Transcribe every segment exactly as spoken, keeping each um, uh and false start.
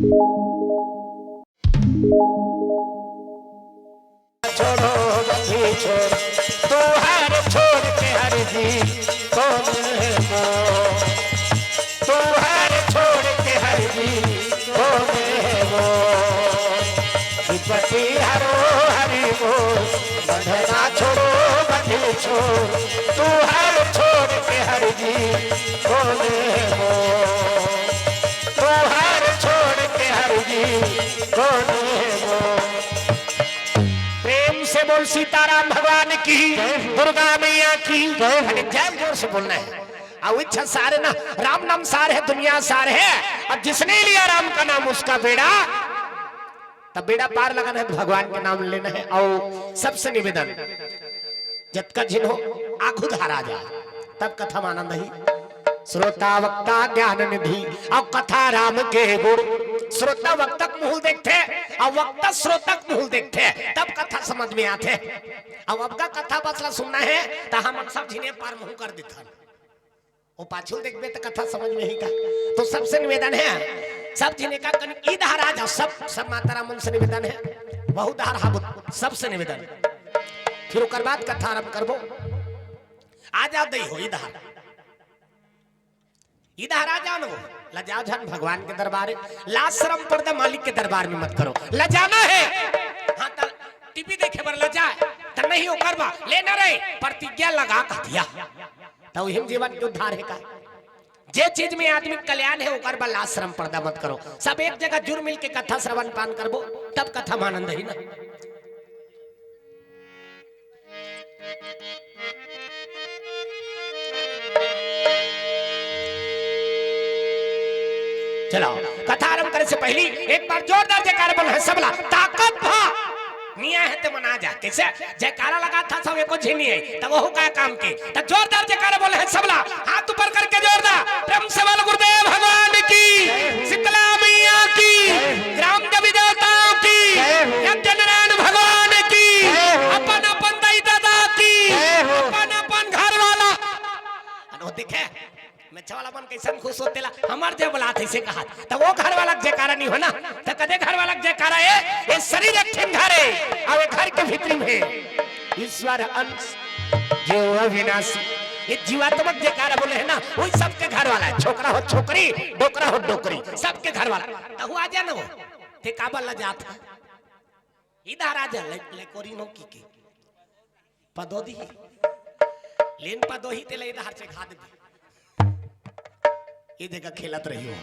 छोड़ो बंदी छोड़, तुहार छोड़ के हर जी कौन है वो? तुहार छोड़ के हर जी कौन है वो? विपत्ति हरो हरि वो, बंधना छोड़ो बंदी छोड़, तुहार छोड़ के हर जी कौन है वो? तुहार छोड़ के हर जी कौन है वो? प्रेम से बोल सीताराम भगवान की, जय हो। दुर्गा मैया की जय हो। अरे जय जोर से बोलना है। और इच्छा सार है ना, राम नाम सार है, दुनिया सार है। और जिसने लिया राम का नाम उसका बेड़ा, तब बेड़ा पार लगाना है तो भगवान के नाम लेना है। और सबसे निवेदन, जतका झिन हो, आघू धारा जा, तब कथा में आनंद ही। श्रोता वक्ता ज्ञान निधि, और कथा राम के गुण। श्रोता वक्ता के मुंह देखथे, और वक्ता श्रोता के मुंह देखथे, तब कथा समझ में आथे। अब अबका कथा बसला सुनना है, तो हम सब झिने पार मुंह कर देथन। वो पाछू देखबे तो कथा समझ में ही का। तो सबसे निवेदन है, सब झिने का कन ई धारा जा, सब, सब माता राम मन से निवेदन है, बहुत धारा हा, सबसे निवेदन। फिर ओकर बाद कथा आरंभ करबो। आ जा दई हो इधर, इधर आ जाओ ना, लजाओ झन भगवान के दरबार, लाज शरम पर्दा मालिक के दरबार में मत करो, लजाना है। हाँ, त टीवी देखे बर लजा, त नहीं ओकर बा, लेना रहे, प्रतिज्ञा लगा कह दिया, त उही में जीवन के उद्धार है का। जे चीज में आदमी के कल्याण है, ओकर बा लाज शरम पर्दा मत करो। सब एक जगह जुड़ मिल के कथा श्रवण पान करबो, तब कथा में आनंद ही ना। चलो, कथा आरंभ करे से पहली एक बार जोरदार जयकार बोल है सबला, ताकत भा निया है ते मना जा। कैसे जयकारा लगा था सब, एको झिनी है, तब वो का काम के, तब जोरदार जयकारा बोल है सबला, हाथ ऊपर करके जोरदार प्रेम से बोल गुरुदेव भगवान की, शीतला मैया की, ग्राम देवी देवताओं की, यज्ञ नारायण भगवान की, अपन अपन दाई दादा की, अपन अपन घर वाला। अनो दिखे, मेच्छा वाला मन कैसन खुश होते ला, हमार जय बोला थे से कहा, तब वो घर वाला के जयकारा नहीं हो ना, तो कदे घर वाला के जयकारा है, ये शरीर एक ठिन घर है, और ये घर के भीतरी में है ईश्वर अंश, जीव अविनाशी। ये जीवात्मक जयकारा बोले है ना, वही सबके घर वाला है। छोकरा हो छोकरी, डोकरा हो डोकरी, सबके घर वाला। तहु आ जा ना हो, ते काबर लजात है? इधर आ जा, ले, ले कोरी नो की के। पदो दी। लेन पदो ही ते ले इधर से खा दे। ये जगह खेलत रही हो।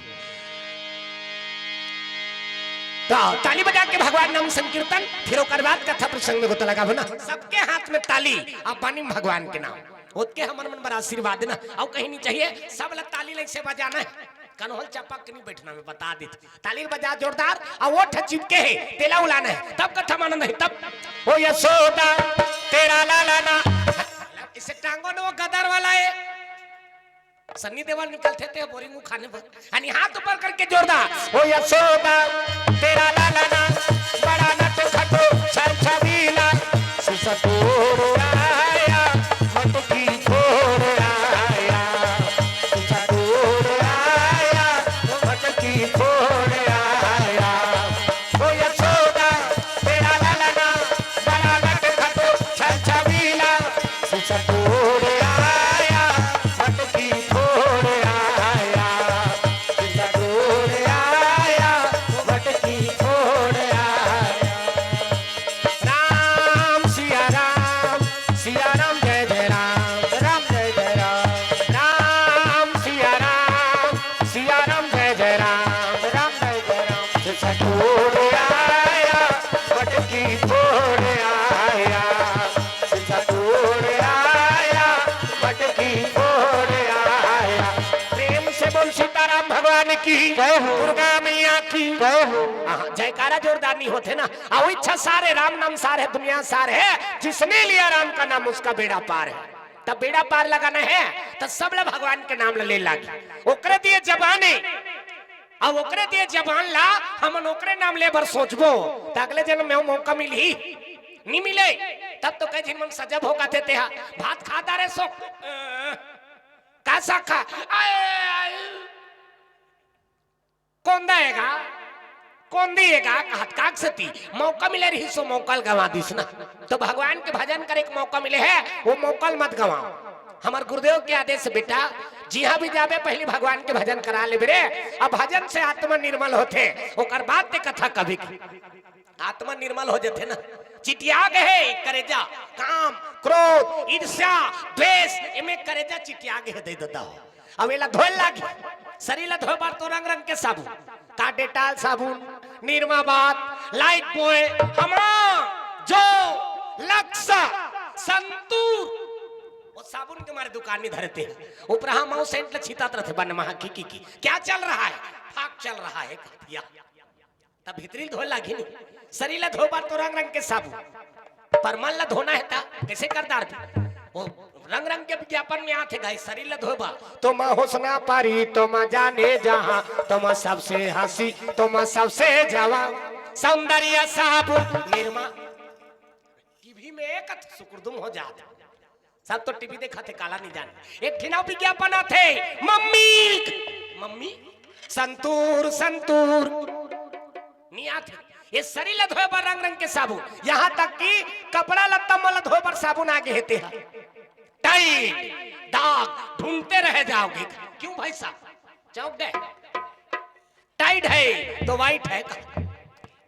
तो ताली बजा के भगवान नाम संकीर्तन, फिर ओकर बाद कथा प्रसंग में गोता लगा हो ना। सबके हाथ में ताली, अब बानी भगवान के नाम। ओतके हमर मन बर आशीर्वाद ना, अउ कहीं नहीं चाहिए, सब ला ताली ले से बजाना है। कनहोल चपक नहीं बैठना, मैं बता दी। ताली बजा जोरदार, अउ ओठ चिपके है, तेला उलाना है, तब कथा मानंद है, तब। ओ यशोदा, तेरा लाला ना। इसे टांगो ना, वो गदर वाला है। सन्नी देवल निकलते थे बोरिंग खाने पर। अनि हाथ ऊपर करके जोरदार। ओ यशोदा, तेरा लाला ना, बड़ा नट खटो, छल छबीला, सुसतोर आया, मटकी फोड़ आया, सुसतोर आया, मटकी फोड़ आया। ओ यशोदा, तेरा लाला ना, बड़ा नट खटो, छल छबीला, सुसतोर आया, मटकी फोड़ आया। राम सिया राम, सिया राम जय जय राम, राम जय जय राम। राम सिया राम, सिया राम जय जय राम, राम जय जय राम। सतोड़ आया, मटकी फोड़ आया। सतोड़ आया, मटकी फोड़ आया। प्रेम से बोल सीताराम भगवान की जय हो। दुर्गा मैया की जय हो। हाँ, जयकारा जोरदार नहीं होते ना। अउ इच्छा सार है, राम नाम सार है, दुनिया सार है। जिसने लिया राम का नाम उसका बेड़ा पार है। तब बेड़ा पार लगाना है तो सब ला भगवान के नाम ला ले लागी। ओकरे दिए जबान है, अउ ओकरे दिए जबान ला हमन ओकरे नाम ले बर सोचबो तो अगले जन्म में वो मौका मिलही, नहीं मिले। तब तो कई झिन मन सजब हो कथे तेहा भात खाता रहे सो, अ, का साग खा, आए, आए। कोंदा है का? कोन दिए गा कहत काक सती, मौका मिले रही सो मौका ल गंवा दिस ना। तो भगवान के भजन करे के मौका मिले हे, वो मौका ल मत गंवाव। हमर गुरुदेव के आदेश हे, बेटा, जिहां भी जाबे पहली भगवान के भजन करा लेबे रे। अब भजन से आत्मा निर्मल होथे, ओकर बाद ते कथा कबे की। आत्मा निर्मल हो जथे ना। चिटिया गे हे करेजा, काम, क्रोध, ईर्ष्या, द्वेष, एमे करेजा चिटिया गे हे दे ददा हो। अब एला धोए लागी। शरीर ला धोए बर तो रंग रंग के साबुन, का डेटॉल साबुन, निरमा बाथ, लाइफ बॉय, हमाम, जो, लक्स, संतूर, वो साबुन के मारे दुकान नहीं धरते हैं। ऊपर हम सेंट ला छितात रहते बन महा की, की, की। क्या चल रहा है? फाक चल रहा है, कह दिया। तब भीतरी ल धोए लागी नहीं। शरीर ला धोए बर तो रंग रंग के साबुन, पर मन ला धोना हे ता कैसे कर डारबे? वो रंग रंग के विज्ञापन में आथे गाई, शरीर ला धोए बर। तुम हुस्ना परी, तुम जाने जहां, तुम सबसे हंसी, तुम सबसे जवां, सौंदर्य साबुन निरमा। टीवी में एक सुकुरदुम हो जात। सब तो टीवी देखत हे, काला नहीं जाने। एक ठिन अउ विज्ञापन आथे, मम्मी, मम्मी, संतूर, संतूर। नहीं आथे। ये शरीर ला धोए बर रंग रंग के साबुन, यहाँ तक कि कपड़ा लत्ता मन ला धोए बर साबुन आगे हे तेहा। टाइट, दाग ढूंढते रह जाओगे। क्यों भाई साहब? चौंक गए? टाइट है तो वाइट है।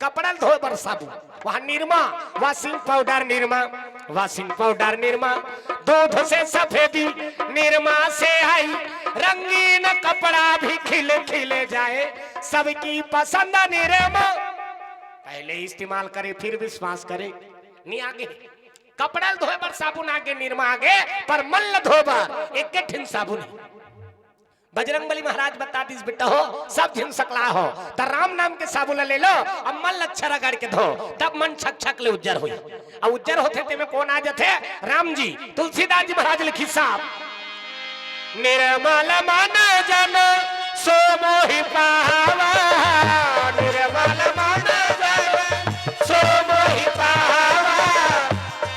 कपड़ा धोए बर साबुन, वहाँ Nirma, washing powder Nirma, washing powder Nirma, दूध से सफेदी निरमा से आई, रंगीन कपड़ा भी खिल खिल जाए, सबकी पसंद निरमा। पहले इस्तेमाल करे, फिर विश्वास करे। नहीं आगे, कपड़ा धोए बर साबुन आगे, निरमा आगे, पर मन ल धोए बर एक ठिन साबुन हे। बजरंग बली महाराज बता दिस, बेटा हो, सब झिन सकला हो, त राम नाम के साबुन ले लो, अब मन ल अच्छा रगड़ के धो, तब मन छक छक ले उज्जर होई। अब उज्जर होथे तेमे कोन आ जथे? राम जी। तुलसीदास जी महाराज लिखिस साहब, निर्मल मन जन सो मोहि पावा, निर्मल मन जन सो मोहि पावा,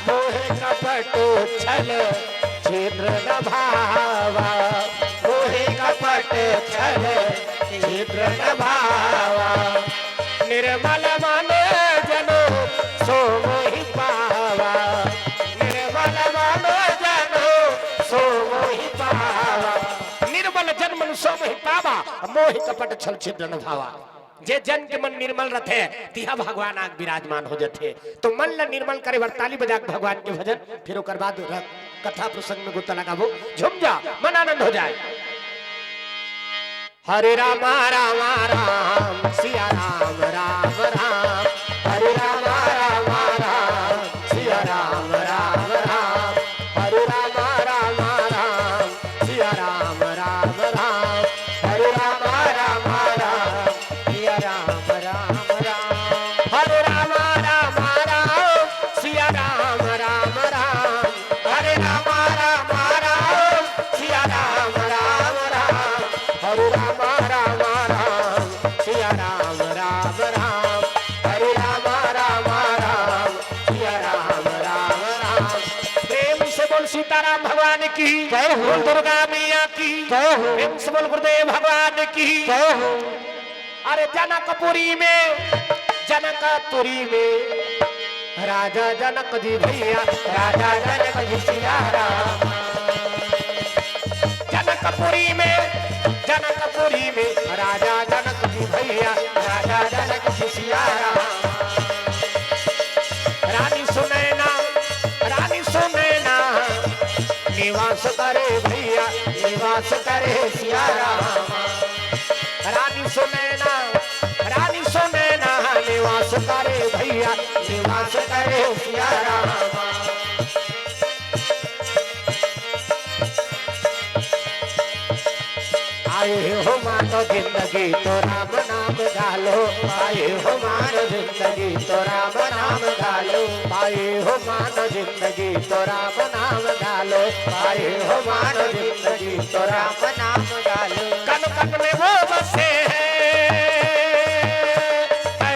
मोहि कपट छल छिद्र न भावा, मोहि कपट छल छिद्र न भावा। निर्मल मन जन सो मोहि पावा, निर्मल मन जन सो मोहि पावा। निर्मल जन मन सो मोहि पावा, मोहि कपट छल छिद्र न भावा। जे जन के मन निर्मल रथे, तिहा भगवान आग विराजमान हो जथे। तो मन ला निर्मल करे बर ताली बजा के भगवान के भजन, फिर ओकर बाद र-, कथा प्रसंग में गोता लगाबो, झूम जा, मन आनंद हो जाए। हरे रामा रामा राम, सिया राम राम राम, हरे रामा रामा राम, सिया राम राम राम, हरे रामा रामा राम, सिया राम राम राम, हरे रामा रामा राम, सिया राम राम राम। हरे रामा रामा राम, सिया राम राम राम। हरे रामा रामा राम, सिया राम राम राम। हरे रामा रामा राम, सिया राम राम राम। हरे रामा रामा राम, सिया राम राम राम। प्रेम से बोल सीताराम भगवान की, जय हो। बोल दुर्गा मैया की, जय हो। प्रेम से बोल गुरुदेव भगवान की, जय हो। अरे जनकपुरी में, जनकपुरी में राजा जनक जी भैया, राजा जनक जी सिया राम। जनकपुरी में, जनकपुरी में राजा जनक जी भैया, राजा जनक जी सिया राम। रानी सुनैना, रानी सुनैना निवास करे भैया, निवास करे सिया राम। रानी सुनैना, रानी सुनैना निवास करे भैया, निवास करे सिया राम। आए हो मानो जिंदगी तो राम नाम गालो, आए हो मानो जिंदगी तो राम नाम गालो, आए हो मानो जिंदगी तो राम नाम गालो, आए हो मानो जिंदगी तो राम नाम गालो। कन कन में वो बसे हैं, ऐ,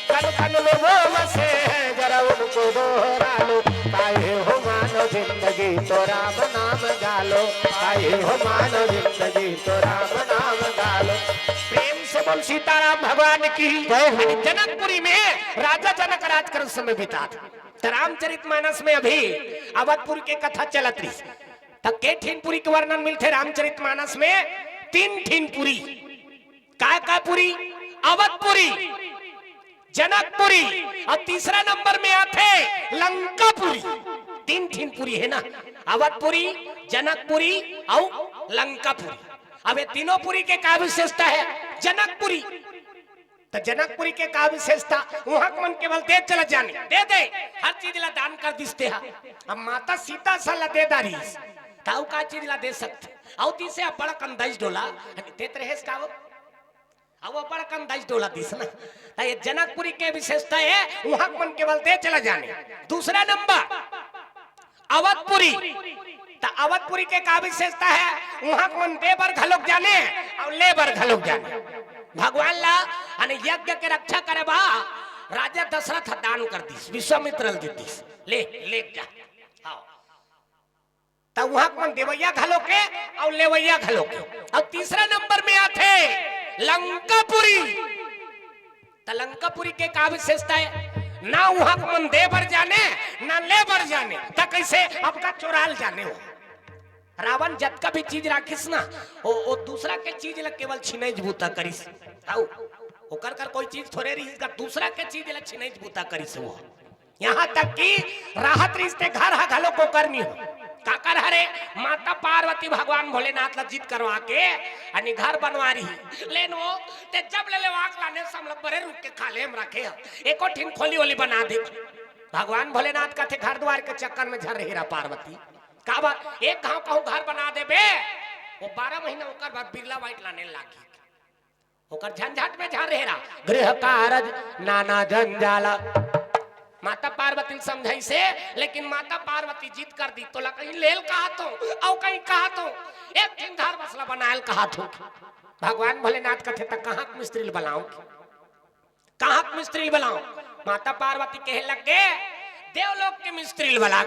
कन कन में वो बसे हैं, जरा उनको दोहरा लो। पाए हो मानो जिंदगी तो राम नाम गालो, पाए हो मानो जिंदगी तो राम नाम गालो। प्रेम से बोल सीताराम भगवान की। जय हो। जनकपुरी में राजा जनक राज कर समय बिता था। त रामचरित मानस में अभी अवधपुरी के कथा चलत रही। त के ठिन पुरी के वर्णन मिलथे रामचरित मानस में? तीन ठिन पुरी। काय काय पुरी? अवधपुरी, जनकपुरी, अउ तीसरा नंबर में आथे लंकापुरी। तीन ठिन पुरी हे ना, अवधपुरी, जनकपुरी अउ लंकापुरी। अब ये तीनों पुरी के का विशेषता हे? जनकपुरी, त जनकपुरी के का विशेषता? उहाँ के मन केवल दे चला जाने, दे दे, हर चीज ला दान कर दिस तेहा। अब माता सीता सन ला दे डारिस, त अउ का चीज ला दे सकथे? अउ दिसे अब्बड़ अकन दस डोला देत रहेस का वो? अउ अब्बड़ अकन दस डोला दिस ना। त ये जनकपुरी के विशेषता हे, उहाँ के मन केवल दे चला जाने। दूसरा नंबर अवधपुरी। त अवधपुरी के का विशेषता हे? उहाँ के मन दे बर घलोक जाने अउ ले बर घलोक जाने। भगवान ला, यानी यज्ञ के रक्षा करे बर राजा दशरथ दान कर दिस, विश्वामित्र ल दे दिस, ले, ले जा। हाँ। त उहाँ के मन देवइया घलोक हे अउ लेवइया घलोक हे। अउ तीसरा नंबर में आथे लंकापुरी। त लंकापुरी के का विशेषता हे? ना उहाँ के मन दे बर जाने, ना ले बर जाने, त कइसे? अबका चोराल जाने हो। रावण जतका भी चीज राखिस ना, ओ, ओ दूसरा के चीज ला केवल छीनेच बूता करिस। हऊ, ओकर कर कोई चीज थोरे रहिस गा, दूसरा के चीज ला छीनेच बूता करिस वो। यहाँ तक कि राहत रिहिस ते घर हा घलो ओकर नी हो। काकर हरे? माता पार्वती भगवान भोलेनाथ ला जिद करवा के अनि घर बनवा रही। लेन वो, ते जब ले ले वाक लाने समला बरे रुख के खाल्हे म रखे ह। एको ठिन खोली ओली बना दे। भगवान भोलेनाथ कथे घर द्वार के चक्कर में झन रहे रहा पार्वती। काबर? एक घाव कहूँ घर बना देबे, वो बारह महीना ओकर बाद बिरला वाइट लाने लागी। ओकर झंझट में झन रहे रहा। गृह कारज नाना जंजाला। माता पार्वती ल समझाइसे, लेकिन माता पार्वती जिद कर दिस, तोला कहीं ले ल कहाथों, अउ कहीं कहाथों, एक ठिन धर्मशाला बनाए ल कहाथों। भगवान भोलेनाथ कथे, त कहाँ के मिस्त्री ल बलाऊं? कहाँ के मिस्त्री ल बलाऊं? माता पार्वती कहे लग गे, देवलोक के मिस्त्री ल बला।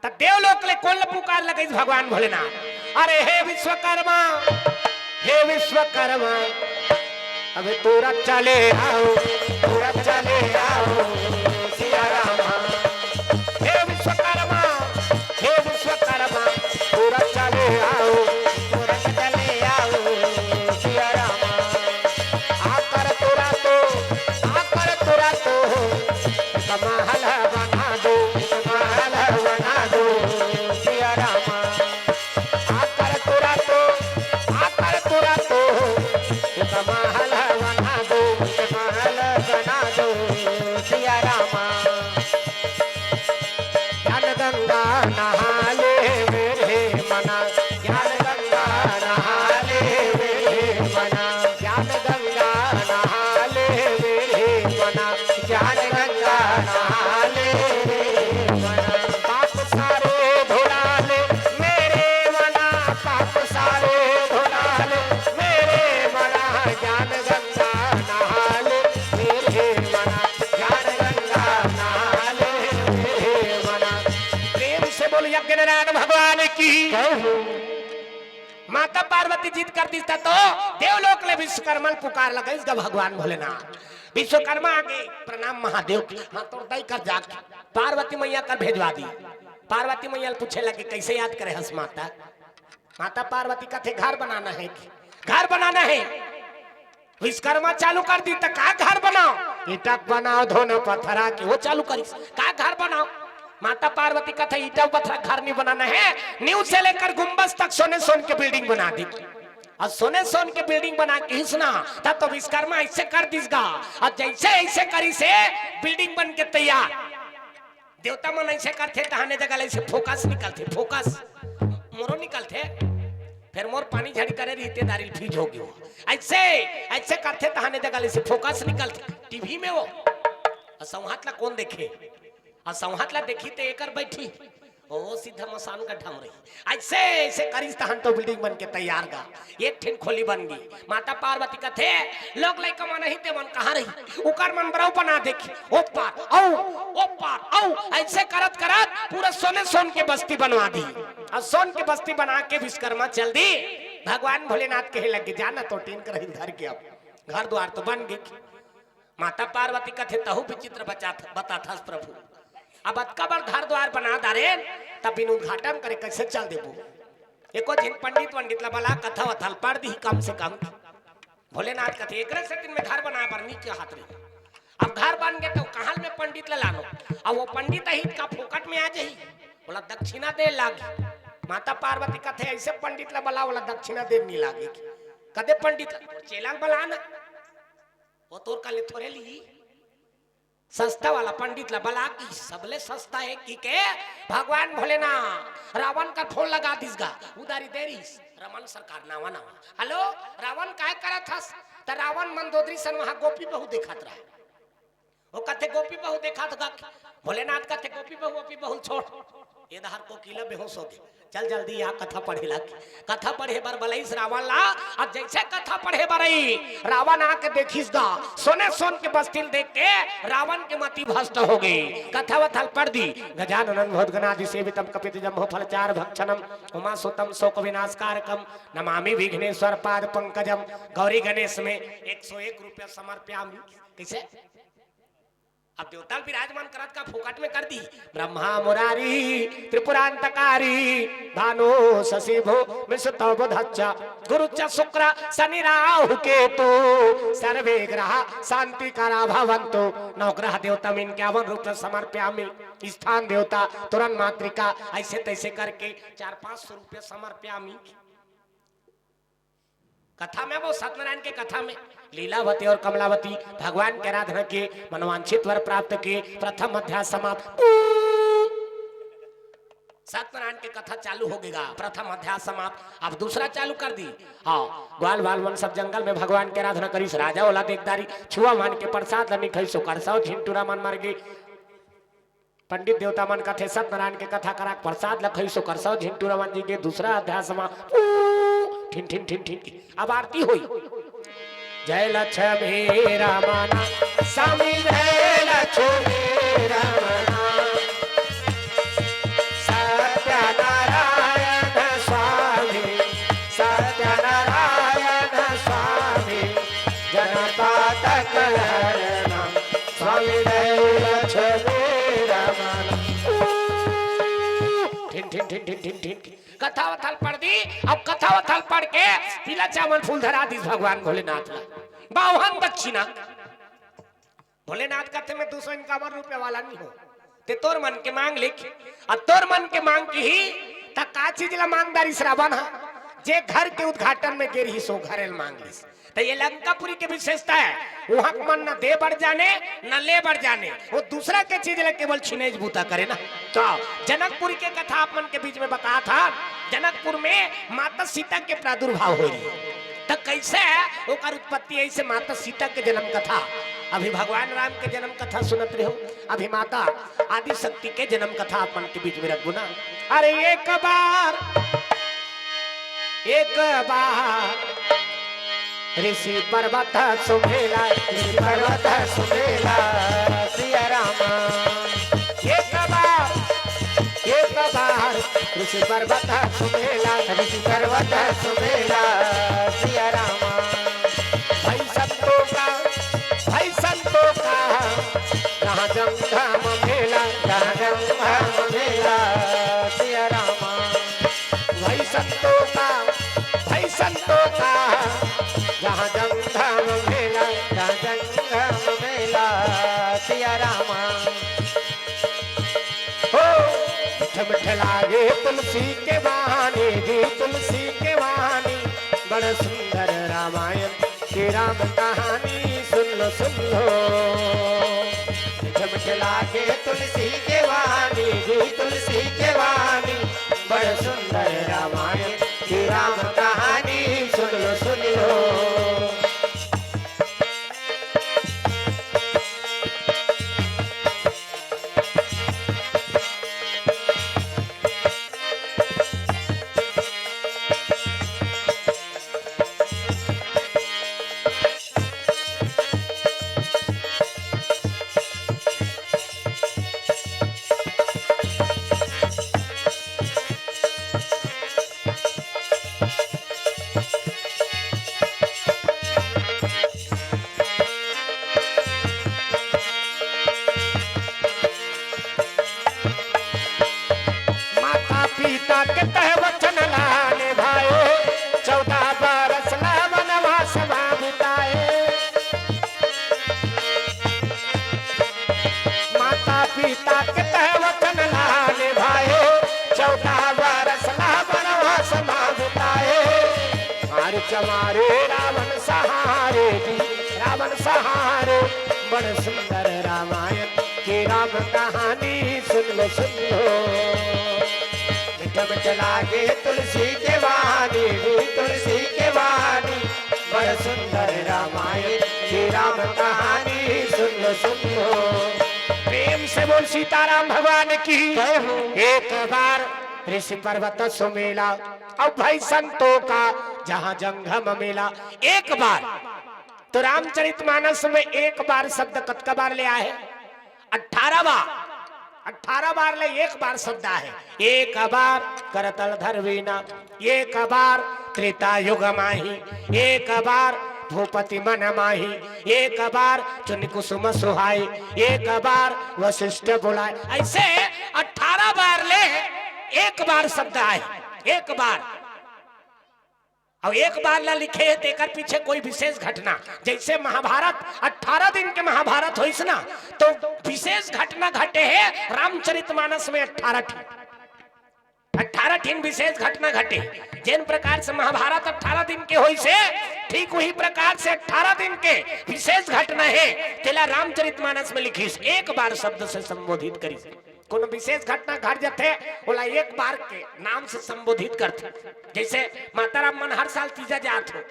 त देवलोक ले कोन ल पुकार लगिस भगवान भोलेनाथ? अरे हे विश्वकर्मा, हे विश्वकर्मा, अबे तू रक्षा ले आओ, तू रक्षा ले आओ, सिया रामा। हे विश्वकर्मा, हे विश्वकर्मा, तू रक्षा ले आओ, तू रक्षा ले आओ, सिया रामा। आकर तुरा तो, आकर तुरा तो, एक महल बना दो, एक महल बना दो, सिया रामा। आकर तुरा तो, आकर तुरा तो, एक महल बना दो, एक महल बना दो, सिया रामा। ज्ञान गंगा नहा ले मेरे मना, ज्ञान गंगा नहा ले मेरे मना, ज्ञान गंगा नहा ले मेरे मना, ज्ञान गंगा नहा ले मेरे मना। पाप सारे धुला ले मेरे मना, पाप सारे धुला ले मेरे मना, ज्ञान गंगा नहा ले मेरे मना, ज्ञान गंगा नहा ले मेरे मना। प्रेम से बोल यज्ञ नारायण भगवान की। जय हो। माता पार्वती जिद कर दिस त तो देवलोक ले विश्वकर्मा ल पुकार लगिस गा भगवान भोलेनाथ। विश्वकर्मा आगे प्रणाम महादेव। हाँ, तोर दाई कर जाके पार्वती मैया कर भेजवा दिस। पार्वती मैया ल पूछे लगे, कैसे याद करे हस माता? माता पार्वती कथे, घर बनाना हे, घर बनाना हे। विश्वकर्मा चालू कर दिस, त का घर बनाओ? ईंटा के बनाओ, धोना पत्थरा के, वो चालू करिस। का घर बनाओ? माता पार्वती कथे, ईंटा पत्थरा घर नहीं बनाना हे, नींव से लेकर गुंबद तक सोने सोन के building बना दिस। अउ सोने सोन के building बना के हिसना, तब तो विश्वकर्मा ऐसे कर दिस गा। अउ जैसे ऐसे करिसे building बन के तैयार। देवता मन ऐसे करथे, तहाने जगह ले ऐसे फोकस निकलथे, फोकस मोरो निकलथे। फेर मोर पानी झड़ी करे रहिते दारी ल fuse हो गयो। ऐसे, ऐसे करथे, तहाने जगह ले ऐसे फोकस निकलथे। टीवी में वो। अउ सौंहात ला कोन देखे? अउ सौंहात ला देखी ते एकर बैठी। ओ सीधा मसान का ढम रही। ऐसे, ऐसे करिस तहन तो building बन के तैयार गा। एक ठिन खोली बन गई। माता पार्वती कथे, लोग लइका मन ही ते मन कहाँ रही? उकर मन बरऊ बना देखी। ओ पार, औ, ओ पार, औ। ऐसे करत करत पूरा सोने सोन के बस्ती बनवा दी। अउ सोन के बस्ती बना के विश्वकर्मा चल दी। भगवान भोलेनाथ कहे लगे, जाना तो टीन कर धर के अब। घर द्वार तो बन गे। माता पार्वती कथे, "तहू विचित्र बचात-, बताथस प्रभु। अब अतका बड़ घर द्वार बना डारेन, तब बिन उद्घाटन करे कइसे चल देबो? एको झिन पंडित वंडित ला बला, कथा वथा ल पढ़ दिही कम से कम।" भोलेनाथ कथे, "एकरे सेती में घर बनाए बर नी कहत रहे। अब घर बन गे तो कहाँ में पंडित ला लानो? अब वो पंडित आही त का फोकट में आ जाही? ओला दक्षिणा दे लागी।" माता पार्वती कथे, "ऐसे पंडित ला बला, ओला दक्षिणा दे नी लागी।" कदे पंडित ला, "चेला ला बला ना, वो तोर कले थोरे ली।" सस्ता वाला पंडित ला बला कि सबले सस्ता हे कि के भगवान भोलेनाथ रावण का फोन लगा दिस गा, उधारी दे रहिस। रमन सरकार नावा नावा, "हेलो, रावण काय करत हस?" त रावण मंदोदरी सन वहाँ गोपी बहू देखत रहा। वो कथे, "गोपी बहू देखत हो गा?" भोलेनाथ कथे, "गोपी बहू, गोपी बहू छोड़, ये दहर कोकिला बेहोश हो गे।" चल जल्दी आ, कथा पढ़े लागी। कथा पढ़े बर बलइस रावण ला। अब जइसे कथा पढ़े बर आई, रावण आके देखिस गा, सोने सोन के बस्ती ल देख के रावण के मति भ्रष्ट हो गे। कथा वथा ल पढ़ दी। गजाननम भूतगणादिसेवितम कपित जम्भो फल चार भक्षणम उमा सुतम शोक विनाश कारकम नमामि विघ्नेश्वर पाद पंकजम। गौरी गणेश में एक सौ एक रुपया समर्प्यामि। कइसे? अब देवता ल विराजमान करत का फोकट में कर दी। ब्रह्मा मुरारी त्रिपुरांतकारी भानु शशि भूमि सुतो बुधच्च गुरु च शुक्र शनि राहु केतु सर्वे ग्रह शांति करा भवंतु। नौ ग्रह देवता में इक्यावन रुपया समर्प्यामि। स्थान देवता, तोरण मातृका, ऐसे तैसे करके चार पाँच सौ रुपया समर्प्यामि। कथा में वो सत्यनारायण के कथा में लीलावती और कमलावती भगवान के आराधना के मनवांछित वर प्राप्त के प्रथम अध्याय समाप्त। सत्यनारायण के कथा चालू हो गेगा, प्रथम अध्याय समाप्त। अब दूसरा चालू कर दी। हाँ, ग्वाल बाल मन सब जंगल में भगवान के आराधना करिस। राजा ओला देखदारी छुआ मान के प्रसाद ल नी खइस, ओकर सौ झिन टूरा मन मर गे। पंडित देवता मन कथे, "सत्यनारायण के कथा करा के प्रसाद ल खइस, ओकर सौ झिन टूरा मन जी गे।" दूसरा अध्याय समाप्त। ऊ, ठिन ठिन ठिन ठिन ठिन। अब आरती होई। जय लक्ष्मी रमण स्वामी, जय लक्ष्मी रमण सत्यनारायण स्वामी, सत्यनारायण स्वामी, जन पातक हरण स्वामी, जय लक्ष्मी रमण। ठिन ठिन ठिन ठिन ठिन ठिन। कथा वथा ल पढ़ दी। अब कथा वथा ल पढ़ के पीला चावल फूल धरा दिस भगवान भोलेनाथ ला। बावन दक्षिणा। भोलेनाथ कथे, "मैं दो सौ इक्यावन रुपया वाला नहीं हो, ते तोर मन के मांग ले।" अब तोर मन के मांग की ही, त का चीज ला मांग डारिस रावण हा? जे घर के उद्घाटन में गे रहिस, सो घरे ल मांग लिस। त ये लंकापुरी के विशेषता है, वहां के मन न दे बर जाने, न ले बर जाने, वो दूसरा के चीज ला केवल छिनेज बूता करे ना। तो जनकपुरी के कथा आप मन के बीच में बतात हन। जनकपुर में माता सीता के प्रादुर्भाव होय रहिस, त कइसे ओकर उत्पत्ति, ऐसे माता सीता के जन्म कथा। अभी भगवान राम के जन्म कथा सुनत रहे हो, अभी माता आदि शक्ति के जन्म कथा आप मन के बीच में रखबो ना। अरे एक बार, एक बार ऋषि पर्वत सुमेला, ऋषि पर्वत सुमेला सिया रामा। एक बार, एक बार ऋषि पर्वत सुमेला, ऋषि पर्वत सुमेला सिया रामा। भाई संतों का, भाई संतों का, जहाँ जंगम मेला, जहाँ जंगम मेला सिया रामा। भाई संतों का, भाई संतों का, जहाँ जंगम मेला, जहाँ जंगम मेला सिया रामा। हो, मीठ मीठ लागे तुलसी के वाणी जी, तुलसी के वाणी, बड़ सुंदर रामायण की राम कहानी सुन लो, सुन लो। मीठ मीठ लागे तुलसी के वाणी जी, तुलसी के वाणी, बड़ सुंदर रामायण की राम कहानी सुन लो, सुन लो। हमारे रावण सहारे जी, रावण सहारे। बड़ सुंदर रामायण की राम कहानी सुन लो, सुन लो। मीठ मीठ लागे तुलसी के वाणी, तुलसी के वाणी। बड़ सुंदर रामायण की राम कहानी सुन लो, सुन लो। प्रेम से बोल सीताराम भगवान की। जय हो। एक बार ऋषि पर्वत सुमेला, अब भाई संतों का जहाँ जंगम मेला। एक बार तो रामचरितमानस में एक बार शब्द कतका बार ले आए? अठारह बार। अठारह बार ले एक बार शब्द आहे। एक बार करतल धरवीना, एक बार त्रेता युग माही, एक बार भूपति मन माही, एक बार चुन कुसुम सुहाई, एक बार वशिष्ठ बुलाए। ऐसे अठारह बार ले एक बार शब्द आए, एक बार। और एक बार ला लिखे हे, तेकर पीछे कोई विशेष घटना, जैसे महाभारत अठारह दिन के महाभारत होइस ना, तो विशेष घटना घटे हे रामचरितमानस में अठारह ठी। अठारह ठिन विशेष घटना घटे। जेन प्रकार से महाभारत अठारह दिन के होइस हे, ठीक वही प्रकार से अठारह दिन के विशेष घटना हे, तेला रामचरितमानस में लिखिस, एक बार शब्द से संबोधित करिस। कोनो विशेष घटना घट जथे, ओला एक बार के नाम से संबोधित करथे। जैसे माता राम मन हर साल तीजा जात हो,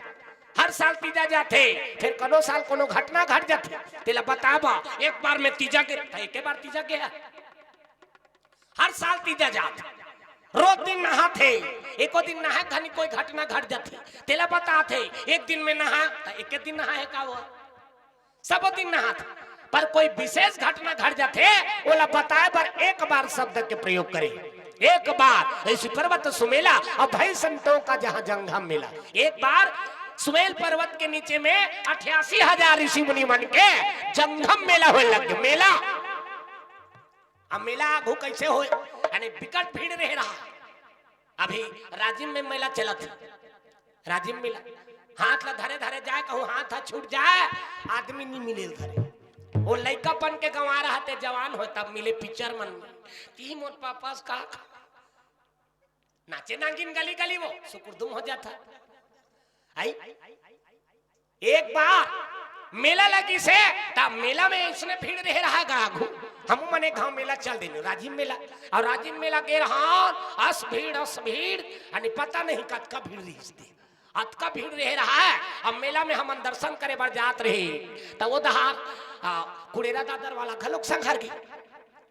हर साल तीजा जाथे, फिर कोनो साल कोनो घटना घट जाथे, तेला बताबा, एक बार में तीजा गे, त एके बार तीजा गे हे। हर साल तीजा जात, रोज दिन नहाथे, एको दिन नहाए घनी कोई घटना घट जाथे, तेला बताथे, एक दिन में नहा, त एके दिन नहा हे का वो? सब दिन नहाथे, पर कोई विशेष घटना घट जाथे, ओला बताए बर एक बार शब्द के प्रयोग करे। एक बार ऋषि पर्वत सुमेला, अभय संतों का जहाँ जंगम मेला। एक बार सुमेल पर्वत के नीचे में अठासी हजार ऋषि मुनि मन के जंगम मेला होए लग गे। मेला, अब मेला आघू कैसे होए? यानी बिकट भीड़ रहे रहा। अभी राजिम में मेला चलत हे, राजिम मेला। हाथ ला धरे धरे जाए, कहूँ हाथ हा छूट जाए, आदमी नी मिले धरे। वो लइकापन के गंवार हा, ते जवान होए तब मिले पिक्चर मन में। ती मोर पापा से का खा? नाचे नागिन गली गली वो, सुकुरदुम हो जात हे। आई? एक बार मेला लगिस हे, त मेला में इसने भीड़ रहे रहा गा आघू। हमू मन एक घांव मेला चल देन, राजिम मेला। और राजिम मेला गे रहन, अस भीड़, अस भीड़, यानी पता नहीं कतका भीड़ रहिस ते। अतका भीड़ रहे रहा हे। अब मेला में हमन दर्शन करे बर जात रहे, त वो डहार, आ, कुड़ेरा दादर वाला घलोक संघर गे।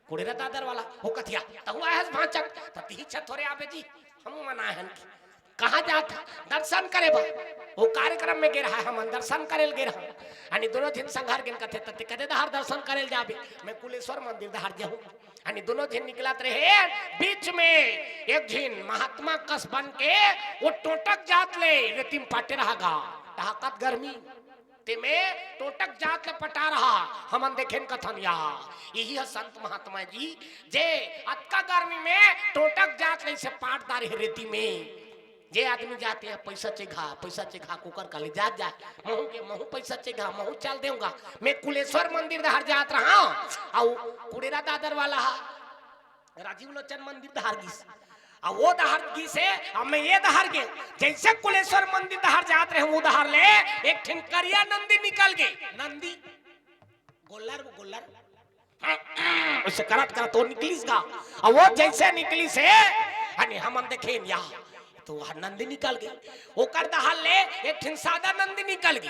कुड़ेरा दादर वाला, वो कथे, "तहूँ आए हस भांचक?" त तिही छत थोरे आबे जी, हमू मन आए हन। कहाँ जात हे? दर्शन करे बर। वो कार्यक्रम में गे रहा, हमन दर्शन करे ल गे रहा। यानी दोनों झिन संघर गेन, कथे, "त तें कते डहार दर्शन करे ल जाबे?" "मैं कुलेश्वर मंदिर डहार जाहूँ।" यानी दोनों झिन निकलत रहे, बीच में एक झिन महात्मा कस बन के वो टोटक जात ले रेती म पाटे रहा गा। ताकत गर्मी, ते में टोटक जात ले पटा रहा। हमन देखेन कथन, या, इही ह संत महात्मा जी, जे अतका गर्मी में टोटक जात ले इसे पाट डारे हे रेती में। जे आदमी जात हे, "पैसा चघा, पैसा चघा," कुकर काले, "जा, जा, महूँ के, महूँ पैसा चघा, महूँ चल देहूँ गा।" मैं कुलेश्वर मंदिर डहार जात रहा, अउ कुड़ेरा दादर वाला हा, राजीव लोचन मंदिर डहार गिस। आ वो डहार गिस हे, अब मैं ये डहार गेंव। जैसे कुलेश्वर मंदिर डहार जात रहे, वो डहार ले एक ठिन करिया नंदी निकल गे। नंदी, गोल्लर, गोल्लर। उसे करत करत वो निकलिस गा। आ वो जैसे निकलिस हे, यानी हमन देखेन, या, तो वह नंदी निकल गे। ओकर डहार ले एक ठिन सादा नंदी निकल गे।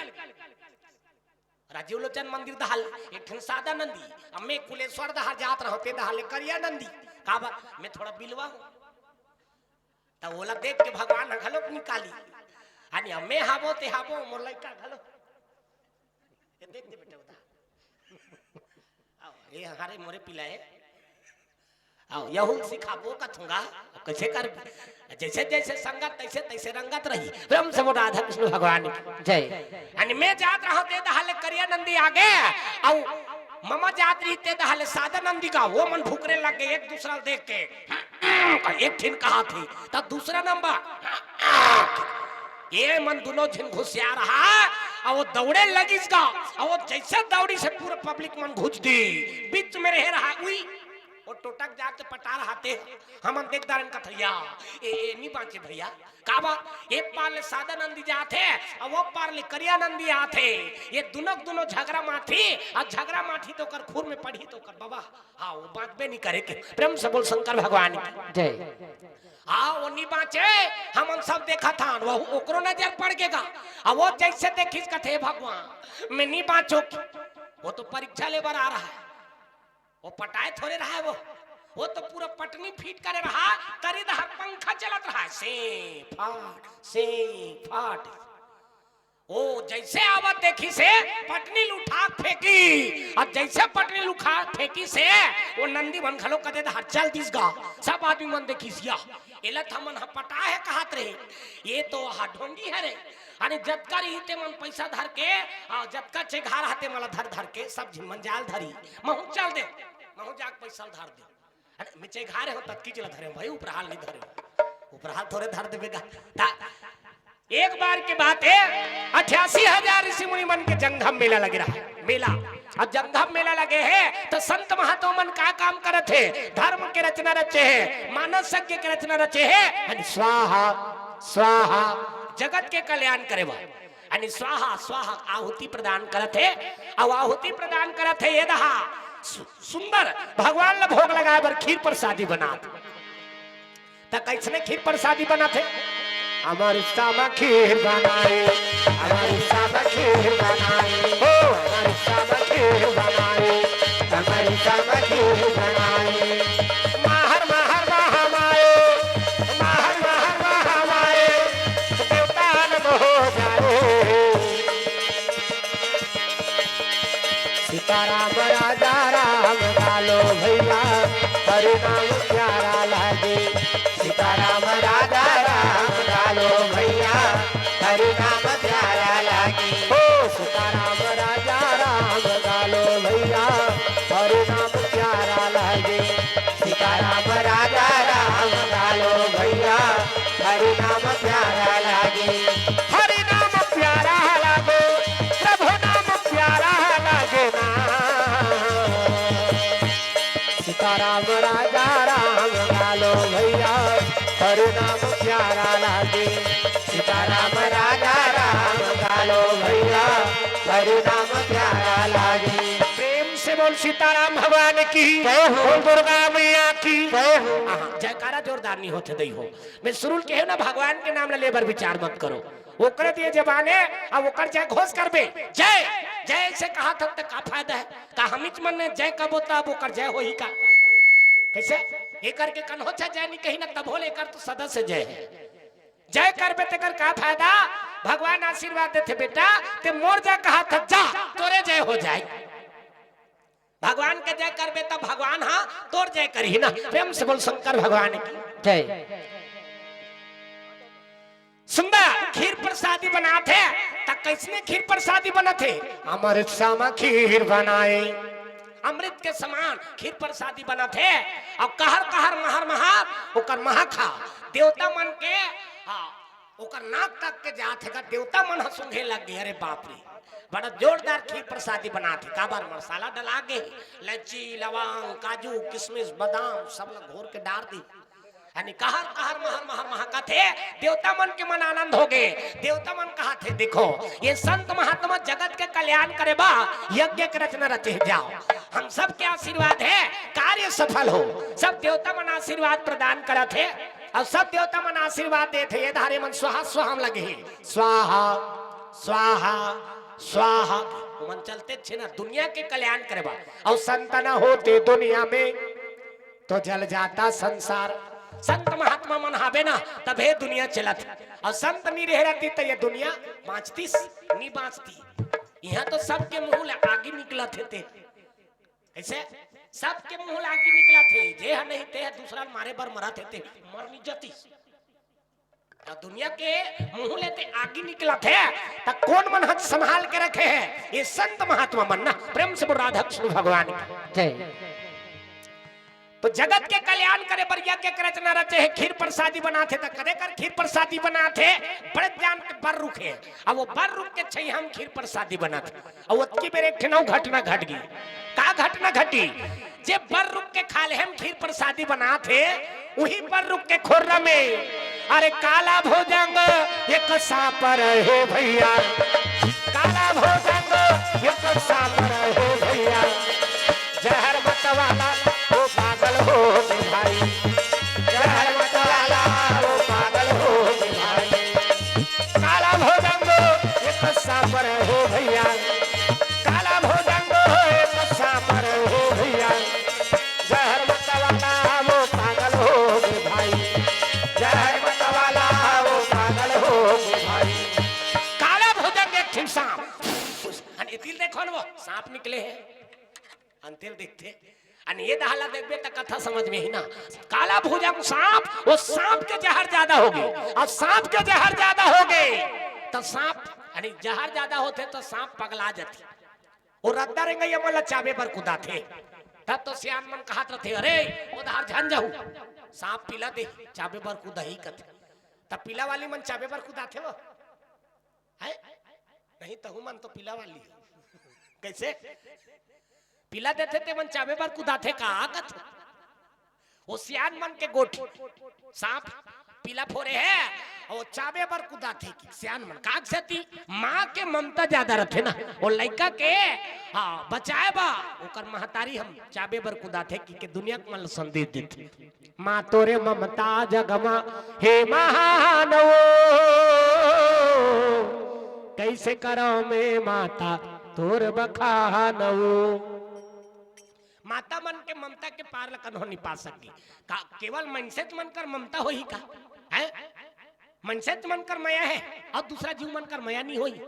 राजीव लोचन मंदिर डहार ले एक ठिन सादा नंदी, अब मैं कुलेश्वर डहार जात रहा, ते डहार ले करिया नंदी। काबर? मैं थोड़ा बिलवा हूँ। त ओला देख के भगवान ह घलोक निकाली। यानी अब मैं हाबो, ते हाबो, मोर लइका घलो। ये देख दे बेटा, उधर। आओ, ये हमारे मोरे पिला हे। आओ, यहू ल सिखाबो कथूंगा, कैसे कर, जैसे जैसे संगत, तैसे तैसे रंगत रही। प्रेम से बोल राधा कृष्ण भगवान की। जय। यानी मैं जात रहा, ते डहार ले करिया नंदी आगे, अउ ममा जात रही, ते डहार ले सादा नंदी गा, वो मन भुकरे लग गे एक दूसरा ल देख के। एक ठिन कहाथे, त दूसरा नंबर। ये मन दोनों झिन घुसिया रहा, अउ वो दौड़े लगिस गा, अउ वो जैसे दौड़िस हे पूरा पब्लिक मन घुस दी, बीच में रहे रहा, उई। वो टोटक जात पटार हाथे, हमन देख दारन कथैया, ए, ए, नी बाँचे भैया। का बात? एक पार ले सादा नंदी जात हे, अउ वो पार ले करिया नंदी आत हे। ये दुनों के दुनों झगरा माथी, अउ झगरा माथी त ओकर खूर में पड़ही त ओकर बबा, हाँ, वो बाँचबे नी करे के। प्रेम से बोल शंकर भगवान की। जय। हाँ, वो नी बाँचे, हमन सब देखत हन, वो ओकरो नजर पड़ गे गा। अउ वो जइसे देखिस कथे, "भगवान, मैं नी बाँचों।" वो तो परीक्षा ले बर आ रहा है, वो पटाए थोरे रहा है वो, वो तो पूरा पटनी फिट करे रहा, तरी डहर पंखा चलत रहा है, से फाट, से फाट। ओ जइसे आवत देखिस हे, पटनी ल उठा के फेंकिस, अउ जइसे पटनी ल उठा के फेंकिस हे, वो नंदी मन घलो कदे डहर चल दिस गा। सब आदमी मन देखिस, या, एला त हमन ह पटाए हे कहत रहे, ये तो हा ढोंगी हरे। अरे जतका रही ते मन पैसा धर के, आ, जतका चेघार हा ते मन ला धर धर के, सब झिन मन जाल धरी, महूँ चल दे, महूँ जाके पैसा ल धर दे। अरे, मैं चेघारे हो, ततकी चला धरे हो भाई, उपराल नहीं धरे हो। उपराल थोरे धर देबे गा। ता, एक बार के बात हे, अठासी हजार ऋषि मुनि मन के जंगम मेला लगे रहा, मेला। अब जंगम मेला लगे हे, त संत महात्मा मन का काम करत हे? धर्म के रचना रचे हे, मानस यज्ञ के रचना रचे हे, यानी स्वाहा, स्वाहा, जगत के कल्याण करे बर। यानी स्वाहा, स्वाहा आहुति प्रदान करत हे, अउ आहुति प्रदान करत हे, ये डहा सु-, सुंदर भगवान ल भोग लगाए बर खीर प्रसादी बनात। त कइसने खीर प्रसादी बनत हे? अमर श्याम खीर बनाए, अमर श्याम खीर बनाए, हो अमर श्याम खीर बनाए, अमर श्याम खीर बनाए। महर महर महमाए, महर महर महमाए, देवता आनंद हो जाए। सीताराम राजा राम गालो भैया, हरि नाम प्यारा लागे। सीताराम राजा राम गालो भैया, हरि नाम प्यारा लागे। हो सीताराम राजा राम गालो भैया, हरि नाम प्यारा लागे। सीताराम राजा राम गालो भैया, हरि नाम प्यारा लागे। हरि नाम प्यारा लागो, प्रभु नाम प्यारा लागे ना। सीताराम राजा राम गालो भैया, हरि नाम प्यारा लागे। सीताराम राजा राम गालो भैया, हरि नाम प्यारा लागे। प्रेम से बोल सीताराम भगवान की, जय हो। बोल दुर्गा मैया की, जय हो। हाँ, जयकारा जोरदार नहीं होथे दई हो। मैं शुरू ले कहे ना, भगवान के नाम ला ले बर विचार मत करो। ओकरे दिए जबान हे, अब ओकर जय घोष करबे। जय, जय से कहा था त का फायदा हे? का हमीच मन ने जय कबो त अब ओकर जय होही का? कइसे? एकर के कन्हो छा जय नहीं कही ना, तभो ले एकर तो सदस्य जय हे। जय करबे तेकर का फायदा? भगवान आशीर्वाद देथे, बेटा, ते मोर जय कहा था, जा, तोरे जय हो जाए। भगवान के जय करबे त भगवान हा तोर जय करही ना। प्रेम से बोल शंकर भगवान की। जय। सुंदर खीर प्रसादी बनात हे, त कइसने खीर प्रसादी बनत हे? अमर श्याम खीर बनाए, अमृत के समान खीर प्रसादी बनत हे। अउ कहर कहर महर महर ओकर महक हा देवता मन के, हाँ, ओकर नाक तक के जात हे गा। देवता मन ह सूंघे लग गे, अरे बाप रे, बड़ा जोरदार खीर प्रसादी बनात हे। काबर मसाला डला गे, लैची, लवंग, काजू, किशमिश, बादाम सब ल घोर के डार दी। यानी कहर कहर महर महर महकत हे, देवता मन के मन आनंद हो गे। देवता मन कहत हे, देखो, ये संत महात्मा जगत के कल्याण करे बा यज्ञ के रचना रचे हे, जाओ, हम सब के आशीर्वाद हे, कार्य सफल हो। सब देवता मन आशीर्वाद प्रदान करत हे। अउ सब देवता मन आशीर्वाद देत हे, ये धारे मन स्वाहा स्वाहा म लगे हे, स्वाहा, स्वाहा, स्वाहा। ओमन चलते छे ना दुनिया के कल्याण करे बर। अउ संत न होते दुनिया में तो जल जाता संसार। संत महात्मा मन हाबे ना तभे दुनिया चलत हे। अउ संत नी रहे रहती त ये दुनिया बाँचतीस? नी बाँचती। इहाँ तो सबके मुँह ले आगी निकलत हे ते। कइसे? सबके मुँह ले आगी निकलत हे, जे ह नहीं ते ह दूसरा ल मारे बर मरत हे ते मर नी जतिस। त दुनिया के मुँह ले ते आगी निकलत हे, त कोन मन ह संभाल के रखे हे? ये संत महात्मा मन ना। प्रेम से बोल राधा कृष्ण भगवान की। जय। तो जगत के कल्याण करे बर यज्ञ के रचना रचे हे, खीर प्रसादी बनाथे। त करे कर खीर प्रसादी बनाथे, बड़े जान के बर रुख हे। अब वो बर रुख के छैया म खीर प्रसादी बनाथे। अब ओतकी बेर एक ठन अउ घटना घट गे। का घटना घटी? जे बर रुख के खाल्हे म खीर प्रसादी बनाथे, उही बर रुख के खोर्रा में, अरे काला भुजंग एक सांप रहे भैया, काला भुजंग एक सांप रहे भैया, जहर मत वाला वो पागल हो गे भाई, जहर मत वाला वो पागल हो गे भाई। काला भुजंग एक सांप रहे भैया, काला भुजंग एक सांप रहे भैया, जहर मत वाला वो पागल हो गे भाई, जहर मत वाला वो पागल हो गे भाई। काला भुजंग एक ठिन सांप, अन ए तिल देखो न, वो सांप निकले हे। अंतिल दिखथे। अन ये दहा ला देखबे त कथा समझ में ही ना। काला भुजंग सांप, वो सांप के जहर ज्यादा हो गे, अउ सांप के जहर ज्यादा हो गे, त सांप, यानी जहर ज्यादा होथे त सांप पगला जथे। वो रद्दा रेंगइया मन ला चाबे बर कुदाथे। तब तो सियान मन कहत रथे, "अरे, वो दहा झन जाहू, सांप पीला दे, चाबे बर कुदाही," कथे। तब पीला वाली मन चाबे बर कुदाथे वो। है? नहीं, तहू मन तो पीला वाली हो। कैसे? पीला देथे ते मन चाबे बर कुदाथे का? कथे। वो सियान मन के गोठ सांप पीला फोरे हे, अउ चाबे बर कुदाथे कि सियान मन। काग सेती माँ के ममता ज्यादा रथे ना, वो लइका के, हाँ, बचाए बा, ओकर महतारी हम चाबे बर कुदाथे कि के दुनिया के मन ल संदेश देथे। माँ तोरे ममता जग मा हे महान वो, कइसे करव में माता तोर बखान वो। माता मन के ममता के पार ल कन्हो नइ पा सके। का केवल मनसेच मन कर ममता होही का? हैं? मनसेच मन कर मया हे अउ दूसरा जीव मन कर मया नइ होही?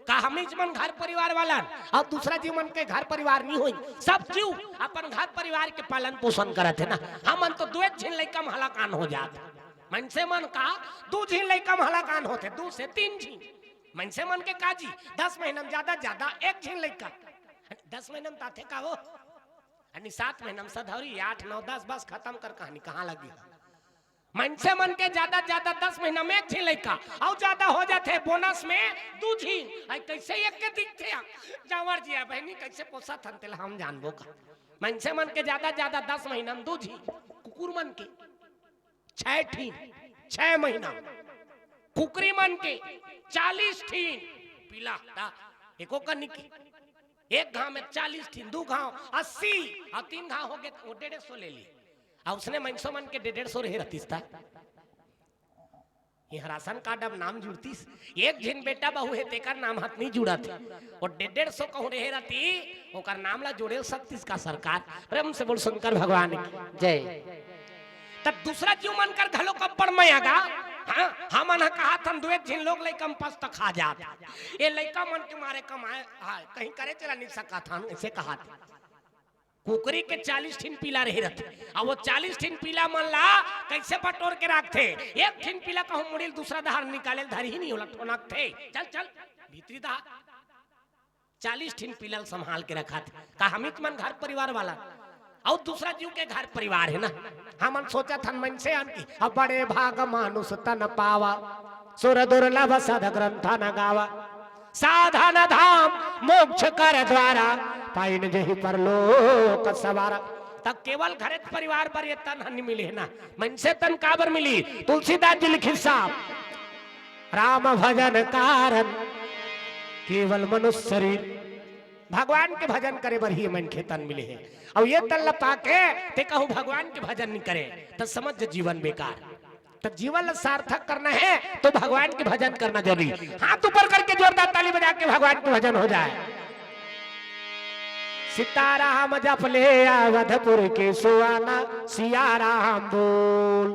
का हमीच मन घर परिवार वाला अउ दूसरा जीव मन के घर परिवार नइ होही? सब जीव अपन घर परिवार के पालन पोषण करत हे ना। हमन तो दुए झिन लइका म हलाकान हो जात। मनसे मन का दू झिन लइका म हलाकान होथे, दू से तीन झिन। मनसे मन के का जी, दस महीना म ज्यादा ज्यादा एक झिन लइका। दस महीना म ताथे का वो? अनी सात महीना म सधौरी, आठ, नौ, दस, बस खतम कर कहानी, कहाँ लगी? मनसे मन के ज्यादा ज्यादा दस महीना म एक झिन लइका, अउ ज्यादा हो जाथे बोनस में दू झिन। आई कैसे एक के दिखथे? जांवर जी, बहनी कैसे पोसत हन तेला हम जानबो का? मनसे मन के ज्यादा ज्यादा दस महीना म दू झिन, कुकुर मन के छह ठिन, छह महीना म। कुकरी मन के चालीस ठिन पिला, ता एको कनी के। एक घांव में चालीस ठिन, दू घांव अस्सी, अउ तीन घांव हो गे त वो डेढ़ सौ ले ली। अउ उसने मनसो मन के डेढ़ सौ रहे रहतिस ता। इहाँ राशन कार्ड अब नाम जुड़तिस। एक झिन बेटा बहू हे, तेकर नाम हाथ नइ जुड़त हे। वो डेढ़ सौ कहूँ रहे रहती, ओकर नाम ला जोड़े सकतिस का सरकार? प्रेम से बोल शंकर भगवान की जय। तब दूसरा जीव मन कर घलो कब्बड़ मया गा। हाँ, हमन ह कहाथन दुए झिन लोग लइका म पस त खा जात। ये लइका मन के मारे कमाए, हाँ, कहीं करे चला नइ सकत हन, ऐसे कहाथे। कुकरी के चालीस ठिन पिला रहे रहथे, अउ वो चालीस ठिन पिला मन ला कैसे बटोर के राखथे? एक ठिन पिला कहूँ मुड़ी ल दूसरा डहर निकाले ल धरही नहीं, ओला ठोनकथे, "चल, चल, भीतरी डहर।" चालीस ठिन पिला ल संभाल के रखाथे। का हमीच मन घर परिवार वाला? अउ दूसरा जीव के घर परिवार हे ना। हमन सोचत हन मनसे अन की, "अब बड़े भाग मानुष तन पावा, सुर दुर्लभ सद ग्रंथ न गावा।" साधन धाम मोक्ष कर द्वारा, पाइन जही परलोक सवारा। तब केवल घरेच परिवार बर ये तन ह नइ मिले हे ना। मनसे तन काबर मिली? तुलसीदास जी लिखिस साहब, राम भजन कारण केवल मनुष्य शरीर। भगवान के भजन करे बर ही मनखे तन मिले हे। अउ ये तन ल पाके ते कहूँ भगवान के भजन नइ करे, त समझ जीवन बेकार। त जीवन ल सार्थक करना हे तो भगवान के भजन करना जरूरी। हाथ ऊपर करके जोरदार ताली बजा के भगवान के भजन हो जाए। सीताराम जप ले अवधपुर के सुहाना, सिया राम बोल।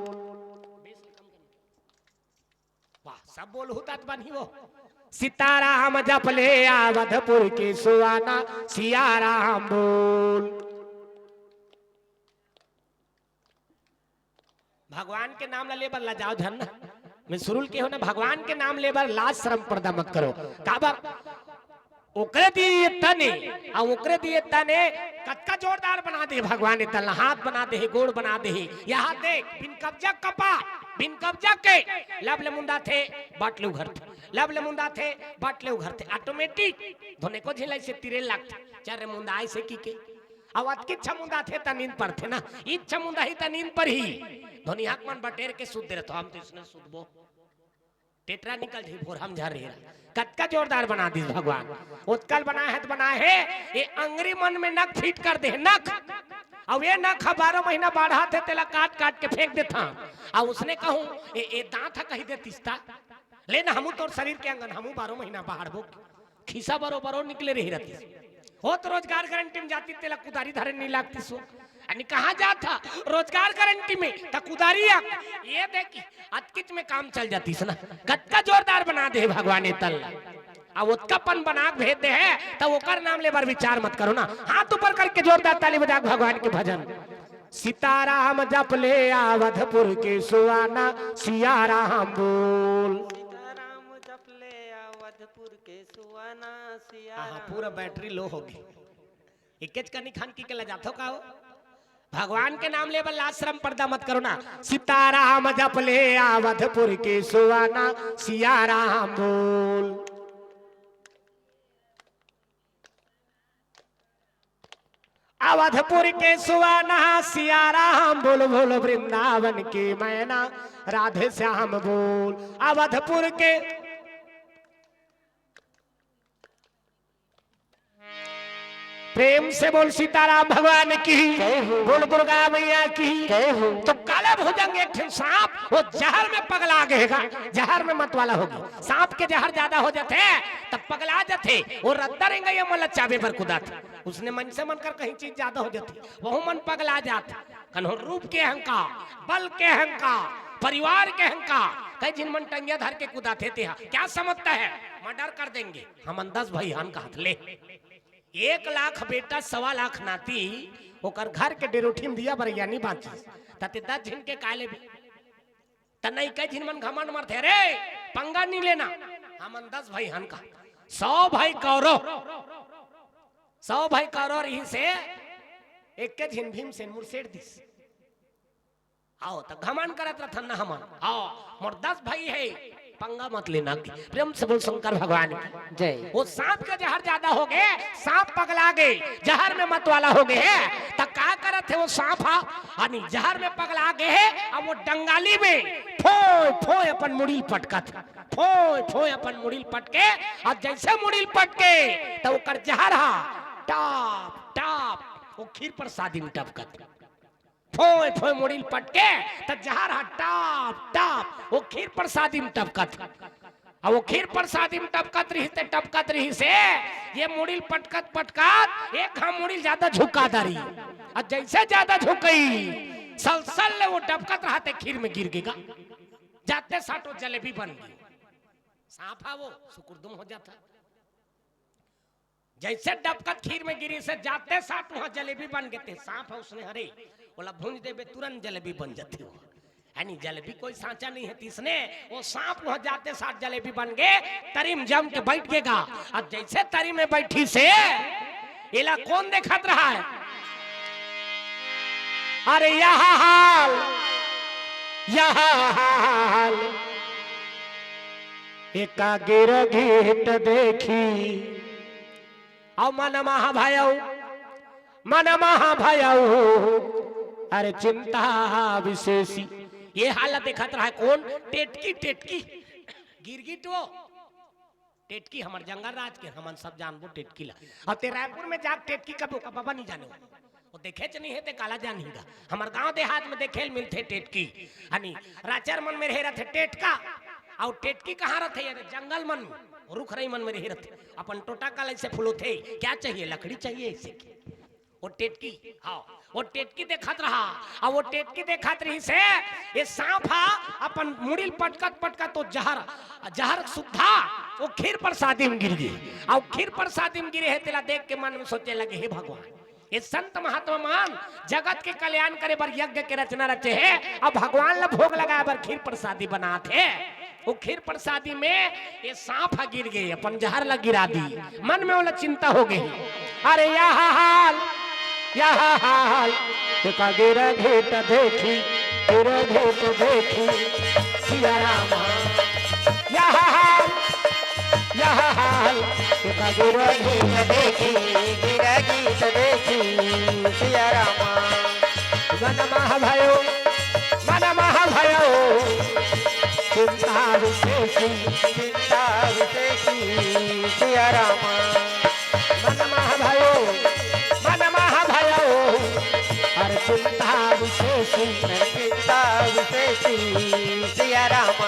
वाह, सब बोल हुतात बनी वो। सीताराम जप ले अवधपुर के सुहाना, सिया राम बोल। भगवान के नाम ला ले बर लजाओ झन ना। मैं सुरुल के हो ना, भगवान के नाम ले बर लाज शरम पर्दा मत करो। काबर? ओकरे दिए तन ए, अउ ओकरे दिए तन ए, कतका जोरदार बना दे भगवान ए तन ला, हाथ बना दे हे, गोड़ बना दे हे। यहाँ देख, बिन कब्जा कपार, बिन कब्जा के, लब ले मुंदाथे, बट ले उघरथे, लब ले मुंदाथे, बट ले उघरथे, automatic। धोने को झिलाई से तिरे लगथे, चल रे मुंदा आइसे कि के। अउ अतकी इच्छा मुंदाथे त नींद परथे ना, इच्छा मुंदाही त नींद परही। धोनी हाक मन बटेर के सुत दे रहे, तो हम तो इसने सुतबो। टेटरा निकल जाही, भोरहा म झर रही। कतका जोरदार बना दिस भगवान। ओतकल बनाए हे त बनाए हे, ए अंगरी मन में नख फिट कर दे हे, नख। अउ ए नख ह बारह महीना बाढ़त हे, तेला काट काट के फेंक देथन। अउ उसने कहूं, ए, ए दांत ह कहि देतिस त, ले ना, हमू तोर शरीर के अंगन, हमू बारह महीना बाढ़बो। खिसा बरो बरो निकले रही रहतिस। हो त रोजगार गारंटी में जातिस, तेला कुदारी धरे नइ लागतिस हो। यानी कहाँ जात ह? रोजगार गारंटी में, त कुदारी आ, ए देखी, अतकिच में काम चल जातिस ना। कतका जोरदार बना दे हे भगवान ए तन ला। अउ ओतका पन बना के भेज दे हे, त ओकर नाम ले बर विचार मत करो ना। हाथ ऊपर करके जोरदार ताली बजा के भगवान के भजन। सीताराम जप ले अवधपुर के सुहाना, सिया राम बोल। सीताराम जप ले अवधपुर के सुहाना, सिया हाँ, हाँ, राम पूरा बोल। बैटरी लो होगे। एकेच कनी खान कि के लजाथो का हो? भगवान के नाम ले बर लाज शरम पर्दा मत करो ना। सीताराम जप ले अवधपुर के सुहाना, सिया राम बोल। अवधपुर के सुहाना सिया राम बोल, बोल वृंदावन की मैना राधे श्याम बोल। अवधपुर के प्रेम से बोल सीताराम भगवान की, जय हो। बोल दुर्गा मैया की। जय हो। तो काला भुजंग एक ठन सांप, वो जहर में पगला गएगा, जहर में मतवाला होगे। सांप के जहर ज्यादा हो जाथे, तब पगला जाथे, वो रद्दा रेंगइया मन ला चाबे बर कुदाथे। उसने मन से मन कर कहीं चीज ज्यादा हो जाथे, वहू मन पगला जाथे। कन्हो रूप के अहंकार, बल के अहंकार, परिवार के अहंकार, कई झिन मन टंगिया धर के कुदाथे तेहा। क्या समझता है, मर्डर कर देंगे, हमन दस भाई हन कहत ले। एक लाख बेटा, सवा लाख नाती, ओकर घर के डेरोठी में दिया बरैया नी बांचिस, त ते दस झिन के काय लेबे? त नइकई झिन मन घमंड मरथे, "रे, पंगा नी लेना, हमन दस भाई हन का, सौ भाई कौरव, सौ भाई कौरव रहिसे, एके झिन भीमसेन मुरसेट दिस।" आओ, त घमंड करत रथन ना हमन। आओ, मोर दस भाई हे, पंगा मत लेना। प्रेम से बोल शंकर भगवान की। जय। वो सांप के जहर ज्यादा होगे, सांप पगला गे, जहर में मतवाला होगे हे। त का करत हे वो सांप हा? यानी जहर में पगला गे हे, अब वो डंगाली में फोय फोय अपन मुड़ी ल पटकत, फोय फोय अपन मुड़ी ल पटके, अब जैसे मुड़ी ल पटके, त ओकर जहर हा टाप टाप वो खीर प्रसादी में टपकत। फोय फोय मुड़ी ल पटके, त जहर हा टाप टाप वो खीर प्रसादी में टपकत। अब वो खीर प्रसादी में टपकत रहिस ते टपकत रहिसे, ये मुड़ी ल पटकत पटकत एक हा मुड़ी ल ज्यादा झुका डारिस। अब जैसे ज्यादा झुकइस, सलसल ले वो टपकत रहा ते खीर में गिर गे गा। जाते साट वो जलेबी बन गे। सांप हा वो, सुकुरदुम हो जाता। जैसे डबकत खीर में गिरिस हे, जाते साट उहाँ जलेबी बन गे ते। सांप हा उसने हरे, ओला भूंज देबे, तुरंत जलेबी बन जाथे वो। यानी जलेबी कोई सांचा नहीं हे, तिसने वो सांप उहाँ जाते साट जलेबी बन गे, तरी में जम के बइठ गे गा। अब जैसे तरी में बइठिस हे, एला कोन देखत रहा हे? अरे यह हाल, यह हाल, एका गिरगिट देखी। अउ मन महा भयउ, मन महा भयउ, अरे चिंता विशेषी। ये हाल देखत रहा हे कोन? टेटकी, टेटकी, गिरगिट वो। टेटकी हमर जंगल राज के, हमन सब जानबो टेटकी ला। अउ ते रायपुर में जाके टेटकी कबो का बाबा नहीं जाने हो। वो देखेच नहीं हे ते काला जानही गा। हमर गांव देहात में देखे ल मिलथे टेटकी। हनी राचर मन में रहे रथे टेटका। अउ टेटकी कहाँ रथे? ये जंगल मन में, रुख रई मन में रहे रथे। अपन टोटा का ऐसे फुलोथे, क्या चाहिए? लकड़ी चाहिए ऐसे के। वो टेटकी, हाँ, वो टेटकी देखत रहा। अउ वो टेटकी देखत रहिस हे, ये सांप हा अपन मुड़ी ल पटकत पटकत वो जहर, जहर सुद्धा वो खीर प्रसादी में गिर गे। अउ खीर प्रसादी में गिरे हे, तेला देख के मन में सोचे लगे, "हे भगवान, ये संत महात्मा मन जगत के कल्याण करे बर यज्ञ के रचना रचे हे, अउ भगवान ला भोग लगाए बर खीर प्रसादी बनात हे।" वो खीर प्रसादी में ये सांप ह गिर गे, अपन जहर ला गिरा दी। मन में ओला चिंता हो गे, अरे यह हाल, यह हाल, एका गिर घेट देखी, गिर घेट देखी, सिया राम। यह हाल, यह हाल, एका गिर घेट देखी, गिर घेट देखी, सिया राम। मन मह भयो, मन मह भयो, चिंता विशेषी, चिंता विशेषी, सिया राम। मन मह भयो, मन मह भयो, अरे चिंता विशेषी, चिंता विशेषी, सिया राम।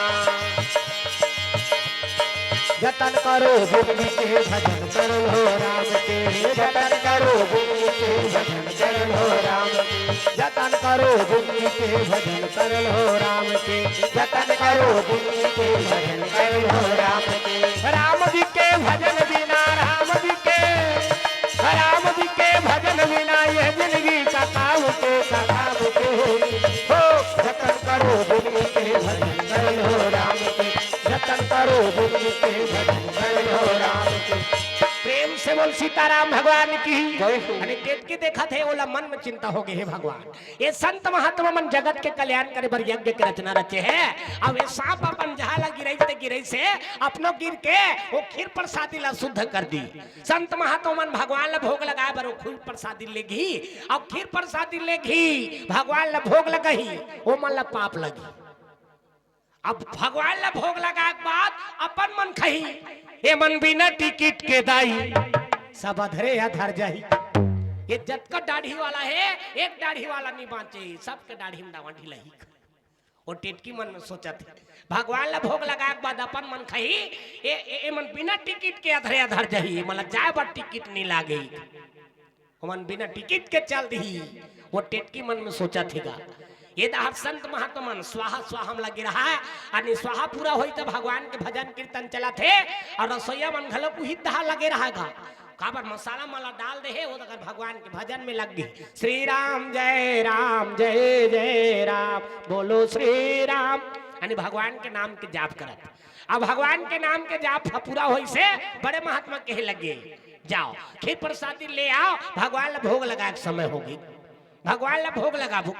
जतन करो जिनगी के, भजन कर लो राम के। जतन करो जिनगी के, भजन कर लो राम के। जतन करो जिनगी के, भजन कर लो राम के। जतन करो जिनगी के, भजन कर लो राम के। राम जी के भजन बिना, राम जी के, राम जी के भजन बिना ये जिनगी का काम के, का काम के। हो, जतन करो जिनगी के, भजन कर लो राम के। जतन करो जिनगी के, भजन कर लो राम के। प्रेम से बोल सीताराम भगवान की। जय हो। अरे टेटकी देखत हे, ओला मन में चिंता हो गे, हे भगवान, ये संत महात्मा मन जगत के कल्याण करे बर यज्ञ के रचना रचे हे। अब ये सांप अपन जहर ला गिरई ते गिरई से अपनो गिर के वो खीर प्रसादी ला शुद्ध कर दी। संत महात्मा मन भगवान ला भोग लगाए बर वो खीर प्रसादी लेगही, अब खीर प्रसादी लेगही, भगवान ला भोग लगही, वो मन ला पाप लगही। अब भगवान ला भोग लगाए के बाद अपन मन खही, ए मन बिना टिकट के दाई, सब अधरे अधर जाही। ये जतका दाढ़ी वाला हे, एक दाढ़ी वाला नहीं बांचे, सबके दाढ़ी में दावा ढिलही। वो टेटकी मन में सोचत हे, भगवान ला भोग लगाए के बाद अपन मन खही, ए, ए, ए मन बिना टिकट के अधरे अधर जाही, ए मन ला जाए बर टिकट नहीं लागे। ओमन बिना टिकट के चल दिही, वो टेटकी मन में सोचत हे गा। ये डहर संत महात्मा मन स्वाहा स्वाहा में लगे रहा, अने स्वाहा पूरा होई त भगवान के भजन कीर्तन चलत हे, अउ रसोईया मन घलो उही डहर लगे रहा गा। काबर मसाला मला डाल दे हे, वो अगर भगवान के भजन में लग गई, श्री राम जय राम जय जय राम, बोलो श्री राम, यानी भगवान के नाम के जाप करत। अब भगवान के नाम के जाप ह पूरा होई से बड़े महात्मा कहे लगे, जाओ खीर प्रसादी ले आओ, भगवान ला भोग लगाए के समय होगी, भगवान ला भोग लगाबो।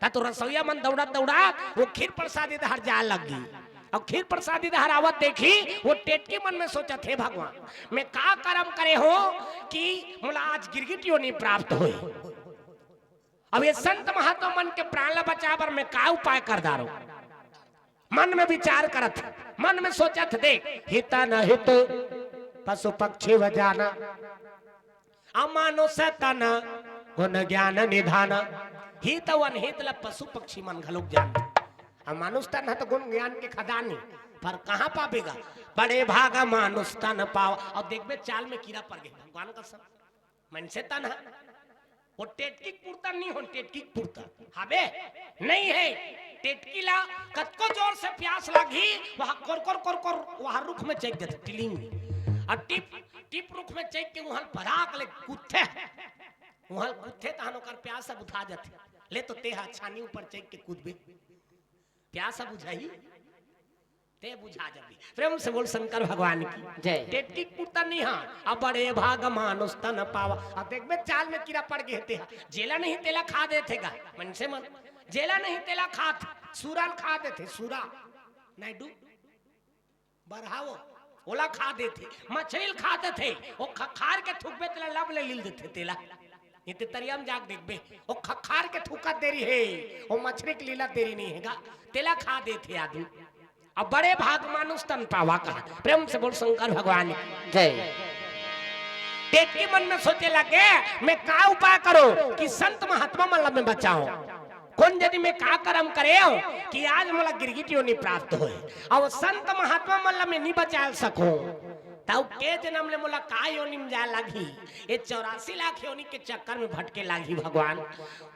त तो रसोईया मन दौड़त दौड़त वो खीर प्रसादी डहर जाए लग गई। अब खीर प्रसादी डहर आवत देखी, वो टेटकी मन में सोचत हे, भगवान, मैं का करम करे हो कि मोला आज गिरगिट योनि प्राप्त होई। अब ये संत महात्मा मन के प्राण ला बचाए बर मैं का उपाय कर डारो? मन में विचार करत, मन में सोचत, देख, हित न हित पशु पक्षी व जाना, अमानुष तन गुण ज्ञान निधान। हित व अनहित ला पशु पक्षी मन घलोक जान। अमानुष तन ह तो गुण ज्ञान के खदान हे, पर कहाँ पाबे गा? बड़े भाग मानुष तन पाव। अउ देखबे चाल में कीरा पड़ गे, भगवान कसम। मनसे तन ह वो टेटकी के पुरता नहीं होन, टेटकी के पुरता हबे नहीं हे। टेटकी ला कतको जोर से प्यास लागही, वहाँ कोर कोर कोर कोर वहाँ रुख में चेक देथे, टिलिंग। अउ टिप टिप रुख में चेक के उहाँ पराक ले कूदथे, उहाँ कूदथे तहन ओकर प्यास ह बुझा जाथे। ले तो तेहा छानी ऊपर चेक के कूदबे, प्यास ह बुझाही, ते बुझा जाबे। प्रेम से बोल शंकर भगवान की जय। टेटकी के पुरता नहीं हा, अब बड़े भाग मानुष तन पावा। अब देखबे चाल में कीरा पड़ गे हे तेहा, जेला नहीं तेला खा देथे गा मनसे मन, जेला नहीं तेला खात, सूरा ल खा देथे, सूरा, नायडू, बरहावो, ओला खा देथे, मछली ल खा देथे, ओ खखार के थूकबे तेला लब ले लील देथे तेला। नहीं ते तरिया में जाके देखबे, ओ खखार के थूकत देरी हे, ओ मछली के लीलत देरी नहीं हे गा, तेला खा देथे आदमी। अब बड़े भाग मानुष तन पावा कहा। प्रेम से बोल शंकर भगवान की जय। टेटकी मन में सोचे लगे, मैं का उपाय करो कि संत महात्मा मन ला मैं बचाओ? कोन जनी मैं का करम करेंव कि आज मोला गिरगिट योनि प्राप्त होय? अउ संत महात्मा मन ला मैं नी बचाय सकों, तब के जनम ले मोला का योनि में जाय लागही? ये चौरासी लाख योनि के चक्कर में भटके लागही भगवान।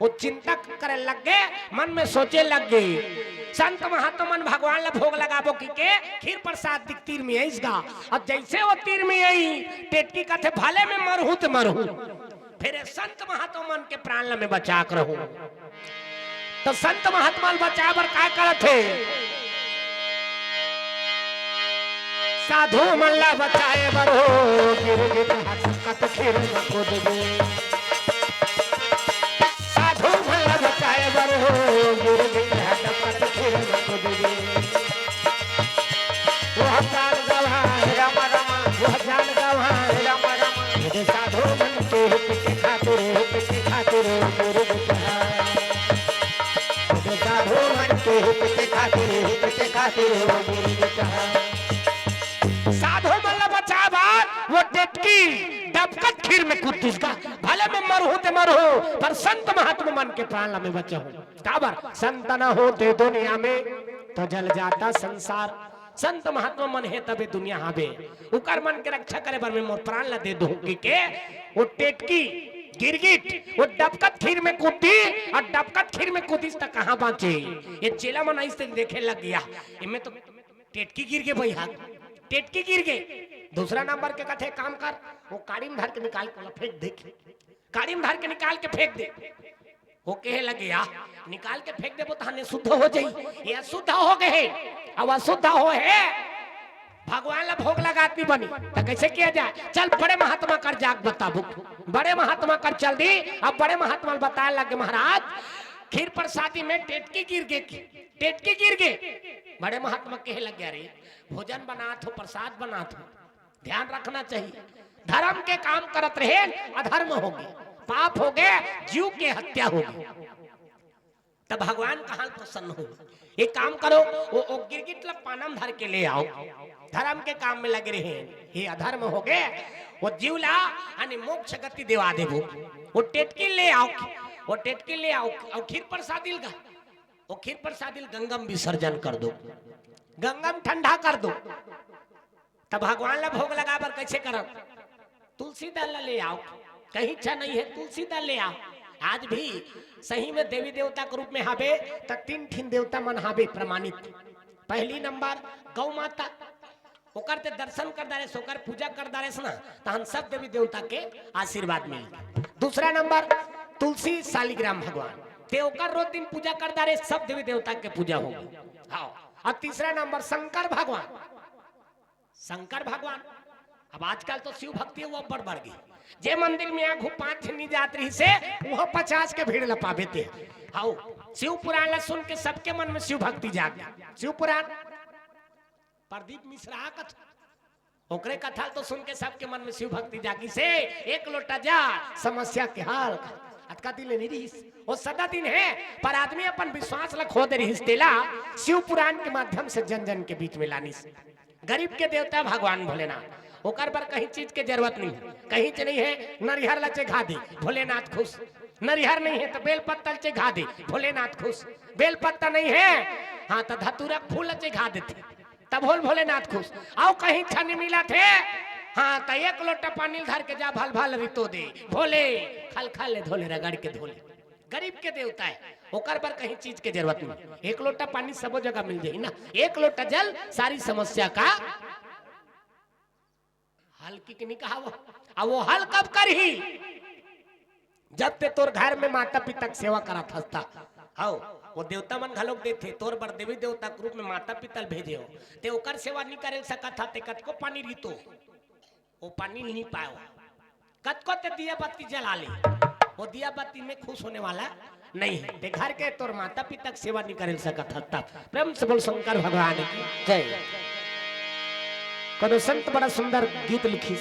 वो चिंता करे लग गे, मन में सोचे लग गे, संत महात्मा मन भगवान ला भोग लगाबो कहिके खीर प्रसाद दिख तीर में आइस गा। अब जैसे वो तीर में आई, टेटकी कथे, भले मैं मरहूं त मरहूं, फेर ए संत महात्मा मन के प्राण ल मैं बचा के रहूं। त संत महात्मा ल बचाए बर का करत हे? साधु मन ला बचाए बर हो, गिरगिट हटकत खीर में कूद गे। साधु मन ला बचाए बर हो, गिरगिट हटकत खीर में कूद गे। वह जान गवा हे राम राम, वह जान गवा हे राम राम। खुद साधु मन के हित के खातिर, हित के खातिर गिरगिट हा। खुद साधु मन के हित के खातिर, हित के खातिर गिरगिट हा। साधु मन ला बचाए बर वो टेटकी डबकत खीर में कूद दिस गा। भले मैं मरहूं ते मरहूं, पर संत महात्मा मन के प्राण ला मैं बचाहूं। काबर? संत न होते दुनिया में तो जल जाता संसार। संत महात्मा मन हे तबे दुनिया हावे। उकर मन के रक्षा करे बर मैं मोर प्राण ला दे दूं कि के वो टेटकी गिरगिट वो डबकत खीर में कूदी, अउ डबकत खीर में कूदिस त कहां बांचे? ये चेला मन अइसे देखे लग गया, एमे तो टेटकी गिर गे भई हा, टेटकी गिर गे। दूसरा नंबर के कथे काम कर, वो काड़ी में धर के निकाल के ओला फेंक दे, काड़ी में धर के निकाल के फेंक दे। वो कहे लगे, "या निकाल के फेंक देबो तहने शुद्ध हो जाई, ये अशुद्ध हो गए हे, अब अशुद्ध हो हे, भगवान ला भोग लगात नहीं बनी, त कैसे किया जाए? चल बड़े महात्मा कर जाके बताबो।" बड़े महात्मा कर चल दी। अब बड़े महात्मा बताए लगे, "महाराज, खीर प्रसादी में टेटकी गिर गे, टेटकी गिर गे।" बड़े महात्मा कहे लगे, "अरे, भोजन बनात हो, प्रसाद बनात हो, ध्यान रखना चाहिए। धर्म के काम करत रहे, अधर्म हो गे, पाप हो गे, जीव के हत्या हो गे।" तब भगवान कहां प्रसन्न हो? एक काम करो, वो, वो गिरगिट ला पाना में धर के ले आओ, धर्म के काम में लगे रहे, ये अधर्म हो गे, वो जीव ला यानी मोक्ष गति देवा देबो। वो टेटकी ले आओ, वो टेटकी ले आओ, अउ खीर प्रसादी ल गा, वो खीर प्रसादी ल गंगा में विसर्जन कर दो, गंगा में ठंडा कर दो। तब भगवान ला भोग लगा बर कैसे करब? तुलसी दल ला ले आओ, कहीं इच्छा नहीं है, तुलसी दल ले आओ। आज भी सही में देवी देवता के रूप में हावे, त तीन ठिन देवता मन हावे प्रमाणित। पहली नंबर गौ माता, ओकर ते दर्शन कर डारेस, ओकर पूजा कर डारेस ना, तहन सब देवी देवता के आशीर्वाद मिल। दूसरा नंबर तुलसी शालिग्राम भगवान, ते ओकर रोज दिन पूजा कर डारेस, सब देवी देवता के पूजा हो। हाँ, और तीसरा नंबर शंकर भगवान, शंकर भगवान। अब आजकल तो शिव भक्ति वो बढ़ बढ़ गई। जे मंदिर में आगू पांच झन नी जात रहिसे, वह पचास के भीड़ ल पाबे ते। हाउ, शिव पुराण ला सुन के सबके मन में शिव भक्ति जाग गई। शिव पुराण, प्रदीप मिश्रा कथा, ओकरे कथा ल तो सुन के सबके मन में शिव भक्ति जागिसे। एक लोटा जल, समस्या के हल। अतका दिन ले नहीं रहिस, वो सदा दिन हे, पर आदमी अपन विश्वास ला खो दे रहिस, तेला शिव पुराण के माध्यम से जन जन के बीच में लानिस। गरीब के देवता भगवान भोलेनाथ, ओकर बर कहीं चीज के जरूरत नहीं हे, कहीं च नहीं हे, नरिहर ला चघा दे, भोलेनाथ खुश। नरिहर नहीं हे त बेल पत्ता ल चघा दे, भोलेनाथ खुश। बेल पत्ता नहीं हे, हाँ, त धतूरा के फूल ल चघा देथे, तब होल भोलेनाथ खुश। अउ कहीं च नी मिलत हे, हाँ, त एक लोटा पानी ल धर के जा, भल भल रितो दे, भोले, खल खल ले धोले, रगड़ के धोले। गरीब के देवता हे, ओकर बर कहीं चीज के जरूरत नहीं। एक लोटा पानी सबो जगह मिल जाही ना, एक लोटा जल सारी समस्या का हल। कि नहीं कहा वो? अब वो हल कब करही? जब ते तोर घर में माता पिता के सेवा करत हस त। हाउ, वो देवता मन घलोक देथे, तोर बर देवी देवता के रूप में माता पिता ल भेजे हो, ते ओकर सेवा नहीं करे सकत ह, ते कतको पानी रितो, वो पानी नहीं पाओ। कतको ते दिया बत्ती जला ले, वो दिया बत्ती में खुश होने वाला नहीं हे। ते घर के तोर माता पिता के सेवा नहीं करे सकत ह तब। प्रेम से बोल शंकर भगवान की जय। कोनो संत बड़ा सुंदर गीत लिखिस,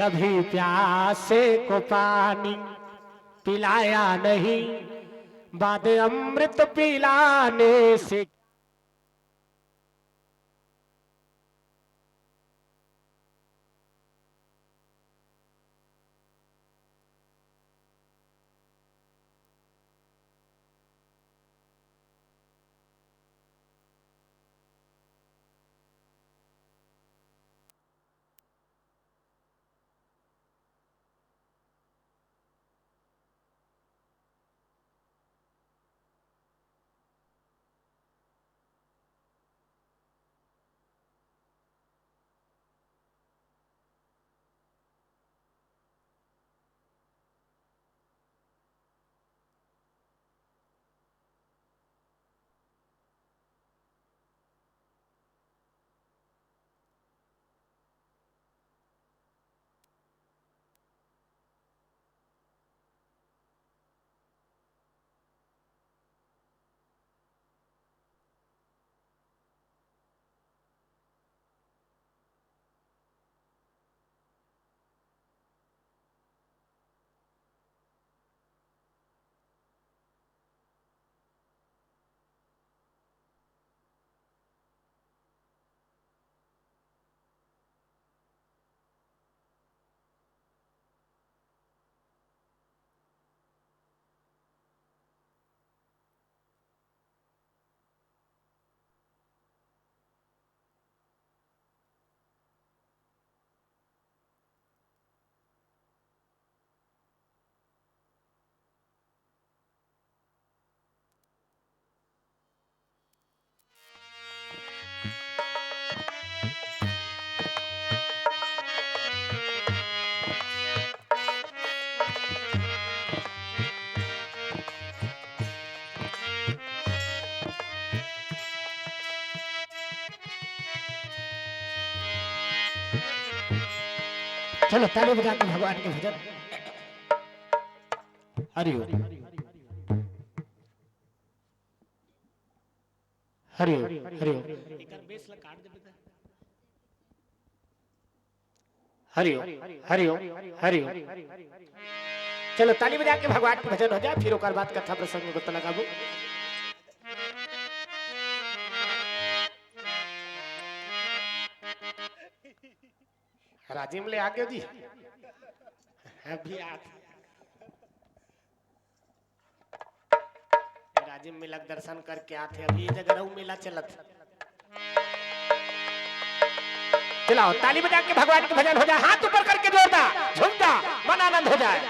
कभी प्यासे को पानी पिलाया नहीं, बाद अमृत पिलाने से। चलो, ताली बजा के भगवान के भजन। हरि ओम। हरि ओम, हरि ओम। एकर बेस ला काट देबे त। हरि ओम, हरि ओम, हरि ओम। चलो, ताली बजा के भगवान के भजन हो जाए, फिर ओकर बाद कथा प्रसंग में गोता लगाबो। राजिम ले आगे जी। अभी आत। राजिम मेला के दर्शन करके आत हे। अभी ये जगह रहू मेला चलत हे। चलाओ, ताली बजा के भगवान के भजन हो जाए, हाथ ऊपर करके जोरदार झूम जा, मन आनंद हो जाए।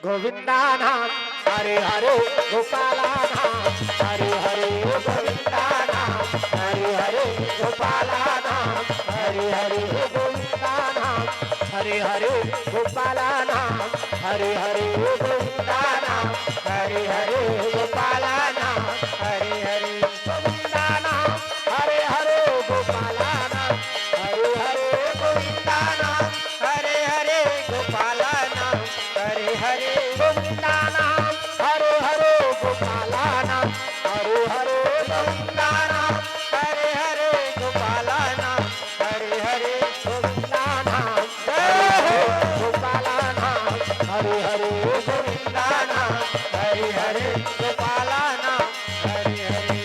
गोविंदा नाम हरे हरे, गोपाला नाम हरे हरे, गोविंदा नाम हरे हरे, गोपाला नाम हरे हरे, गोविंदा नाम हरे हरे, गोपाला नाम हरे हरे, गोविंदा नाम हरे हरे, गोपाला नाम हरे हरे, गोविंदा नाम हरे हरे, गोपाला नाम हरे हरे, गोविंदा नाम हरे हरे, गोपाला नाम हरे हरे, गोविंदा नाम हरे हरे, गोपाला नाम हरे हरे, गोविंदा नाम हरे हरे, गोपाला नाम हरे हरे, गोविंदा नाम हरे हरे, गोपाला नाम हरे हरे, गोविंदा नाम हरे हरे, गोपाला नाम हरे हरे।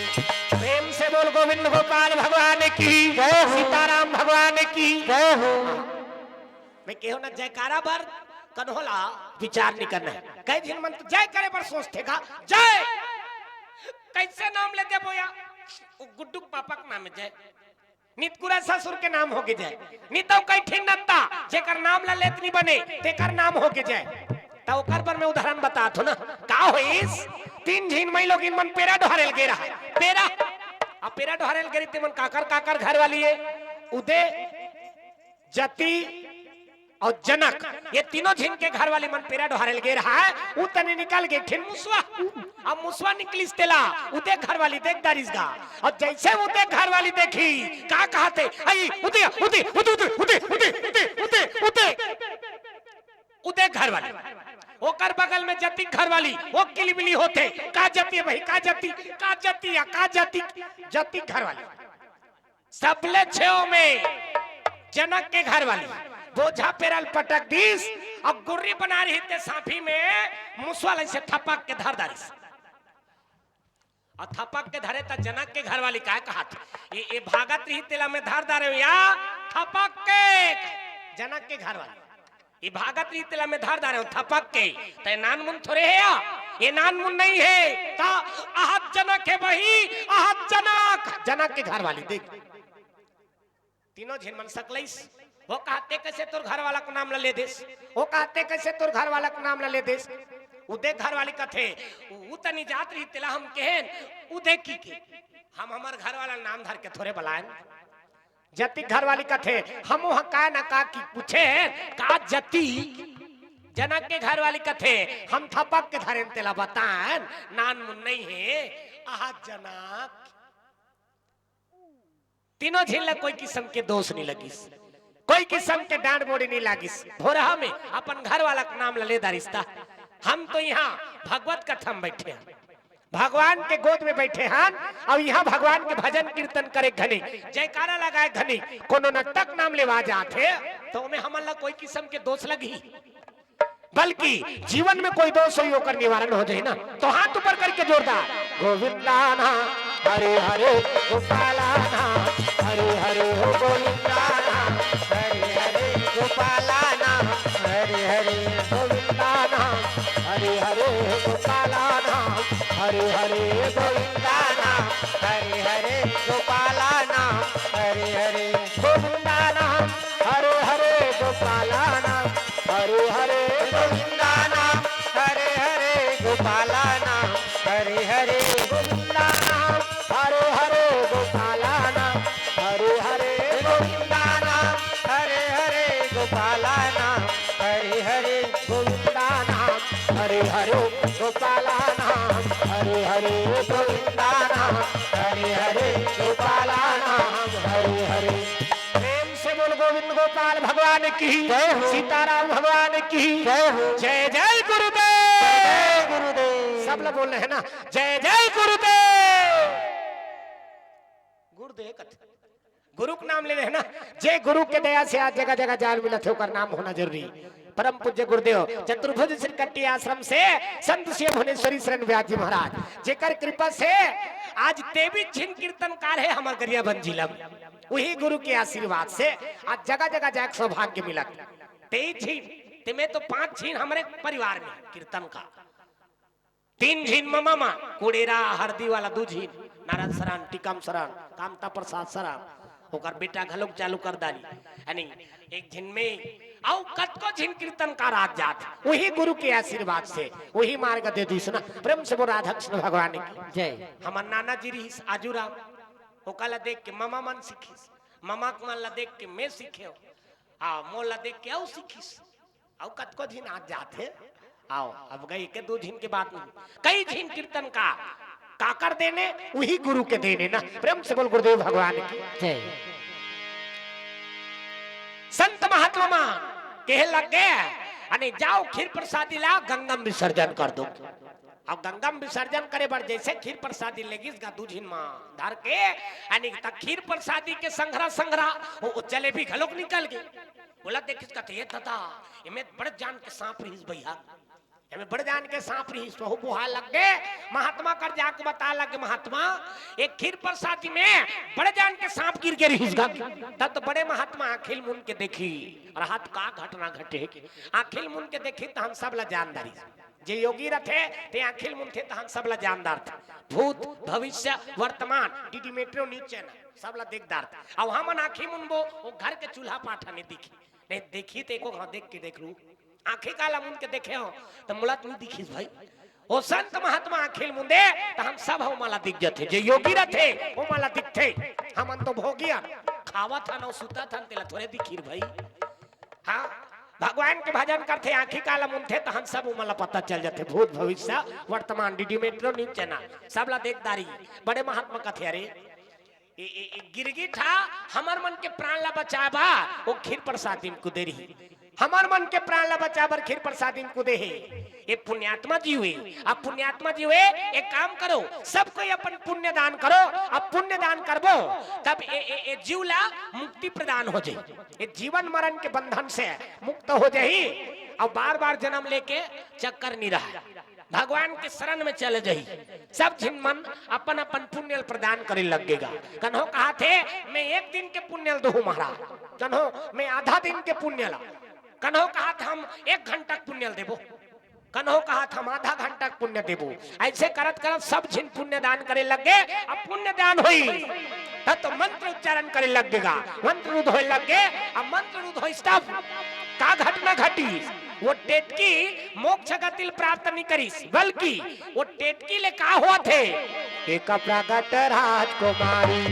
प्रेम से बोल गोविंद गोपाल भगवान की जय हो। सीताराम भगवान की जय हो। मैं केहो ना जयकारा बर कन्हो ला विचार नहीं करना है। कई झिन मन तो जय करे बर सोचथे का, जय कैसे नाम ले देबो या? वो गुड्डू के पापा के नाम है जय, नितकुरा ससुर के नाम होगे जय, नितौ कई ठिन नत्ता जेकर नाम ला लेत नहीं बने तेकर नाम होगे जय। त ओकर बर मैं उदाहरण बतात हो ना, का होइस? तीन झिन मई लोगिन मन पेरा डोहरे ल गे रहा, पेरा। अब पेरा डोहरे ल गे रही ते मन काकर काकर घर वाली है, उदय, जति और जनक, ये तीनों झिन के घर वाली मन पेरा डोहरे ल गे रहा है। उ तनी निकल गे ठिन मुसवा, अब मुसवा निकलिस तेला उदय घर वाली देख डारिस गा। और जैसे उदय घर वाली देखी, का कहते, आई उदय, उदय, उदय, उदय, उदय, उदय, उदय, उदय, उदय। उदय घर वाली, ओकर बगल में जति घर वाली, वो किलबिली होथे, का जति है भाई, का जति, का जति या, का जति, जति घर वाली। सबले छेव में जनक के घर वाली बोझा पेरा ल पटक दिस, अब गुर्री बना रही ते साफी में मुसवा ल से थपक के धर डारिस। और थपक के धरे त जनक के घर वाली काय कहत, ये, ये भागत रही तेला मैं धर डारे हूँ या थपक के। जनक के घर वाली, ये भागत रही तेला मैं धर डारे हूँ थपक के। ते नानमुन थोरे है या, ये नानमुन नहीं है। त अहत जनक है बही, अहत जनक, जनक के घर वाली देख। तीनों झिन मन सकलइस। वो कहते कैसे तोर घर वाला के नाम ला ले देस, वो कहते कैसे तोर घर वाला के नाम ला ले देस। उदय घर वाली कथे, उ तनी जात रही तेला हम कहेन, उदय की के, हम हमर घर वाला नाम धर के थोरे बलायन। जति घर वाली कथे, हम वहाँ का ना का की पूछे, का जति। जनक के घर वाली कथे, हम थपक के धरेन तेला बतान, नानमुन नहीं है, अहत जनक। तीनों झिन ला कोई किसम के दोष नहीं लगिस, कोई किसम के डांट बोड़ी नहीं लागिस। भोरहा में अपन घर वाला के नाम ला ले डारिस ता। हम तो यहाँ भगवत कथा में बैठे हन, भगवान के गोद में बैठे हन, अउ यहाँ भगवान के भजन कीर्तन करे घनी, जयकारा लगाए घनी कोनो नर्तक नाम लेवा जात हे, तो ओमे हमन ला कोई किसम के दोष लगही? बल्कि जीवन में कोई दोष होई, ओकर निवारण हो जाए ना। तो हाथ ऊपर करके जोरदार, गोविंदा नाम हरे हरे, गोपाला नाम हरे हरे, गोविंदा नाम हरे हरे, गोपाला नाम हरे हरे, गोविंदा नाम हरे हरे, गोपाला नाम हरे हरे, गोविंदा नाम हरे हरे, गोपाला नाम हरे हरे, गोविंदा नाम हरे हरे, गोपाला नाम हरे हरे, गोविंदा नाम हरे हरे, गोपाला नाम हरे हरे, गोविंदा नाम हरे हरे, गोपाला नाम हरे हरे, गोविंदा नाम हरे हरे, गोपाला नाम हरे हरे, गोविंदा नाम हरे हरे, गोपाला नाम हरे हरे, गोविंदा नाम हरे हरे, गोपाला नाम हरे हरे। प्रेम से बोल गोविंद गोपाल भगवान की, जय हो। सीताराम भगवान की, जय हो। जय जय गुरुदेव। जय गुरुदेव। सब लोग बोल रहे हैं ना, जय जय गुरुदेव। गुरुदेव कथे, गुरु के नाम ले रहे हैं ना, जे गुरु के दया से आज जगह जगह जान मिलत हे, ओकर नाम होना जरूरी। परम पूज्य गुरुदेव चतुर्भुज श्री कट्टी आश्रम से संत शिव भुवनेश्वरी शरण व्यास जी महाराज, जेकर कृपा से आज तेईस झिन कीर्तनकार हे हमर गरियाबंद जिला में। वही गुरु के आशीर्वाद से आज जगह जगह जाए के सौभाग्य मिलत। तेईस झिन, तेमे तो पांच झिन हमरे परिवार में कीर्तन का, तीन झिन ममा मा, कुड़ेरा हरदी वाला दू झिन, नारायण शरण, टीकम शरण, कामता प्रसाद शरण, ओकर बेटा घलोक चालू कर डारी। यानी एक झिन में अउ कतको झिन कीर्तनकार आत जात, वही गुरु के आशीर्वाद से, वही मार्ग दे दिस ना। प्रेम से बोल राधा कृष्ण भगवान की। जय। हमर नाना जी रहिस आजूराम, ओकर ला देख के ममा मन सीखिस, ममा मन ला देख के मैं सीखेव, आ मोर ला देख के अउ सीखिस। अउ कतको झिन आत जात हे। आओ, अब गई के दू झिन के बात नहीं, कई झिन कीर्तन का काकर देने, वही गुरु के देने ना। प्रेम से बोल गुरुदेव भगवान की। जय। संत महात्मा मन कहे लग गए, अने जाओ खीर प्रसादी ला गंगा में विसर्जन कर दो। अब गंगा में विसर्जन करे बर जैसे खीर प्रसादी लेगिस गा दू झिन मा धर के, अने त खीर प्रसादी के संघरा संघरा वो, वो जलेबी घलोक निकल गई। बोला, देखिस कथे, "ये दादा, एमे बड़ जान के सांप रहिस भैया, एमे बड़ जान के सांप रहिस।" वहू बोहा लग गे, महात्मा कर जाके बता लग गे, "महात्मा, एक खीर प्रसादी में बड़ जान के सांप गिर गे रहिस गा।" तब तो बड़े महात्मा आँखिल मुन के देखी, अउ हाथ का घटना घटे हे कि आँखिल मुन के देखी, त हम सब ला जान डारिस। जे योगी रथे, ते आँखिल मुनथे, त हम सब ला जान डारथे। भूत, भविष्य, वर्तमान, डीडी मेट्रो न्यूज चैनल, सब ला देख डारथे। अउ हमन आँखिल मुनबो, वो घर के चूल्हा पाठा नहीं दिखी। नहीं देखी ते को घाव देख के देख लू। आँखी काला मुन के देखे हो, त मुला तुम दिखिस भाई। वो संत महात्मा आँखिल मुंदे, त हम सब हो माला दिख जाथे। जे योगी रथे, वो माला दिखथे। हमन तो भोगिया, खावत हन अउ सुतत हन, तेला थोरे दिखिर भाई। हाँ, भगवान के भजन करथे, आँखी काला मुनथे, त हम सब वो माला पता चल जाथे। भूत, भविष्य, वर्तमान, डीडी मेट्रो न्यूज चैनल, सब ला देख डारी। बड़े महात्मा कथे, अरे, ए, ए, ए, गिरगिट हा हमर मन के प्राण ला बचाए बा, वो खीर प्रसादी में कुदे रही। हमर मन के प्राण ला बचाए बर खीर प्रसादी में कुदे हे। ये पुण्यात्मा जीव हे। अब पुण्यात्मा जीव हे, एक काम करो, सब कोई अपन पुण्य दान करो। अब पुण्य दान करबो, तब ए, ए, ए जीव ला मुक्ति प्रदान हो जाई, ये जीवन मरण के बंधन से मुक्त हो जाई, अउ बार बार जन्म लेके चक्कर नहीं रहा। भगवान के शरण में चले जाही। सब झिन मन अपन अपन पुण्य ल प्रदान करे लगेगा। कन्हो कहाथे, "मैं एक दिन के पुण्य ल दूहूं महाराज।" कन्हो, "मैं आधा दिन के पुण्य ल।" कन्हो कहाथे, "हम एक घंटा के पुण्य ल देबो।" कन्हो कहाथे, "हम आधा घंटा के पुण्य देबो।" ऐसे करत करत सब झिन पुण्य दान करे लगे। अब पुण्य दान होई, तब तो मंत्र उच्चारण करे लगेगा। मंत्र रुद्ध होए लगे। अब मंत्र रुद्ध होइस तब का घटना घटी? वो टेटकी मोक्ष गति ल प्राप्त नहीं करिस, बल्कि वो टेटकी ले का होवत हे? एक प्रगट राजकुमारी,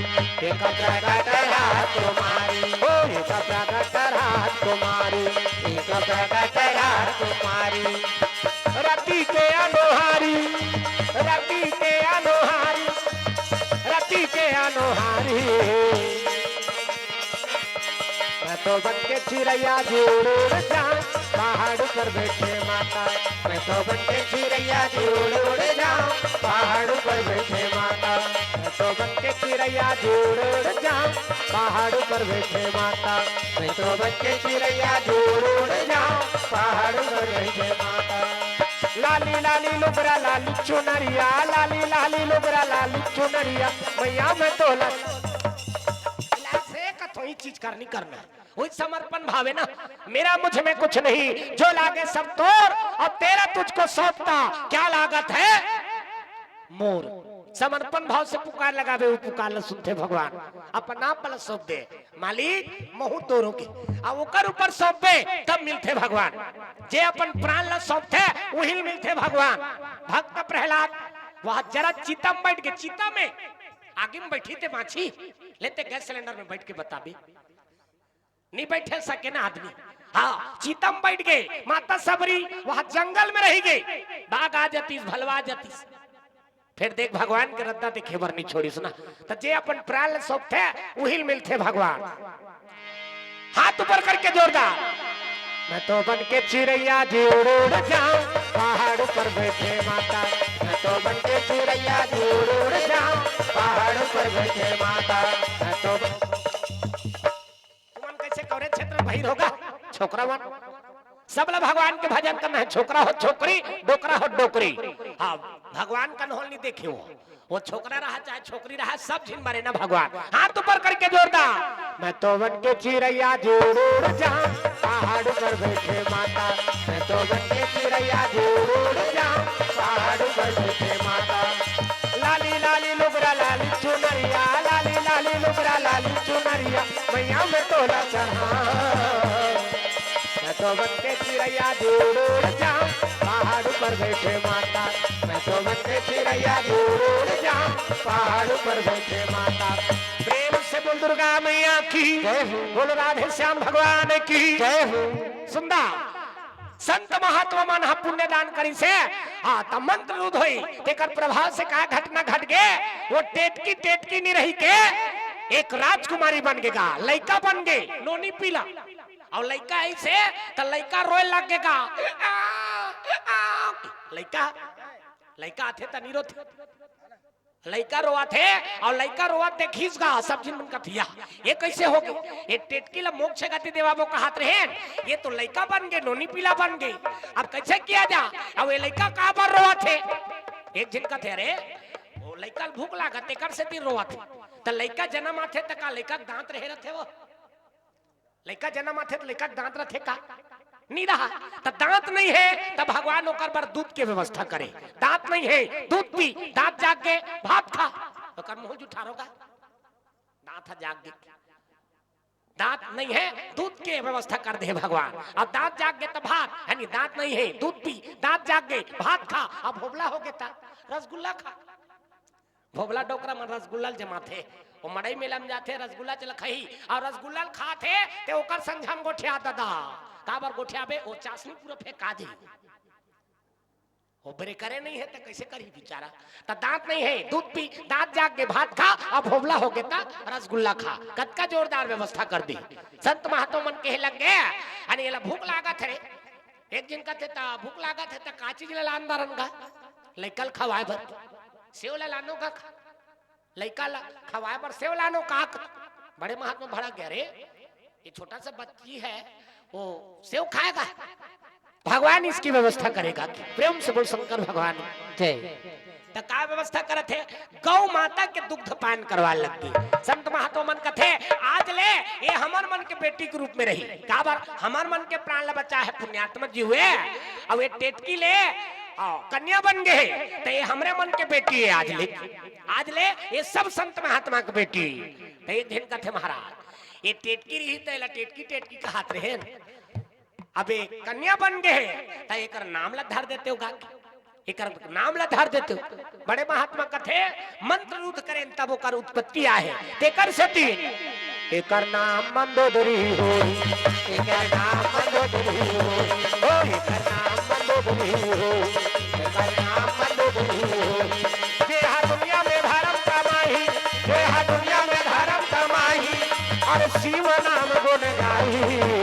एक प्रगट राजकुमारी, ओ एक प्रगट राजकुमारी, एक प्रगट राजकुमारी। रति के अनोहारी, रति के अनोहारी, रति के अनोहारी। मैं तो बन के चिरैया जी उड़ उड़ जाऊं, पहाड़ पर बैठे माता। मैं तो बन के चिरैया जी उड़ उड़ जाऊं, पहाड़ पर बैठे माता। मैं तो बन के चिरैया जी उड़ उड़ जाऊं, पहाड़ पर बैठे माता। मैं तो बन के चिरैया जी उड़ उड़ जाऊं, पहाड़ पर बैठे माता। लाली लाली लुगरा लाली चुनरिया, लाली लाली लुगरा लाली चुनरिया, मैया मैं तोला। इलाज से कथोई चीज करनी करना। वही समर्पण भाव हे ना, मेरा मुझ में कुछ नहीं, जो लागे सब तोर, अब तेरा तुझको सौंपता, क्या लागत है मोर। समर्पण भाव से पुकार लगावे, वो पुकार ल सुनथे भगवान। अपन आप ल सौंप दे, "मालिक, महूं तोर हों गे।" अब ओकर ऊपर सौंपबे, तब मिलथे भगवान। जे अपन प्राण ल सौंपथे, उही ल मिलथे भगवान। भक्त प्रहलाद वह जरा चिता में बैठ के, चिता में आगी में बैठी ते बांची, लेते गैस सिलेंडर में बैठ के बताबे। नहीं बैठे सके ना आदमी। हाँ, चिता में बैठ गे, माता सबरी वहां जंगल में रहि गे, बाघ आ जतिस, भलवा आ जतिस। फिर देख, भगवान के रद्दा देखे बर नहीं छोड़िस ना। त जे अपन प्राण ल सौंपथे, उही ल मिलथे भगवान। हाथ ऊपर करके जोरदार। मैं तो बन के चिरैया जी उड़ उड़ जाऊं, पहाड़ ऊपर बैठे माता। मैं तो बन के चिरैया जी उड़ उड़ जाऊं, पहाड़ ऊपर बैठे माता। मैं तो बन... तुमन कैसे कवरे क्षेत्र बहिर होगा? छोकरा मन, सबला भगवान के भजन करना है। छोकरा हो छोकरी, डोकरा हो डोकरी। हाँ, भगवान का नोहल नहीं देखे हो। वो छोकरा रहा चाहे छोकरी रहा, सब झिन मरे ना भगवान। हाथ ऊपर करके जोरदार। मैं तो बन के चिरैया जी उड़ उड़ जाऊं, पहाड़ पर बैठे माता। मैं तो बन के चिरैया जी उड़ उड़ जाऊं, पहाड़ पर बैठे माता। लाली लाली लुगरा लाली चुनरिया, लाली लाली लुगरा लाली चुनरिया, मैया मैं तोला चढ़ा। मैं तो बन के चिरैया जी उड़ उड़ जाऊं, पहाड़ पर बैठे माता। मैं तो बन के चिरैया जी उड़ उड़ जाऊं, पहाड़ पर बैठे माता। प्रेम से बोल दुर्गा मैया की। जय हो। बोलो राधे श्याम भगवान की। जय हो। सुंदर संत महात्मा मन ह पुण्य दान करिस हे। हाँ, त मंत्र रुद्ध होई, तेकर प्रभाव से का घटना घट गे? वो टेटकी, टेटकी नहीं रही के एक राजकुमारी बन गे गा, लइका बन गे, नोनी पीला। अउ लइका अइसे त लइका रोए लग गे गा। लइका, लइका आथे त नहीं रोथे। लइका रोवत हे अउ लइका रोवत देखिस गा, सब झिन मन कथे, "या, ये कैसे हो गे? ये टेटकी ला मोक्ष गति देवाबो कहत रहेन, ये तो लइका बन गे, नोनी पीला बन गे, अब कैसे किया जा? अब ये लइका काबर रोवत हे?" एक झिन कथे, "अरे, वो लइका ल भूख लागत, तेकर सेती रोवत हे।" त लइका जनम आथे त का लइका के दांत रहे रथे वो? लइका जनम आथे त लइका के दांत रथे का? नहीं रहा। त दांत नहीं हे त भगवान ओकर बर दूध के व्यवस्था करे। दांत नहीं हे, दूध पी, दांत जाग गे, भात खा। ओकर मुंह जुठारो गा, दांत ह जाग गे। दांत नहीं हे, दूध के व्यवस्था कर दे भगवान। अब दांत जाग गे त भात, यानी दांत नहीं हे, दूध पी, दांत जाग गे, भात खा। अब भोबला हो गे त रसगुल्ला खा। भोबला डोकरा मन रसगुल्ला ल जमाथे, वो मड़ई मेला में जाथे, रसगुल्ला चल खाही, अउ रसगुल्ला ल खाथे, ते ओकर संझा म गोठिया ददा। काबर गोठियाबे? वो चासनी पूरा फेंका जाही। वो ब्रेकरे नहीं हे, त कैसे करही बिचारा? त दांत नहीं हे, दूध पी, दांत जाग गे, भात खा, अब भोबला हो गे, त रसगुल्ला खा। कतका जोरदार व्यवस्था कर दी संत महात्मा मन। कहे लग गे, "अरे, एला भूख लागत हे रे।" एक झिन कथे, "त भूख लागत हे, त का चीज ला लान दारन गा?" लइका ल खवाए बर सेव ला लानो गा। लइका ला खवाए बर सेव लानो का? बड़े महात्मा भड़क गे, "अरे, ये छोटा सा बच्ची है, वो सेव खाएगा?" भगवान इसकी व्यवस्था करेगा। प्रेम से बोल शंकर भगवान। जय। त का व्यवस्था करत हे? गौ माता के दुग्ध पान करवा लग गे। संत महात्मा मन कथे, "आज ले ये हमर मन के बेटी के रूप में रही।" काबर? हमर मन के प्राण ला बचाए हे पुण्यात्मा जीव हे। अउ ये टेटकी ले, अउ कन्या बन गे हे, त ये हमरे मन के बेटी हे। आज ले, आज ले ये सब संत महात्मा के बेटी। त एक झिन कथे, "महाराज, ये टेटकी रही त एला टेटकी, टेटकी कहत रहेन। अब ये कन्या बन गे हे, त एकर नाम ला धर देतेव गा, एकर नाम ला धर देतेव।" बड़े महात्मा कथे, "मंत्र रुद्ध करेन तब ओकर उत्पत्ति आहे, तेकर सेती एकर नाम मंदोदरी होही, एकर नाम मंदोदरी होही, ओ एकर नाम मंदोदरी होही, एकर नाम मंदोदरी होही।" जे हा दुनिया में धर्म कमाही, जे हा दुनिया में धर्म कमाही, अउ शिव नाम गुण गाही।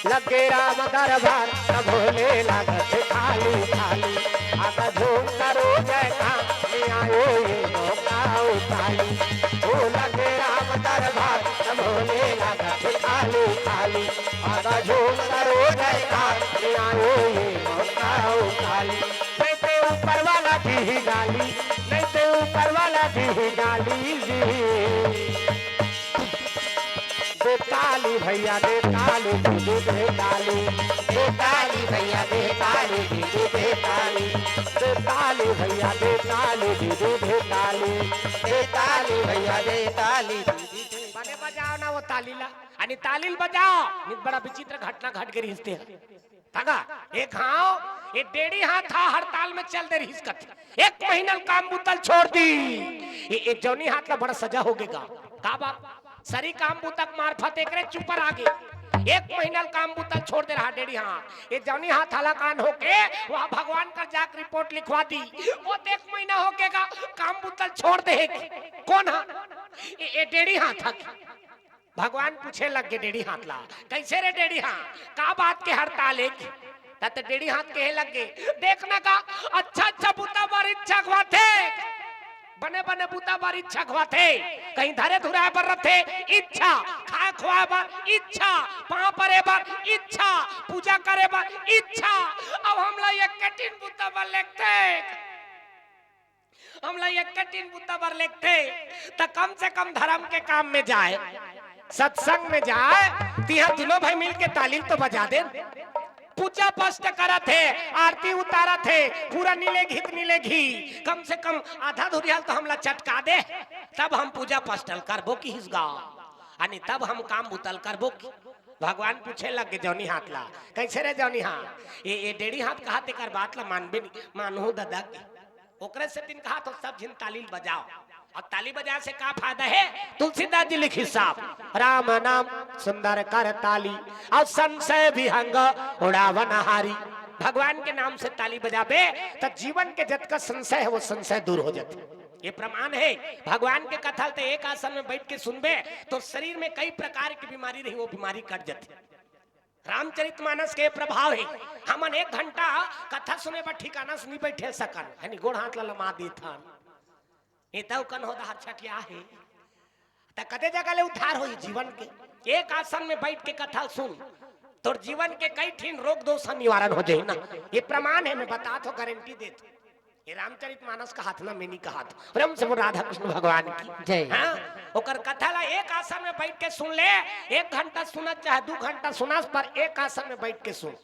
लगे राम दरबार, सब भोले लागत थाली थाली। आका झूम करो जयकार, आयो ये मौका उठाई। ओ लगे राम दरबार, सब भोले लागत थाली थाली। आका झूम करो जयकार, आयो ये मौका उठाई। नहीं ते ऊपर वाला दी गाली, नहीं ते ऊपर वाला दी गाली जी। दे ताली भैया, दे ताली दीदी, दे ताली। दे ताली भैया, दे ताली दीदी, दे ताली। दे ताली भैया, दे ताली दीदी, दे ताली। दे ताली भैया, दे ताली दीदी, दे ताली। बने बजाव ना वो ताली ला, अनी ताली ल बजाव। नित बड़ा विचित्र घटना घट गे रिहिस ते। तगा, एक घांव, ये डेढ़ी हाथ हा हड़ताल में चल दे रिहिस कथे। एक महीना ल काम बुता ल छोड़ दी। ये, ये जौनी हाथ ला बड़ा सजा हो गे गा। काबर? सरी काम बुता के मार्फत एकरे चुपर आ गे। एक महीना ल काम बुता ल छोड़ दे रहा डेढ़ी हाथ। ये जौनी हाथ हलाकान होके वहां भगवान कर जाके रिपोर्ट लिखवा दी। वो तो एक महीना होके का काम बुता ल छोड़ दे हे कि? कौन हा? ये, ये डेढ़ी हाथ हा कि? भगवान पूछे लग गे डेढ़ी हाथ ला, "कैसे रे डेढ़ी हाथ, का बात के हड़ताल हे कि?" त, त डेढ़ी हाथ कहे लग गे, "देख ना का, अच्छा अच्छा बुता बर इच्छा अखवाथे, बने बने बुता बर इच्छा अखवाथे, कहीं धरे धुराए बर रथे इच्छा, खाए खुआए बर इच्छा, पांव परे बर इच्छा, पूजा करे बर इच्छा, अब हमला ये कठिन बुता बर लेगथे।" हमला ये कठिन बुता बर लेगथे, त कम से कम धर्म के काम में जाए, सत्संग में जाए, तिहा दुनों भाई मिल के ताली तो बजा दे। पूजा पाठ करत हे, आरती उतारत हे, पूरा नी लेगही त नी लेगही, कम से कम आधा धुरिहा ल तो हमला चटका दे, तब हम पूजा पाठ ल करबो किहिस गा, अने तब हम काम बुता ल करबो कि। भगवान पूछे लग गे जौनी हाथ ला, "कैसे रे जौनी हाथ, ये, ये डेढ़ी हाथ कहा तेकर बात ला मानबे नी?" "मानहूं ददा के।" ओकरे सेतिन कहा तो सब झिन ताली बजाओ। अब ताली बजाए से का फायदा हे? तुलसीदास जी लिखिस साफ, "राम नाम सुंदर कर ताली, अउ संशय विहंग उड़ावन हारी।" भगवान के नाम से ताली बजाबे त जीवन के जतका संशय हे वो संशय दूर हो जाथे। ये प्रमाण हे। भगवान के कथा ल त एक आसन में बैठ के सुनबे तो शरीर में कई प्रकार की बीमारी रही वो बीमारी कट जाथे। रामचरितमानस के प्रभाव हे। हमन एक घंटा कथा सुने बर ठिकाना से नी बैठे सकन, हे नी, गोड़ हाथ ला लमा देथन, ए तव कन हो दहर छठिया हे, त कते जगह ले उद्धार होही जीवन के। एक आसन में बैठ के कथा सुन, तोर जीवन के कई ठिन रोग दोष ह निवारण हो जाही ना। ये प्रमाण हे, मैं बतात हों, गारंटी देत हों। ये रामचरितमानस कहत हों ना, मैं नी कहत हों। प्रेम से बोल राधा कृष्ण भगवान की जय। हाँ, ओकर कथा ला एक आसन में बैठ के सुन ले, एक घंटा सुनस चाहे दू घंटा सुनस, पर एक आसन में बैठ के सुन,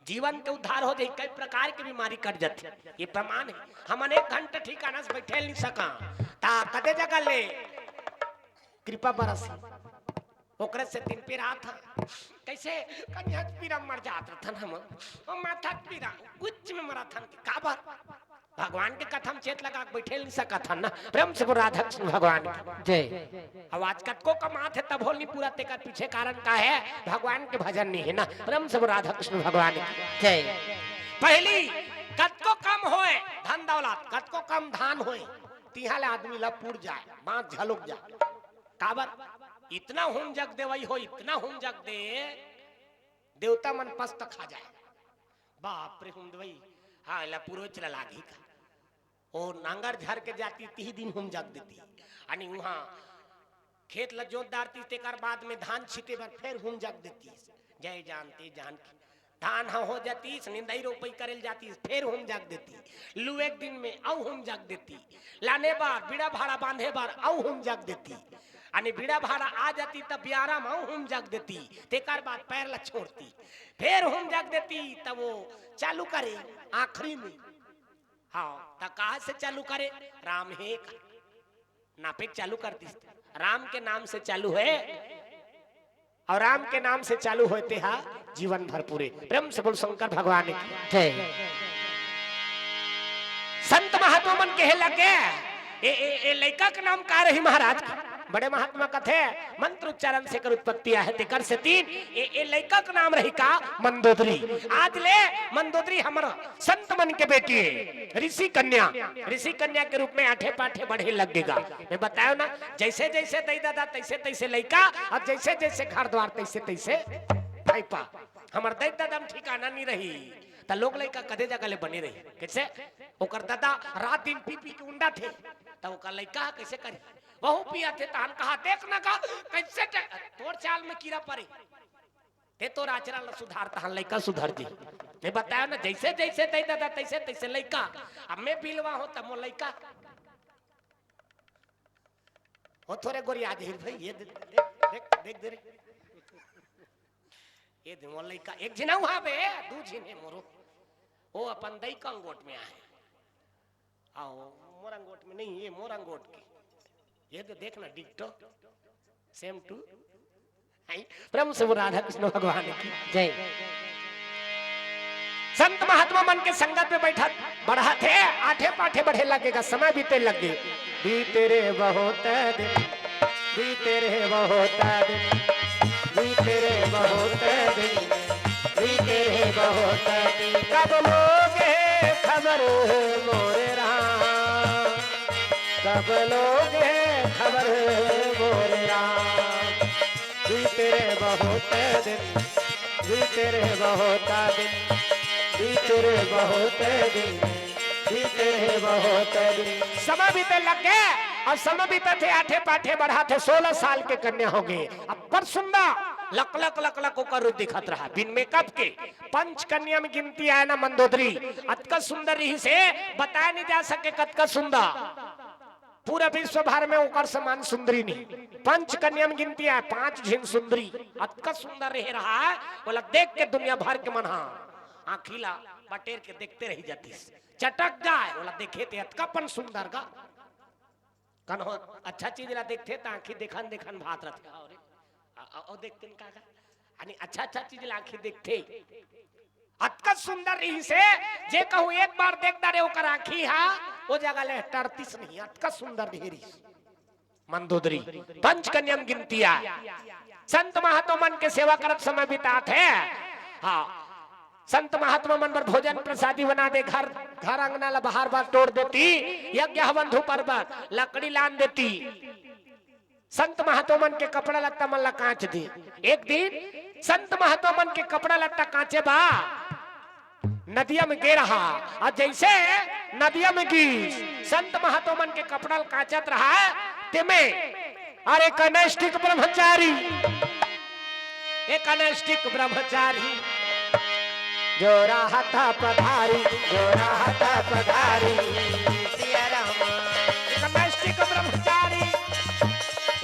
जीवन के उद्धार हो जाही, कई प्रकार के बीमारी कट जाथे। ये प्रमाण हे। हमन एक घंटा ठिकाना से बैठे नी सका, त कते जगह ले कृपा बरसही। ओकरे सेतिन पेराथन। कैसे? कनिहा के पीरा मर जात रथन हमन, ओ माथा के पीरा, गुच्च में मरथन कि काबर? भगवान के कथा में चेत लगा के बैठे नी सकत हन ना। प्रेम से बोल राधा कृष्ण भगवान की जय। अब आज कतको कमात हे तभो नी पूरा, तेकर पीछे कारण का हे? भगवान के भजन नी हे ना। प्रेम से बोल राधा कृष्ण भगवान की जय। पहली, कतको कम होय धन दौलत, कतको कम धान होय, तिहा ले आदमी ला पुर जाय, बांस झलुक जाय। काबर? इतना हूम जग देवई हो, इतना हूम जग दे, देवता मन पस्त खा जाय। बाप रे, हूम देवई, हाँ, एला पुरोच ला लागही का? ओ नांगर झर के जातिस, तिही दिन हूम जग देतिस। अने उहाँ खेत ला जोत डारतिस, तेकर बाद में धान छीटे बर फेर हूम जग देतिस। जय जानते जानकी धान ह हो जातिस, निंदई रोपई करे ल जातिस, फेर हूम जग देतिस। लुए के दिन में अउ हूम जग देतिस। लाने बर, बीड़ा भाड़ा बांधे बर अउ हूम जग देतिस। अने बीड़ा भाड़ा आ जातिस, त बियारा म अउ हूम जग देतिस। तेकर बाद पैर ला छोड़तिस, फेर हूम जग देतिस, त वो चालू करे आखिरी में। हाँ, त कहाँ से चालू करे? राम हे का नापे के चालू कर दिस। राम के नाम से चालू होय, अउ राम के नाम से चालू होय तेहा जीवन भर पूरे। प्रेम से बोल शंकर भगवान की जय। संत महात्मा मन कहे लगे, ए, ए, ए लइका के नाम का रही महाराज? बड़े महात्मा कथे, मंत्र उच्चारण से कर उत्पत्ति आहे, तेकर सेतिन ए, ए लइका के नाम रही का? मंदोदरी। आज ले मंदोदरी हमर संत मन के बेटी हे, ऋषि कन्या, ऋषि कन्या के रूप में आठे पाठे बढ़े लग गे गा। मैं बतायो ना, जैसे जैसे दई ददा तैसे तैसे लइका, अउ जैसे जैसे घर द्वार तैसे तैसे भइपा। हमर दई ददा म ठिकाना नी रही, त लोग लइका कते जगह ले बने रही। कैसे? ओकर ददा रात दिन पी पी के उंडाथे, त ओकर लइका कैसे करी? वहू पियाथे, तहन कहा, "देख ना का, कैसे ते-, तोर चाल में कीरा परे।" ते तोर आचरण ल सुधार, तहन लइका सुधर जी। मैं बतायो ना, जैसे जैसे दई ददा तैसे तैसे लइका। अब मैं बिलवा हों त मोर लइका हो थोरे गोरिया जाही भाई, ये दे, देख, देख, देख दे रे। ये दे मोर लइका, एक झिन अउ हावे, दू झिन हे मोरो। ओ अपन दई के अंगोट में आहे। अउ मोर अंगोट में नहीं, ये मोर अंगोट के। ये तो देखना, डिक्टो, same to। हाय, प्रेम से बोल राधा कृष्ण भगवान की जय। संत महात्मा मन के संगत में बैठत बढ़त हे, आठे पाठे बढ़े लगे गा, समय बीते लगे। बीते रे बहुत दिन, बीते रे बहुत दिन, बीते रे कब लोगे खबर मोरे राम, कब लोगे खबर मोरे राम। बीते रे बहुत दिन, बीते रे बहुत दिन, बीते रे बहुत दिन, बीते रे बहुत दिन। समय बीते लग गे, अउ समय बीतत हे, आठे पाठे बढ़त हे, सोलह साल के कन्या होगे। अब्बड़ सुंदर, लक लक लक लक ओकर रूप दिखत रहा, बिन मेकअप के। पंच कन्या में गिनती आय ना मंदोदरी, अतका सुंदर रहिस हे, बताय नइ जा सके कतका सुंदर। पूरा विश्व भर में ओकर समान सुंदरी नहीं। पंच कन्या में गिनती आय, पांच झिन सुंदरी, अतका सुंदर रहे रहा, ओला देख के दुनिया भर के मन हा आँखी ला बटेर के देखते रहि जातिस। चटक जाय, ओला देखे ते अतका पन सुंदर गा। कन्हो अच्छा चीज ला देखथे त आँखी देखन देखन भात रथे। अरे, अ, अ, अ, देखते न का का? यानी अच्छा अच्छा चीज ला आँखी देखथे। अतका सुंदर रहिस हे, जे कहूँ एक बार देख डारे ओकर आँखी हा, ओ जगह ले टरतिस नहीं, अतका सुंदर रहे रहिस। मंदोदरी, पंच कन्या में गिनती आय। संत महात्मा मन के सेवा करत समय बितात हे। हाँ, संत महात्मा मन बर भोजन प्रसादी बना दे, घर, घर अंगना ला बाहर बार टोर देती, यज्ञ हवन धूप अर्पण, लकड़ी लान देती। संत महात्मा मन के कपड़ा लत्ता मन ला कांच दे। एक दिन संत महात्मा मन के कपड़ा लत्ता कांचे बा नदिया में गे रहा, अउ जइसे नदिया में गिस, संत महात्मा मन के कपड़ा ल कांचत रहा, तेमे अरे कनिष्ठिक ब्रह्मचारी, ए कनिष्ठिक ब्रह्मचारी, जो रहत पधारी, जो रहत पधारी, सिया राम। ए कनिष्ठिक ब्रह्मचारी,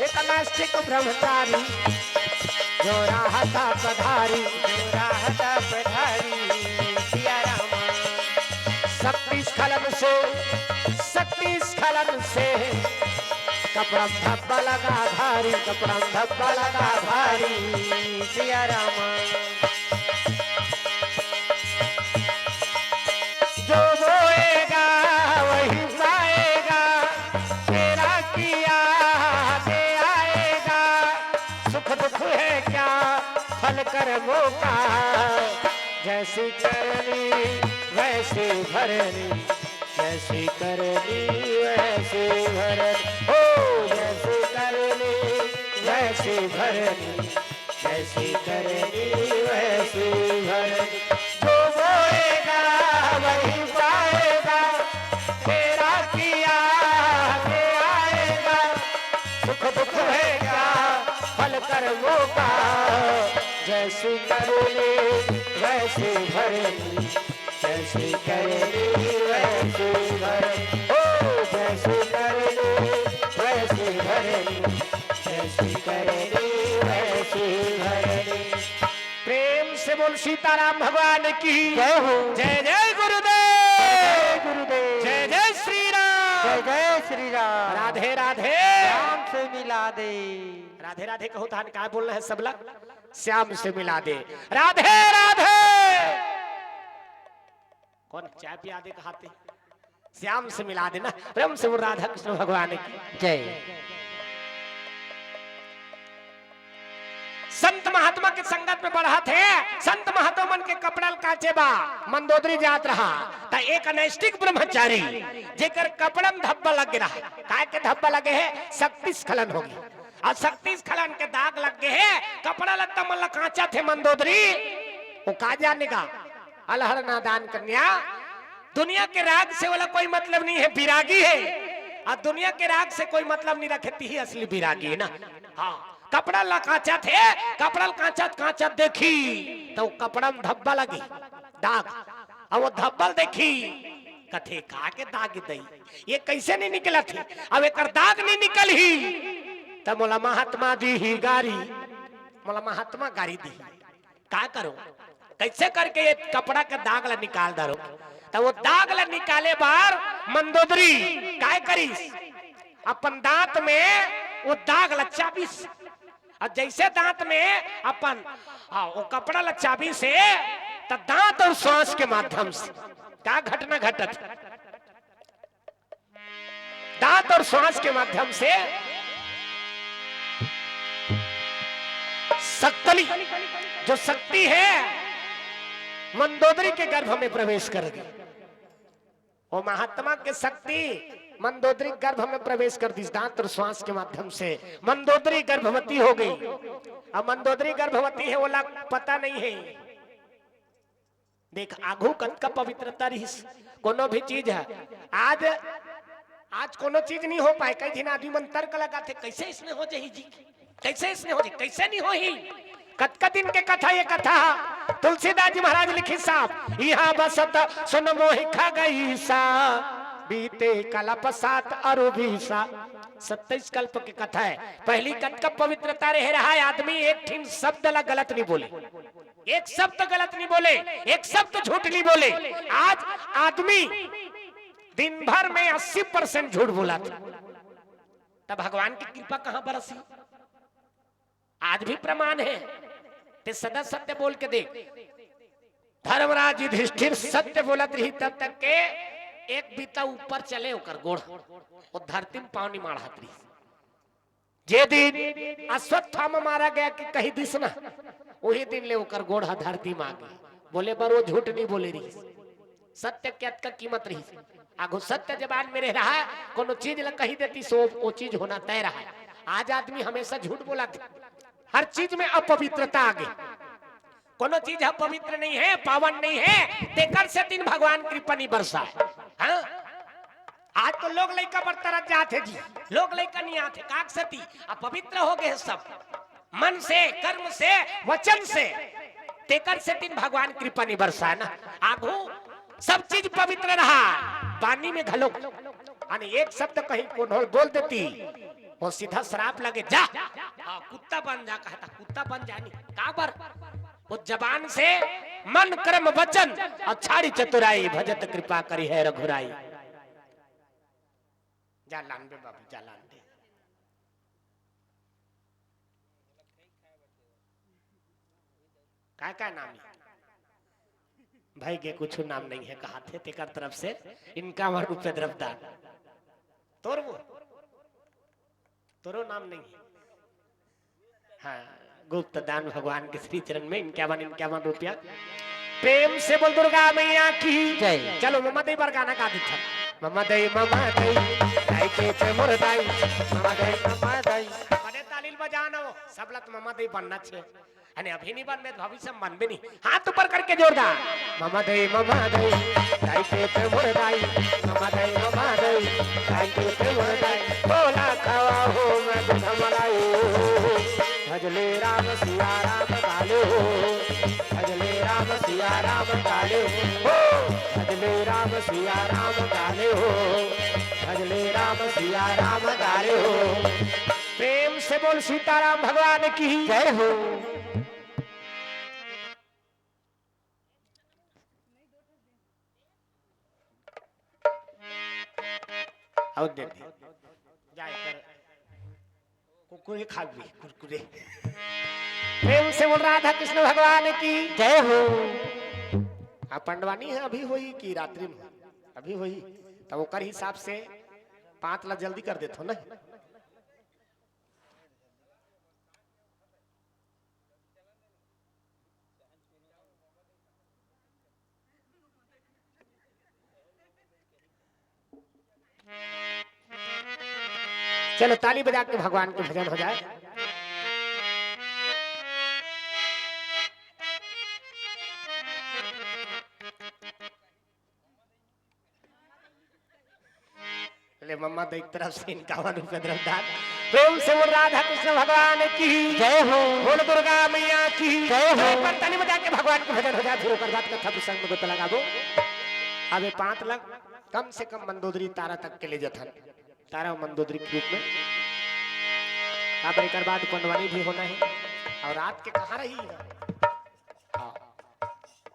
ए कनिष्ठिक ब्रह्मचारी, जो रहत पधारी, जो रहत पधारी, सिया राम। शक्ति स्खलन से, शक्ति स्खलन से, कपड़म धब्बा लगा भारी, कपड़म धब्बा लगा भारी, सिया राम। जो बोएगा वही पाएगा, तेरा किया दे आएगा। सुख दुख है क्या फल कर्मों का, जैसी करनी वैसी भरनी, जैसी करनी वैसी भरनी। ओ जैसी करनी वैसी भरनी, जैसी करनी वैसी भरनी। जो बोएगा वही पाएगा, तेरा किया दे आएगा। सुख दुख है क्या फल कर्मों का, जैसी करनी वैसी भरनी, जैसी करनी वैसी भरनी। ओ जैसी करनी वैसी भरनी, जैसी करनी वैसी भरनी। प्रेम से बोल सीताराम भगवान की जय हो। जय जय गुरुदेव। जय गुरुदेव। जय जय श्री राम। जय जय श्री राम। राधे राधे। श्याम से मिला दे। राधे राधे कहूँ तहन काय बोलना है सबला? श्याम से मिला दे। राधे राधे। कौन चाय पिया दे कहाते? श्याम से मिला देना। प्रेम से बोल राधा कृष्ण भगवान की जय। संत महात्मा के संगत में बढ़त हे, संत महात्मा मन के कपड़ा ल कांचे बा मंदोदरी जात रहा, त एक अनैष्ठिक ब्रह्मचारी जेकर कपड़ा में धब्बा लग गे रहा, काय के धब्बा लगे हे, शक्ति स्खलन होगे, अउ शक्ति स्खलन के दाग लग गे हे, कपड़ा लत्ता मन ल कांचत हे मंदोदरी, ओ का जाने गा, अलहड़ नादान कन्या, दुनिया के राग से ओला कोई मतलब नहीं है, बिरागी है। अउ दुनिया के राग से कोई मतलब नहीं रखे, तिही असली बिरागी है ना। हाँ, कपड़ा ल कांचत हे, कपड़ा ल कांचत कांचत देखी त ओ कपड़ा में धब्बा लगे, दाग। अउ ओ धब्बा ल देखी, कथे का के दाग दई, ये कइसे नहीं निकलत हे? अब एकर दाग नहीं निकलही त मोला महात्मा दीही गारी, मोला महात्मा गारी दीही। का करो, कइसे करके ये कपड़ा के दाग ला निकाल डारो। त ओ दाग ला निकाले बर मंदोदरी काय करिस, अपन दांत में ओ दाग ला चाबिस, अउ जइसे दांत में अपन, हाँ, ओ कपड़ा ला चाबिस हे, त दांत अउ सांस के माध्यम से का घटना घटत, दांत अउ सांस के माध्यम से सक्तली, जो शक्ति है, मंदोदरी के गर्भ में प्रवेश कर गई। वो महात्मा के शक्ति मंदोदरी गर्भ में प्रवेश कर दी, दांत और श्वास के माध्यम से। मंदोदरी गर्भवती हो गई। अब मंदोदरी गर्भवती है, ओला पता नहीं है। देख, आघू कतका पवित्रता रहिस, कोनो भी चीज है। आज, आज कोनो चीज नहीं हो पाए। कई झिन आदमी मन तर्क लगाथे, "कैसे इसने हो जही जी, कैसे इसने हो जही, कैसे नहीं हो ही?" कतका दिन के कथा ये कथा। तुलसीदास जी महाराज लिखिस साहब, "यहाँ बसत सुन मोहि खगईसा, बीते कल्प सात अरु बीसा।" सत्ताईस कल्प के कथा है। पहली कतका पवित्रता रहे रहा है, आदमी एक ठिन शब्द ला गलत नहीं बोले, एक शब्द गलत नहीं बोले, एक शब्द झूठ नहीं बोले। आज आदमी दिन भर में अस्सी परसेंट झूठ बोला था, तब भगवान की कृपा कहां बरसी? आज भी प्रमाण है। ते सदा सत्य बोल के देख। धर्मराज युधिष्ठिर सत्य बोलत रही तब तक के एक बीता ऊपर चले ओकर गोड़, वो धरती में पाँव नहीं माढ़त रही। जे दिन अश्वत्थामा मारा गया कि कही दिस ना, वही दिन ले ओकर गोड़ ह धरती में आ गई। बोले बर वो झूठ नहीं बोले रही, सत्य के अतका कीमत रही। आघो सत्य जबान में रहे रहा, कोनो चीज ला कही देती सो वो चीज होना तय रहा। आज आदमी हमेशा झूठ बोला, हर चीज में अपवित्रता आ गई। कोनो चीज ह पवित्र नहीं है, पावन नहीं है, तेकर सेती भगवान कृपा नहीं बरसाए। हाँ? आज तो लोग लइका बर तरस जात हे जी, लोग लइका नहीं आत हे, काक सेती अपवित्र हो गए हे सब, मन से, कर्म से, वचन से। तेकर सेती भगवान कृपा नहीं बरसाए ना। आघू सब चीज पवित्र रहा, पानी में घलो। अने एक शब्द कहीं कोनो बोल देती, वो सीधा श्राप लगे, "जा, हाँ, कुत्ता बन जा," कहता, कुत्ता बन जानी। काबर? वो जबान से मन, कर्म, वचन और छाड़ी चतुराई, भजत कृपा करिहै रघुराई। जा लान बे बाबू, जा लान बे। काय काय नाम हे? भाई के कुछ नाम नहीं है, कहा थे, तेकर तरफ से इनका मन उपद्रव दान। तोर वो, तोरो नाम नहीं है। हाँ, गुप्त दान भगवान के श्री चरण में इनक्यावन, इनक्यावन रुपया। प्रेम से बोल दुर्गा मैया की जय। चलो, ममा दई बर गाना गा देथन। ममा दई, ममा दई, दाई के ते मोर दाई। ममा दई, ममा दई। बड़े ताली ल बजाना हो, सब ला तो ममा दई बनना छे। अने अभी नहीं बनबे तो भविष्य में बनबे नहीं। हाथ ऊपर करके जोरदार। ममा दई, ममा दई, दाई के ते मोर दाई। ममा दई, ममा दई, दाई के ते मोर दाई। बोला खावा हो मैं दूध मलाई। भजले राम सिया राम काले हो। भजले राम सिया राम काले हो। भजले राम सिया राम काले हो। भजले राम सिया राम काले हो। प्रेम से बोल सीताराम भगवान की जय हो। और दे दे। जाए कर कुरकुरे खा भी, कुरकुरे। प्रेम से बोल राधा कृष्ण भगवान की जय हो। हाँ, पंडवानी है, अभी होई कि रात्रि में? अभी होई। तब ओकर हिसाब से पाँत ला जल्दी कर देथो ना। चलो, ताली बजा के भगवान के भजन हो जाए। ले मम्मा तो एक तरफ से इनक्यावन रुपया द्रव्यदान। प्रेम से बोल राधा कृष्ण भगवान की जय हो। बोल दुर्गा मैया की जय हो। एक बार ताली बजा के भगवान के भजन हो जाए, फिर ओकर बाद कथा प्रसंग में गोता लगाबो। अबे पाँत ला कम से कम मंदोदरी तारा तक के ले जथन, तारा मंदोदरी के रूप में। काबर एकर बाद पंडवानी भी होना है। और रात के कहाँ रही है? हाँ।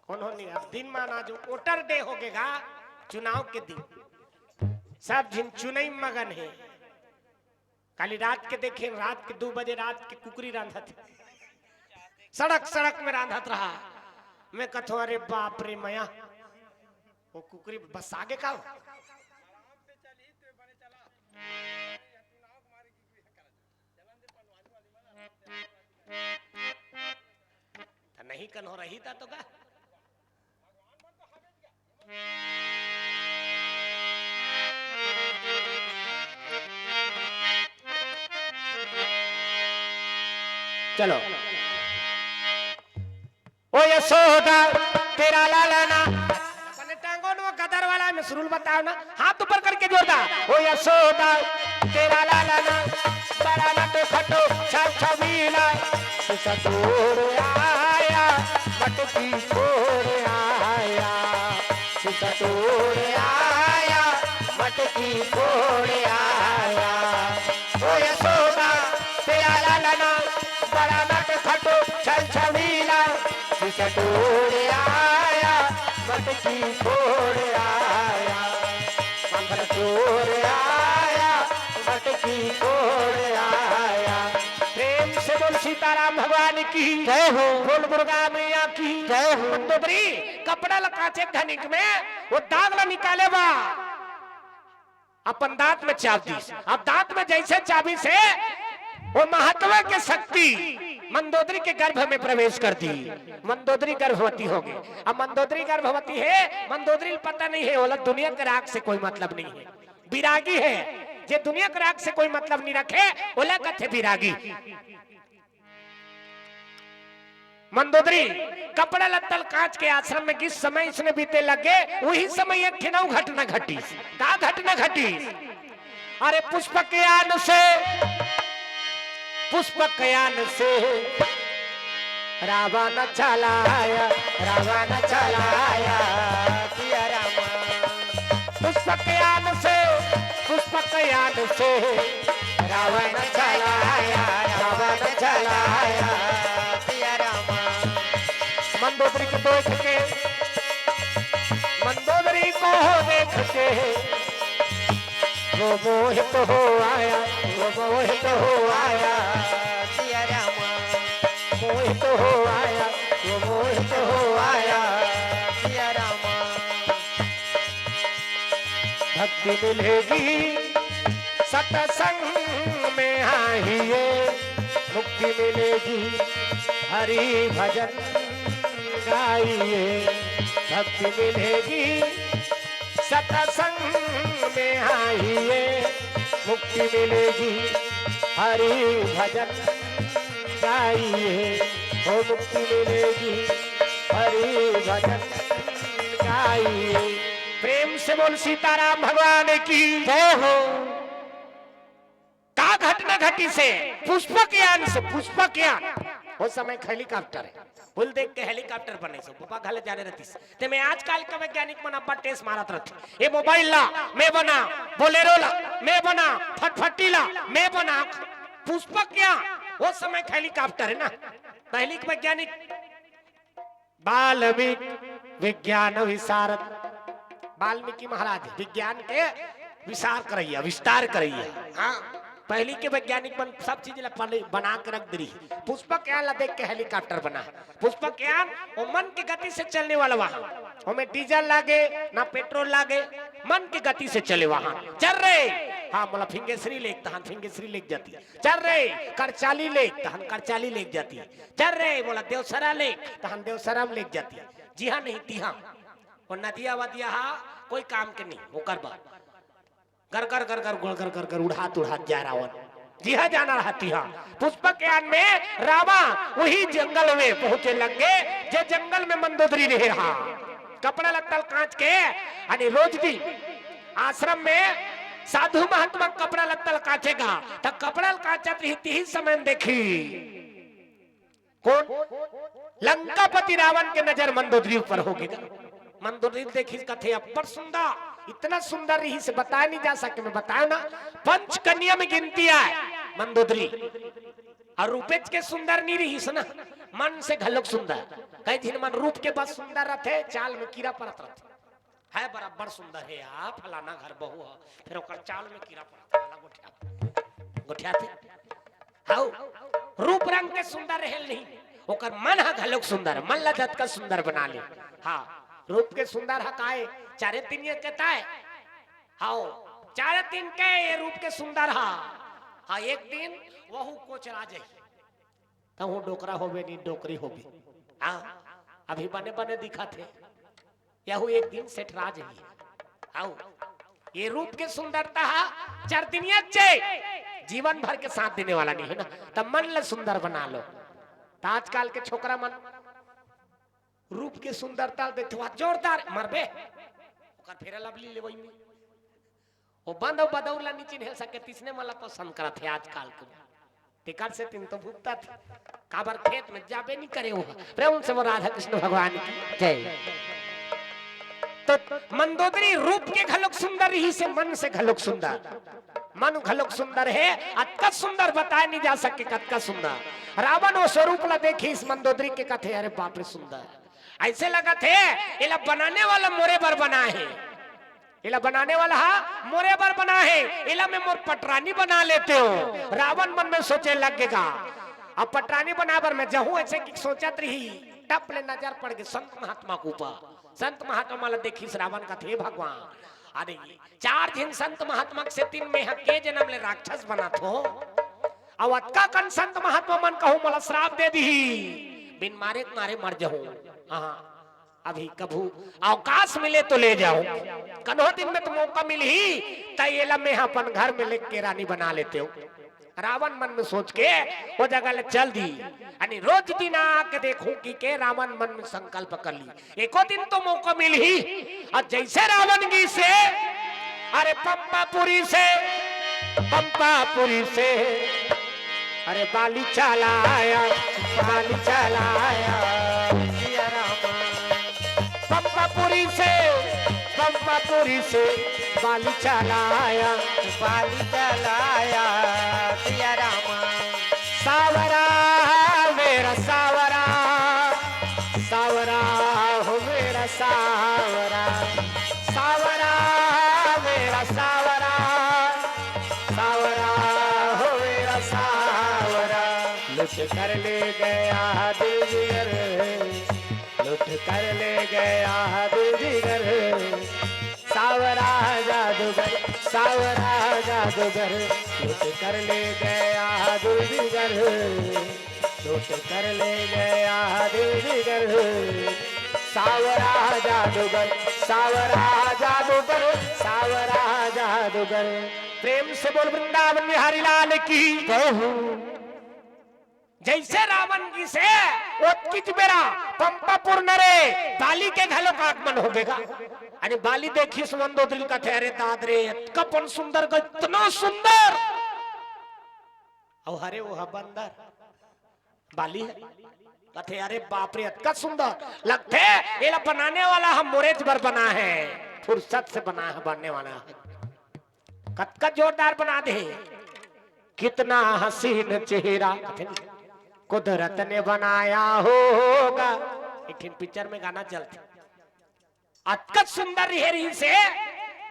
कौन हो नहीं? अब दिन माना जो voter day होगेगा, चुनाव के दिन, सब झिन चुनई मगन है। काली रात के देखे, रात के दू बजे रात के कुकरी रांधत, सड़क सड़क में रांधत रहा। मैं कथो, "अरे बाप रे मया, वो कुकरी बसा गे का?" त नहीं कन्हो रही था तो का? चलो। ओ यशोदा, तेरा लाला ना। अपने टांगों में वो गदर वाला में सुरुल बताओ ना, हाथ ऊपर करके जोरदार। ओ यशोदा, तेरा लाला ना, बड़ा नट खटो छल छबीला, ससुर आया, मटकी फोड़ आया, ससुर आया, मटकी फोड़ आया। ओ यशोदा, तेरा लाला ना, बड़ा नट खटो छल छबीला, ससुर आया, मटकी फोड़ आया, मंगल चोर आया, मटकी फोड़ आया। प्रेम से बोल सीताराम भगवान की जय हो। बोल दुर्गा मैया की जय हो। मंदोदरी कपड़ा ल कांचे घनिक में वो दाग ल निकाले बा, अपन दांत में चाब दीस। अब दांत में जैसे चाबिस हे, वो महात्मा के शक्ति मंदोदरी के गर्भ में प्रवेश कर दी। मंदोदरी गर्भवती हो गई। अब मंदोदरी गर्भवती हे, मंदोदरी ल पता नहीं हे, ओला दुनिया के राग से कोई मतलब नहीं हे, विरागी हे। जे दुनिया के राग से कोई मतलब नहीं रखे, ओला कथे विरागी। मंदोदरी कपड़ा लत्ता ल कांच के आश्रम में जिस समय इसने बीते लगे, वही समय एक ठिन अउ घटना घटी। का घटना घटी? अरे पुष्पक यान से, पुष्पक यान से रावण चलाया, रावण चलाया, सिया रामा। पुष्पक यान से, पुष्पक यान से रावण चलाया, रावण चलाया, सिया रामा। मंदोदरी के देख के, मंदोदरी को देख के वो मोहित हो आया, वो मोहित हो आया, सिया रामा। मोहित हो आया, वो मोहित हो आया, सिया रामा। भक्ति मिलेगी सत्संग में आइए, मुक्ति मिलेगी हरि भजन गाइए। भक्ति मिलेगी सत्संग में आइए, मुक्ति मिलेगी हरि भजन गाइए, हो मुक्ति मिलेगी हरि भजन गाइए। प्रेम से बोल सीताराम भगवान की जय हो। का घटना घटी से? पुष्पक यान से, पुष्पक यान। वो समय हेलीकॉप्टर हे, पुल देख के हेलीकॉप्टर बने से, बुबा घले जाने रहती से। ते में आजकल के वैज्ञानिक मन अब्बड़ टेस मारत रहथे। ये मोबाइल ला मैं बना, बोलेरो ला मैं बना, फटफटी ला मैं बना। पुष्पक यान, वो समय हेलीकॉप्टर हे ना, पहली के वैज्ञानिक वाल्मीकि विज्ञान विशारद, वाल्मीकि महाराज विज्ञान के विचार करइया, विस्तार करइया। हाँ, पहली के वैज्ञानिक मन सब चीज ला पहले बना के रख दे रही। पुष्पक यान ला देख के हेलीकॉप्टर बना। पुष्पक यान वो मन के गति से चलने वाला वाहन, ओमे डीजल लागे ना पेट्रोल लागे, मन के गति से चले वाहन। चल रे, हाँ, मोला फिंगेश्वरी लेग, तहन फिंगेश्वरी लेग जाती। चल रे, करचाली लेग, तहन करचाली लेग जाती। चल रे, मोला देवसरा लेग, तहन देवसरा में लेग जाती। जिहा नहीं तिहा। वो नदिया वदिया हा कोई काम के नहीं, ओकर बर गरगर गरगर गरगर गरगर उड़ात उड़ात जाय रावण। जिहा जाना रहा तिहा। पुष्पक यान में रावण वही जंगल में पहुंचे लग गे, जे जंगल में मंदोदरी रहे रहा। कपड़ा लत्ता ल कांच के, यानी रोज दिन आश्रम में साधु महात्मा कपड़ा लत्ता ल कांचेगा, त कपड़ा ल कांचत रही, तिही समय में देखी कोन? लंकापति रावण के नजर मंदोदरी ऊपर हो गे। मंदोदरी देखिस, कथे, "अब्बड़ सुंदर, इतना सुंदर रहिस, बताय नहीं जा सके।" मैं बतायो ना, पंच कन्या में गिनती आय मंदोदरी। अउ रूपेच के सुंदर नहीं रहिस ना, मन से घलोक सुंदर। कई झिन मन रूप के बस सुंदर रथे, चाल में कीरा परत रथे। है बराबर सुंदर हे यार, फलाना घर बहू ह, फेर ओकर चाल में कीरा पड़थे, वाला गोठियाथे, गोठियाथे। हौ, रूप रंग के सुंदर रहेल नहीं, ओकर मन ह घलोक सुंदर, मन ला जतका सुंदर बना ले। हाँ, रूप के सुंदर ह काय, चारे दिन ये कहता है। हौ, चारे दिन के ये रूप के सुंदर ह। हाँ, एक दिन वहू कोचरा जाही। तहूँ डोकरा होबे नहीं, डोकरी होबे। हाँ, अभी बने बने दिखत हे। यहू एक दिन सेठरा जही। आओ, ये रूप के सुंदरता हा चार दिन या चे, जीवन भर के साथ देने वाला नहीं है ना। तब मन ला सुंदर बना लो। त आजकल के छोकरा मन रूप के सुंदरता देखते हुआ जोरदार मरबे, ओकर फेरा लवली ले वही में। वो बंद अउ बदौर ला नी चिन्हे सके, तिसने मन ला पसंद करत हे आजकल के। तेकर से तीन तो भुगतत, काबर खेत में जाबे नहीं करे हो। प्रेम से बोल राधा कृष्ण भगवान की। जय। तो मंदोदरी रूप के घलोक सुंदर ही से मन से घलोक सुंदर, मन घलोक सुंदर है, अतका सुंदर बताए नहीं जा सके, कतका सुंदर। रावण वो स्वरूप ला देखिस मंदोदरी के, कथे, "अरे बाप रे, सुंदर, ऐसे लगत हे, एला बनाने वाला मोरे बर बना है।" एला बनाने वाला हा मोरे बर बना है, एला मैं मोर पटरानी बना लेते हो। रावण मन में सोचे लग गेगा, अब पटरानी बना बर मैं जहूं, ऐसे कि सोचत रही, टप ले नजर पड़ गे संत महात्मा के ऊपर। संत महात्मा ला देखिस रावण, कथे, "हे भगवान, अरे चार झिन संत महात्मा के सेती में हा के जनम ले राक्षस बनत हो, अउ अतका कन संत महात्मा मन कहूं मोला श्राप दे दिही, बिन मारे के मारे मर जहूं।" हाँ, अभी कभू अवकाश मिले तो ले जाओ, कन्हो दिन में तो मौका मिलही, त एला मैं अपन घर में लेके रानी बना लेते हो। रावण मन में सोच के वो जगह ले चल दी। यानी रोज दिन आके देखूं कि के रावण मन में संकल्प कर ली, एको दिन तो मौका मिलही। और जैसे रावण गिसे, अरे पंपापुरी से, पंपापुरी से अरे बाली चला आया, बाली चला आया, सिया रामा। पंपापुरी से, पंपापुरी से बाली चला आया, बाली चला आया, सिया रामा। सावरा मेरा सावरा, सावरा हो मेरा सावरा, सावरा मेरा सावरा, सावरा हो मेरा सावरा। लुट कर ले गया दिल जिगर, लुट कर ले गया दिल जिगर। सावरा जादूगर, सावरा जादूगर, लुट कर ले गया दिल जिगर, लुट कर ले गया दिल जिगर। सावरा जादूगर, सावरा जादूगर, सावरा जादूगर। प्रेम से बोल वृंदावन बिहारी लाल की। जैसे रावण गिसे, ओतकिच बेरा पंपापुर नरे बाली के घलोक आगमन होबेगा। अरे बाली देखिस मंदोदरी ल कथे, "अरे दाद रे, अतका पन सुंदर का, इतना सुंदर।" अउ हरे वो ह बंदर, बाली हे। कथे, "अरे बाप रे, अतका सुंदर लगथे, एला बनाने वाला ह मोरेच बर बना है, फुर्सत से बना है, बनने वाला है।" कतका जोरदार बना दे हे। कितना हसीन चेहरा कुदरत ने बनाया होगा। एक ठिन पिक्चर में गाना चलथे, अतका सुंदर रिहे रहिसे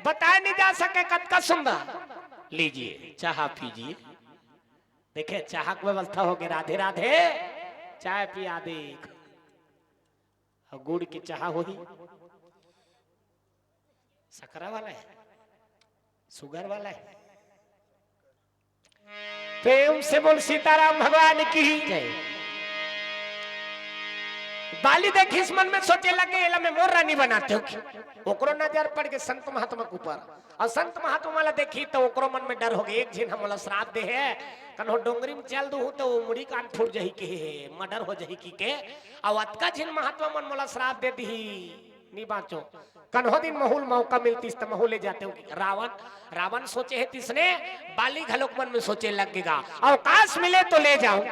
बताए नहीं जा सके, कतका सुंदर। लीजिए, चाह पीजिए। देखे, चाह के व्यवस्था होगे। राधे राधे, चाय पिया दे। अउ गुड़ के चाह होही, सकरा वाला हे, सुगर वाला हे। प्रेम से बोल सीताराम भगवान की। जय। बाली देखिस मन में सोचे लगे, "एला मैं मोर रानी बनाते हो।" ओकरो नजर पड़ गे संत महात्मा के ऊपर, अउ संत महात्मा ला देखी त ओकरो मन में डर होगे, "एक झिन ह मोला श्राप दे हे, कन्हो डोंगरी में चल दूहूं त वो मुड़ी कान फूट जही के, मर्डर हो जही की के, अउ अतका झिन महात्मा मन मोला श्राप दे दिही, नी बांचो।" कन्हो दिन महू ल मौका मिलतिस त महू ले जाते हो। रावण, रावण सोचे हे तिसने, बाली घलोक मन में सोचे लग गेगा, "अवकाश मिले तो ले जाऊं।"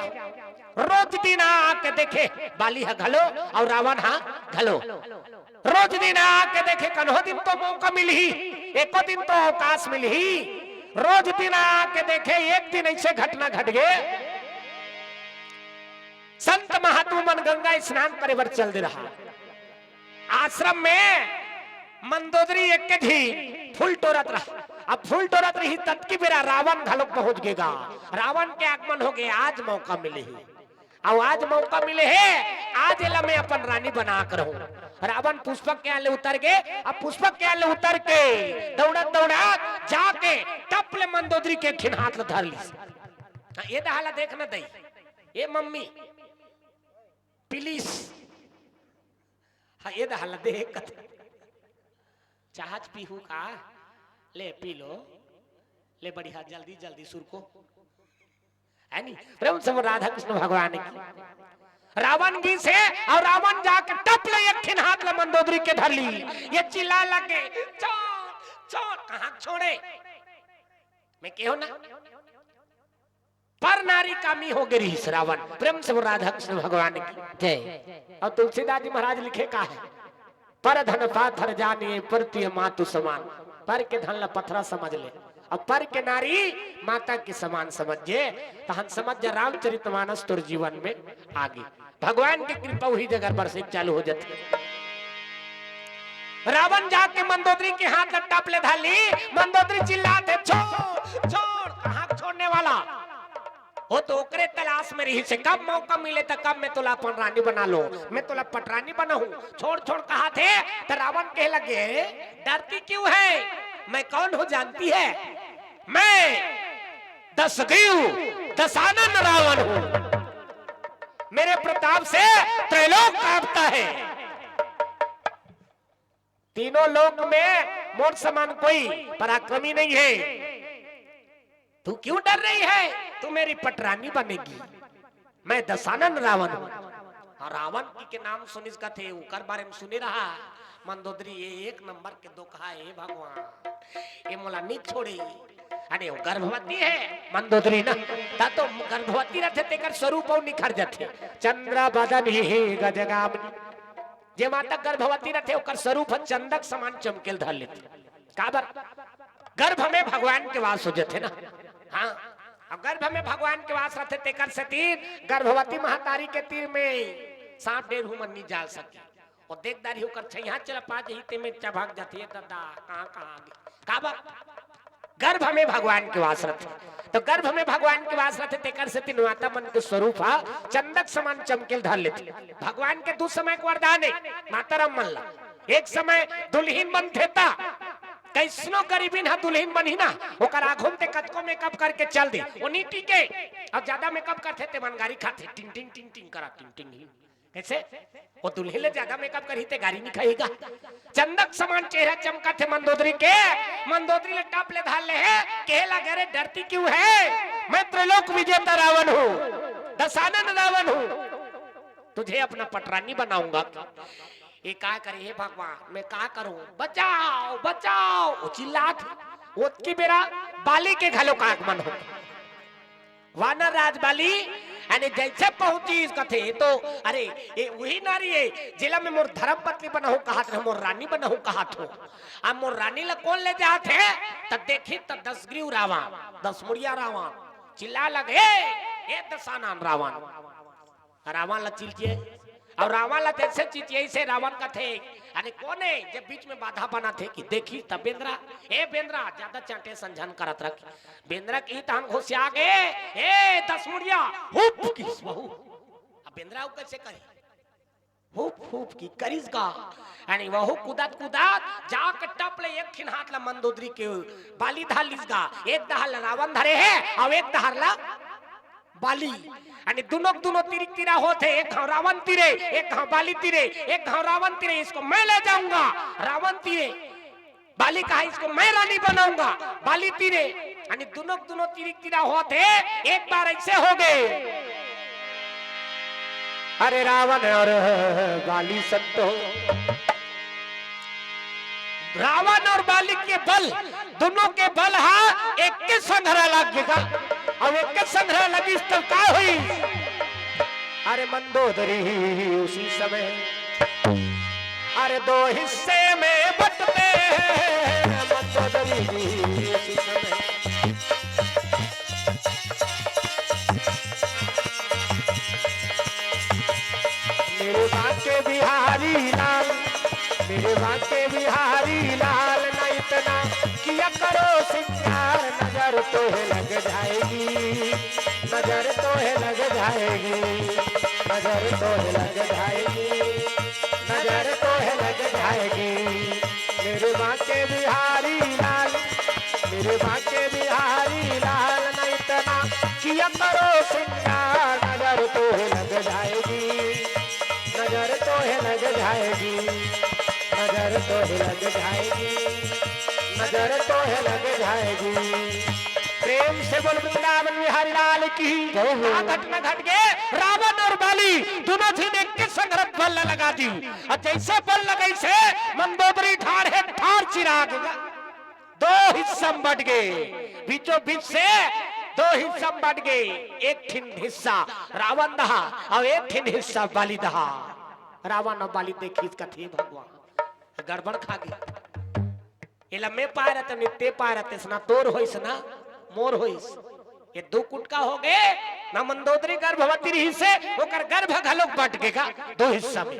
रोज दिन आके देखे, बाली ह घलो अउ रावण ह घलो। रोज दिन आके देखे, कन्हो दिन तो मौका मिलही, एको दिन तो अवकाश मिलही। रोज दिन आके देखे, एक दिन ऐसे घटना घट गे, संत महात्मा मन गंगा स्नान करे बर चल दे रहा। आश्रम में मंदोदरी एक के झी फूल टोरत रहा। अब फूल टोरत रही, ततकी बेरा रावण घलोक पहुंच गेगा। रावण के आगमन होगे, आज मौका मिलही। अउ आज मौका मिले हे, आज एला मैं अपन रानी बना कर रहूं। रावण पुष्पक के आले उतर गे। अब पुष्पक के आले उतर के दौड़त दौड़त जाके टप ले मंदोदरी के एक ठिन हाथ ल धर लिस। हाँ, ये दहा ला देख ना दई, ए मम्मी, प्लीज। हाँ, ये दहा ला देख। चाहच पीहू का? ले पी लो, ले बढ़िया, जल्दी जल्दी सुरको, है नी? प्रेम से बोल राधा कृष्ण भगवान की। रावण गिस हे अउ रावण जाके टप ले एक ठिन हाथ ले मंदोदरी के धर ली। ये चिल्लाय लगे, "छोड़, छोड़।" कहाँ छोड़े? मैं केहो ना, पर नारी कामी हो गे रिहिस रावण। प्रेम से बोल राधा कृष्ण भगवान की। जय। अउ तुलसीदास जी महाराज लिखे का हे, "पर धन पाथर जानिए, परतिय मातु समान।" पर के धन ला पथरा समझ ले, अउ पर के नारी माता के समान समझे, तहन समझ जा रामचरितमानस तोर जीवन में आगे। भगवान के कृपा उही जगह बरसे चालू हो जाथे। रावण जाके मंदोदरी के हाथ ला टप ले धर ली, मंदोदरी चिल्लात हे, "छोड़, छोड़।" कहाँ छोड़ने वाला? वो तो ओकरे तलाश में रिहिस हे, कब मौका मिले त कब मैं तोला अपन रानी बना लूं, मैं तोला पटरानी बनाहूं। छोड़, छोड़ कहाथे, त रावण कहे लगे, "डरती क्यों है? मैं कौन हूं जानती है? मैं दशग्रीव दशानन रावण हूं। मेरे प्रताप से त्रैलोक कांपता है। तीनों लोक में मोर समान कोई पराक्रमी नहीं है। तू क्यों डर रही है? तू मेरी पटरानी बनेगी। मैं दशानन रावण हूं।" अउ रावण जी के नाम सुनिस कथे, ओकर बारे में सुने रहा मंदोदरी, ये एक नंबर के धोखा हे भगवान, ये मोला नी छोड़े। अरे वो गर्भवती हे मंदोदरी ना, त तो गर्भवती रथे तेकर स्वरूप अउ निखर जथे। चंद्र बदन ही गजगामिनी, जे माता गर्भवती रथे ओकर स्वरूप ह चंदक समान चमकेल धर लेथे। काबर? गर्भ में भगवान के वास हो जाथे ना। हाँ, अब गर्भ में भगवान के वास रथे, तेकर सेती गर्भवती महतारी के तीर में सांप डेढ़ू मन नी जा सके। वो देख डारही ओकर छैहा चला पा जही, ते में चभक जाथे, "ए ददा, कहाँ, कहाँ आ गे?" काबर? गर्भ में भगवान के वास रथे, तो गर्भ में भगवान के वास रथे, तेकर सेती माता मन के स्वरूप हा चंदक समान चमकेल धर लेथे। भगवान के दू समय के वरदान हे माता राम मन ला। एक समय दुल्हिन बनथे ता, कइसनो गरीबिन हा दुल्हिन बनही ना, ओकर आघू म ते कतको मेकअप करके चल दे, वो नी टिके। अउ ज्यादा मेकअप करथे ते मन गारी खाथे, टिंग टिंग टिंग टिंग करा, टिंग टिंग ही। कइसे? वो दुल्हिन ले ज्यादा मेकअप करही ते गारी नी खाही गा। चंदक समान चेहरा चमकथे मंदोदरी के, मंदोदरी ले टप ले धर ले हे, कहे लगे, "अरे डरती क्यों है? मैं त्रैलोक विजेता रावण हूँ, दशानन रावण हूँ, तुझे अपना पटरानी बनाऊंगा।" ये का करे हे भगवान, मैं का करूं, बचाओ, बचाओ, वो चिल्लात हे। ओतकी बेरा बाली के घलो का आगमन हो। वानर राज बाली, यानी जैसे पहुंचिस कथे, "तो अरे, ये वही नारी हे, जेला मैं मोर धर्म पत्नी बनाहूं कहत रहेंव, मोर रानी बनाहूं कहत हों। अब मोर रानी ला कोन ले जात हे?" त देखिस त दसग्रीव रावण, दसमुड़िया रावण चिल्लाय लगे, "ए दशानन रावण।" रावण ला चिल्चियाइस। अउ रावण ला जैसे चिल्चियाइस हे, रावण कथे, "अरे कोन हे जे बीच में बाधा बनाथे?" कि देखिस त बेंदरा, "ए बेंदरा, ज्यादा चांटे संझन करत रह।" बेंदरा किही तहन घुसिया गे, "ए दसमुड़िया, हुप" किहिस वहू। अब बेंदरा अउ कइसे करही? हुप हुप कि करिस गा। यानी वहू कुदत कुदत जाके टप ले एक ठिन हाथ ला मंदोदरी के बाली धर लिस गा। एक डहर ला रावण धरे हे अउ एक डहर ला बाली। यानी दुनों के दुनों तीरिक तीरा होत हे, एक घांव रावण तीरे, एक घांव बाली तीरे, एक घांव रावण तीरे, इसको मैं ले जाऊंगा रावण तीरे। बाली कहा, "इसको मैं रानी बनाऊंगा।" बाली तीरे, यानी दुनों के दुनों तीरिक तीरा होत हे, एक बार ऐसे हो गे। अरे रावण अउ बाली संत हो, रावण अउ बाली के बल, दुनों के बल हा एके संघरा लग गे गा। अउ एके संघरा लगिस त का होइस? अरे मंदोदरी उसी समय, अरे दो हिस्से में बंटते हैं मंदोदरी उसी समय। मेरे बांके बिहारी लाल, मेरे बांके बिहारी लाल, ना इतना किया करो सिंगार, नजर तो है लग जाएगी, नजर तो है लग जाएगी, नजर तो है लग जाएगी, नजर तो है लग जाएगी। मेरे बांके बिहारी लाल, मेरे बांके बिहारी लाल, ना इतना किया करो सिंगार, नजर तो है लग जाएगी, नजर तो है लग जाएगी। नजर तो है लग जाएगी, नजर तो है लग जाएगी। प्रेम से बोल वृंदावन बिहारी लाल की। जय हो। का घटना घट गे, रावण और बाली दोनों झिन एक के संग रथ बल्ला लगा दी। अउ जइसे बल्ला लगाइस, मंदोदरी ठाढ़े ठाढ़ चिरागे, दो हिस्सा में बंट गे। बीचों बीच से दो हिस्सा में बंट गे। एक ठिन हिस्सा रावण दहा अउ एक ठिन हिस्सा बाली दहा। रावण अउ बाली देखिस, कथे भगवान, गड़बड़ खा गे। एला मैं पाय रहतेंव, न ते पाय रहतेस, ना तोर होइस ना मोर होइस। ये दू कुटका हो गे। ना मंदोदरी गर्भवती रहिस हे, ओकर गर्भ घलोक बंट गे का दू हिस्सा में।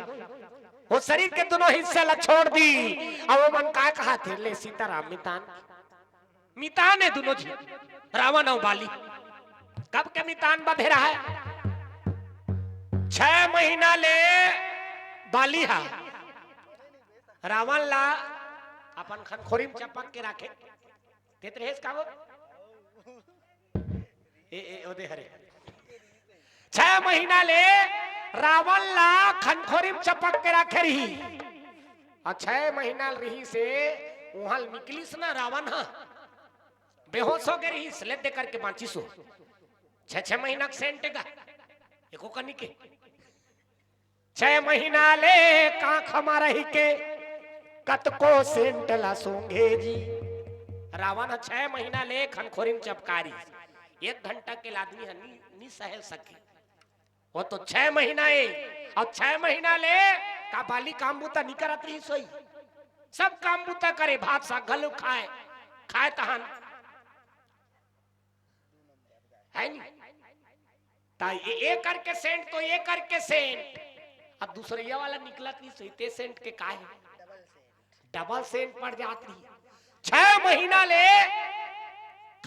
वो शरीर के दोनों हिस्सा ला छोड़ दी। अब वो मन का कहाथे, ले सीताराम मितान, मितान हे दोनों झिन, रावण अउ बाली। कब के मितान बधे रहा हे? छह महीना ले बाली हा रावण ला अपन खनखोरी में चपक के राखे। तेत रहेस का वो? ए, ए, ओदे हरे। छह महीना ले रावण ला खनखोरी में चपक के राखे रही। अउ छह महीना रहिस हे, उहां ले निकलिस ना रावण हा, बेहोश हो गे रहिस, ले दे करके बांचिस हो। छह, छह महीना के सेंट गा, एको कनी के। छह महीना ले कांख मा रहि के कतको सेंट ला सूंघे जी। रावण ह छह महीना ले खनखोरी में चपकारिस। एक घंटा के आदमी ह नी, नी सहे सके। वो तो छह महीना हे, अउ छह महीना ले का बाली काम बूता नी करत रहिस होही? सब काम बूता करे, भात साग घलो खाय, खाय तहान। हे नी? त ये, ये करके सेंट तो ये करके सेंट। अब दूसरइया वाला निकलत नी सही, ते सेंट के का हे? डबल सेंट पड़ जात रही। छह महीना ले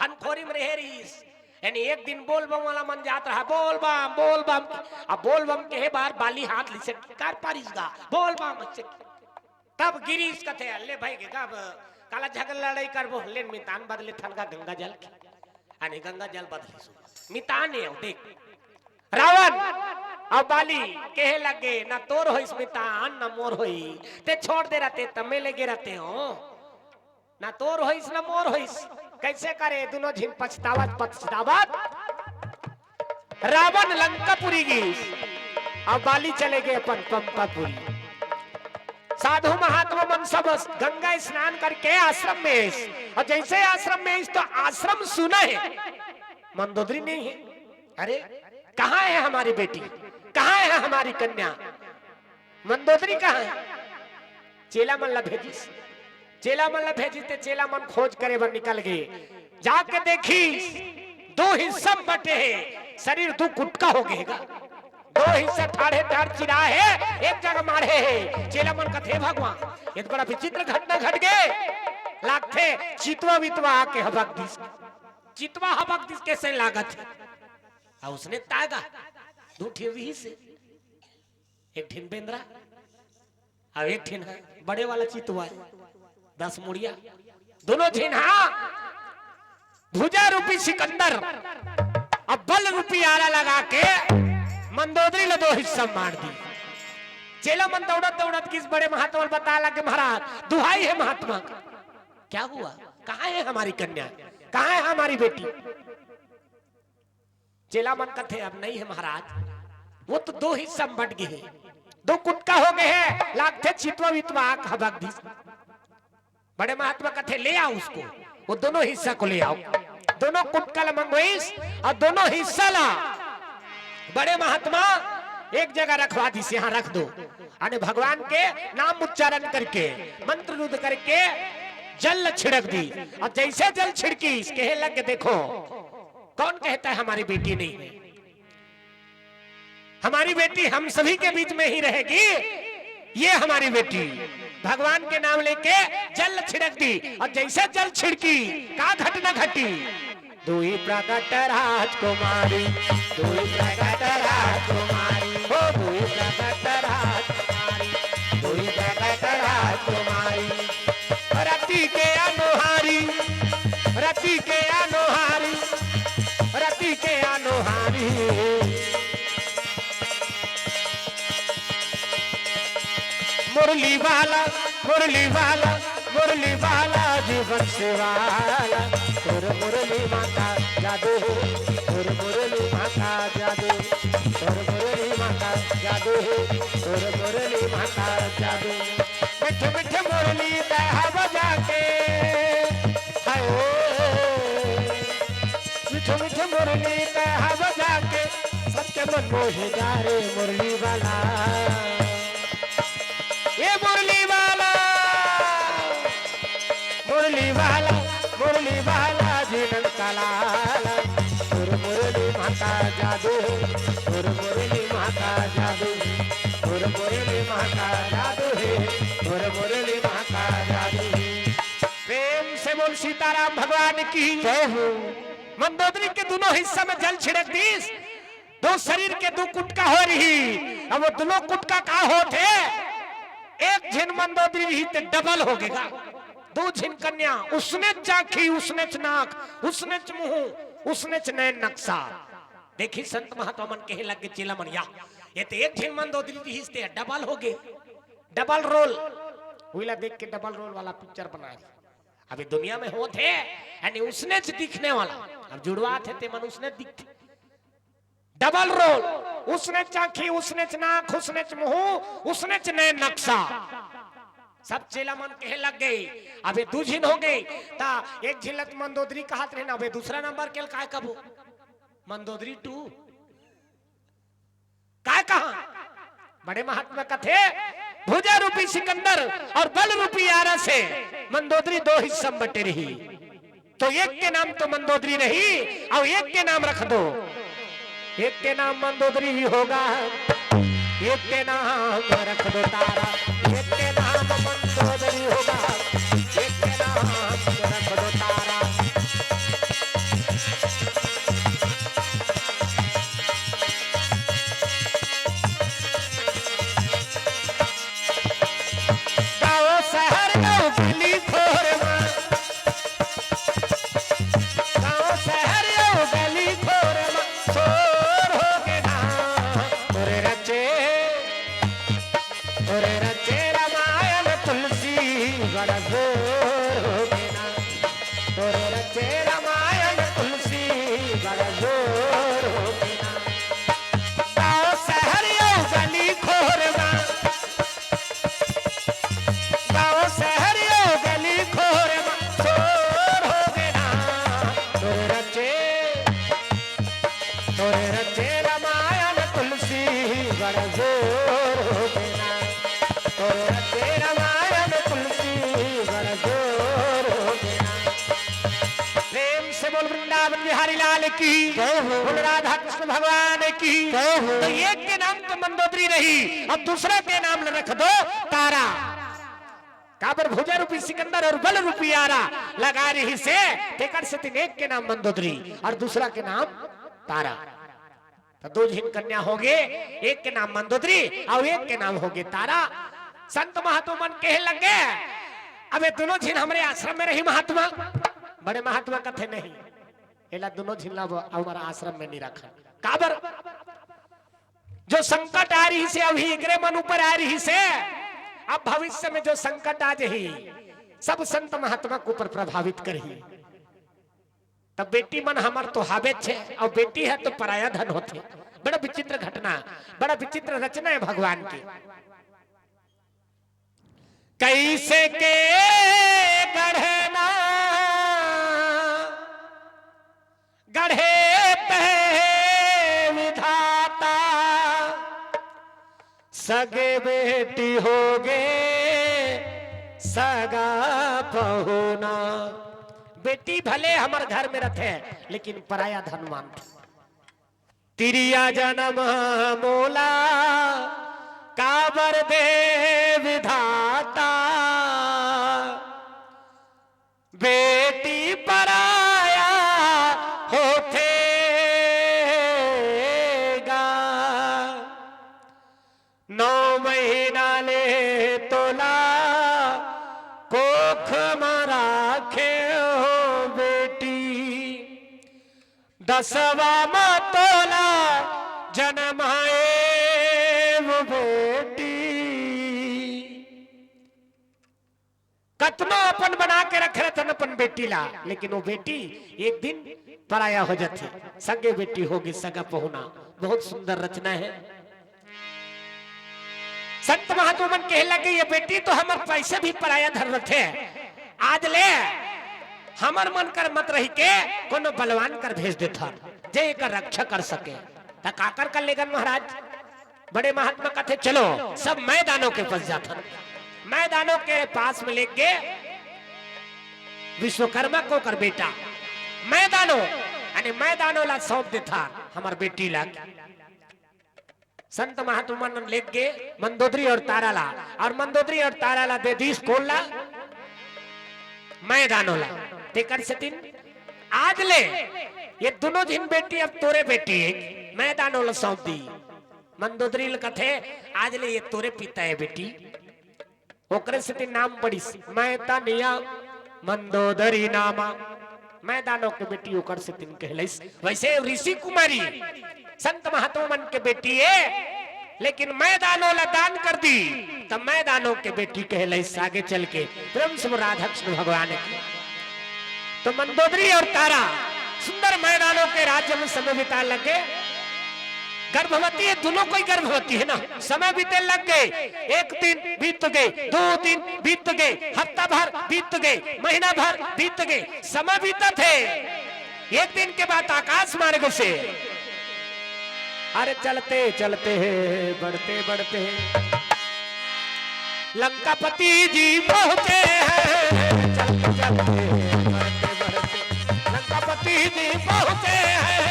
खनखोरी में रहे रहिस। यानी एक दिन बोल बम वाला मन जात रहा, बोल बम, बोल बम। अब बोल बम कहे बार बाली हाथ लिसे कर पारिस गा, बोल बम से। तब गिरिस, कथे, "अल्ले भाई के अब काला झगड़ा लड़ाई करबो, लेन मितान बदले थन का गंगा जल के।" अने गंगा जल बदले सो मितान हे, देख। रावण अउ बाली कहे लगे, "ना तोर होइस मितान, ना मोर होई, ते छोड़ दे रहते, त मैं लेगे रहतेंव। ना तोर होइस, ना मोर होइस।" कइसे करे, दोनों झिन पछतावत, पछतावत रावण लंकापुरी गिस, अउ बाली चले गे अपन पंपापुरी। साधु महात्मा मन सब गंगा स्नान करके आश्रम में आइस, अउ जइसे आश्रम में आइस त आश्रम सुना हे, मंदोदरी नहीं हे। अरे, कहाँ है हमारी बेटी, कहाँ है हमारी कन्या? मंदोदरी कहाँ हे? चेला मन ला भेजिस, चेला मन ला भेजिस ते चेला मन खोज करे बर निकल गे। जाके देखिस, दू हिस्सा में बंटे हे, शरीर दू कुटका हो गे हे गा। दू हिस्सा ठाढ़े ठाढ़ चिरा हे, एक जगह माढ़े हे। चेला मन कथे, "भगवान, ये तो बड़ा विचित्र घटना घट गे।" लागथे चितवा वितवा आके हबक दिस। चितवा हबक दिस कइसे लागत हे? अउ उसने तागा दू ठिन रहिस हे, एक ठिन बेंदरा, अउ एक ठिन ह बड़े वाला चितवा, दस मुड़िया, दोनों झिन ह भुजा रूपी सिकंदर अउ बल रूपी आला लगा के मंदोदरी ल दो हिस्सा में बांट दी। चेला मन दौड़त दौड़त गिस बड़े महात्मा ल बताय लगे, "महाराज, दुहाई हे महात्मा का, क्या हुआ? कहाँ है हमारी कन्या? कहाँ है हमारी बेटी?" चेला मन कथे, "अब नहीं है महाराज, वो तो दो हिस्सा में बंट गे हे, दो कुटका हो गे हे, लागथे चितवा वितवा आके हबक दिस।" बड़े महात्मा कथे, "ले आओ उसको, वो दोनों हिस्सा को ले आओ।" दोनों कुटका ला मंगवाइस अउ दोनों हिस्सा ला बड़े महात्मा एक जगह रखवा दिस, "यहाँ रख दो।" अने भगवान के नाम उच्चारण करके, मंत्र रुद्ध करके जल ला छिड़क दी। अब जइसे जल छिड़किस, कहे लगे, "देखो, कौन कहता है हमारी बेटी नहीं है? हमारी बेटी हम सभी के बीच में ही रहेगी। ये हमारी बेटी।" भगवान के नाम लेके जल छिड़क दी, अउ जइसे जल छिड़किस, का घटना घटी? दुई प्रकट राजकुमारी, दुई प्रकट राजकुमारी, ओ दुई प्रकट राजकुमारी, दुई प्रकट राजकुमारी। रति के अनुहारी, रति के अनुहारी, रति के अनुहारी। मुरली वाला, मुरली वाला, मुरली वाला, जीवन से वाला। तोर मुरली माँ का जादू हे, तोर मुरली माँ का जादू, तोर मुरली माँ का जादू हे, तोर मुरली माँ का जादू। मिठ मिठ मुरली दहा बजा के, हाय ओ, मिठ मिठ मुरली दहा बजा के, सबके मन मोहे जा रे मुरली वाला। ए मुरली वाला, मुरली वाला, मुरली वाला, जीवन का लाला। तोर मुरली माँ का जादू हे, तोर मुरली माँ का जादू हे, तोर मुरली माँ का जादू हे, तोर मुरली माँ का जादू हे। प्रेम से बोल सीताराम भगवान की जय हो। मंदोदरी के दुनों हिस्सा में जल छिड़क दीस, दो शरीर के दू कुटका हो रही। अब वो दुनों कुटका का होत हे? एक झिन मंदोदरी रही ते डबल हो गेगा। दू झिन कन्या, उसनेच आँखी, उसनेच नाक, उसनेच मुँह, उसनेच नैन नक्शा। देखी संत महात्मा मन कहे लग गे चेला मन या, ये ते एक झिन मंदोदरी रहिस ते डबल हो गे, डबल रोल। उइला देख के डबल रोल वाला पिक्चर बना रही। अभी दुनिया में होत हे, यानी उसनेच दिखने वाला। अब जुड़वा थे ते मन उसनेच दिखथे। डबल रोल, उसनेच आँखी, उसनेच नाक, उसनेच मुँह, उसनेच नैन नक्शा। सब चेला मन कहे लग गे, अबे दू झिन हो गे, ता एक झिन ल त मंदोदरी कहत रहे ना, अबे दूसरा नंबर के ल काय कबो? मंदोदरी टू। काय कहा? बड़े महात्मा कथे, भुजा रूपी सिकंदर और बल रूपी आरा से मंदोदरी दो हिस्सा में बटे रही। तो एक के नाम तो मंदोदरी रही, अउ एक के नाम रख दो, एक के नाम मंदोदरी होगा, एक के नाम रख दो तारा, एक के नाम मंदोदरी होगा, एक के नाम रख दो तारा। गाँव शहर अउ गली खोर मा, गाँव शहर अउ गली खोर मा शोर हो गे ना। तोरे रचे, तोरे रचे रामायण तुलसी बड़ा जोर हो गे ना। तोरे रचे रामायण तुलसी बड़ा जोर हो गे ना। गाँव शहर अउ गली खोर मा, गाँव शहर अउ गली खोर मा शोर हो गे ना। तोरे रचे, तोरे रचे रामायण तुलसी बड़ा जोर हो गे ना। तोरे रचे रामायण तुलसी बड़ा जोर हो गे ना। प्रेम से बोल वृंदावन बिहारी लाल की जय हो। बोल राधा कृष्ण भगवान की जय हो। तो एक के नाम तो मंदोदरी रही, अब दूसरा के नाम ल रख दो तारा। काबर भुजा रूपी सिकंदर अउ बल रूपी आरा लगा रहिसे, तेकर सेती एक के नाम मंदोदरी अउ दूसरा के नाम तारा। त दो झिन कन्या हो गे, एक के नाम मंदोदरी अउ एक के नाम हो गे तारा। संत महात्मा मन कहे लग गे, "अबे दुनों झिन हमरे आश्रम में रही महात्मा।" बड़े महात्मा कथे, "नहीं, एला दुनों झिन ला हमर आश्रम में नहीं रखन।" काबर? जो संकट आ रहिसे, अभी एकरे मन ऊपर आ रहिसे, अब भविष्य में जो संकट आ जही, सब संत महात्मा के ऊपर प्रभावित करही। तब बेटी मन हमर तो हावेच हे, अउ बेटी हे तो पराया धन होथे। बड़ा विचित्र घटना, बड़ा विचित्र रचना हे भगवान के। कइसे के गढ़ना गढ़े तहे विधाता, सगे बेटी होगे सगा पहुना। बेटी भले हमर घर में रथे, लेकिन पराया धन मानथे। तिरिया जनम मोला काबर दे विधाता, बेटी पराया होथे गा। नौ महीना ले तोला कोख म राखे हो बेटी, दसवा म तोला जनमाए वो बेटी। कतनो अपन बना के रखे रहथन अपन बेटी ला, लेकिन वो बेटी एक दिन पराया हो जाथे। सगे बेटी होगे सगा पहुना, बहुत सुंदर रचना है। संत महात्मा मन कहे लगे, ये बेटी तो हमर पैसे भी पराया धर रथे। आज ले हमर मन कर मत रहिके कोनो बलवान कर भेज देथन, जे एकर रक्षा कर सके। त काकर कर लेगन महाराज? बड़े महात्मा कथे, चलो सब मैदानों के पास जाथन। मैदानों के पास में लेके विश्वकर्मा को कर बेटा मैदानों, यानी मैदानों ला सौंप देथन हमर बेटी ला। संत महात्मा मन लेके मंदोदरी और तारा ला, और मंदोदरी और तारा ला दे दीस कोन ला? मैदानों ला। तेकर सेतिन आज ले ये दोनों झिन बेटी अब तोरे बेटी है, मैदानों ला सौंप दी। मंदोदरी ल कथे, आज ले ये तोरे पिता है बेटी। ओकरे सेती नाम पड़िस मैदानिया मंदोदरी नामा। मैदानों के बेटी ओकर सेतिन कहलइस। वैसे ऋषि कुमारी संत महात्मा मन के बेटी है, लेकिन मैदानों ला दान कर दी, त मैदानों के बेटी कहलइस आगे चल के। प्रेम से बोल राधा कृष्ण भगवान की। तो मंदोदरी और तारा सुंदर मैदानों के राज्य में समय बिता लगे। गर्भवती है, दोनों कोई गर्भवती है ना। समय बीते लग गए, एक दिन बीत गए, दो दिन बीत गए, हफ्ता भर बीत गए, महीना भर बीत गए, समय बीतत है। एक दिन के बाद आकाश मार्ग से, अरे चलते चलते हैं, बढ़ते बढ़ते हैं, लंकापति जी पहुंचे हैं। चलते चलते, बढ़ते बढ़ते, लंकापति जी पहुंचे हैं।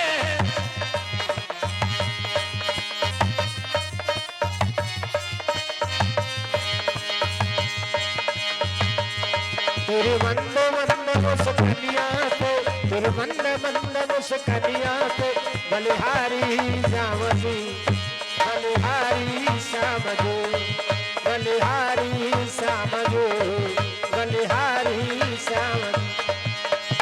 तेरे मंद मंद मुस्कनिया पे, तेरे मंद मंद मुस्कनिया पे, बलिहारी श्याम जी, बलिहारी श्याम जी, बलिहारी श्याम जी, बलिहारी श्याम जी।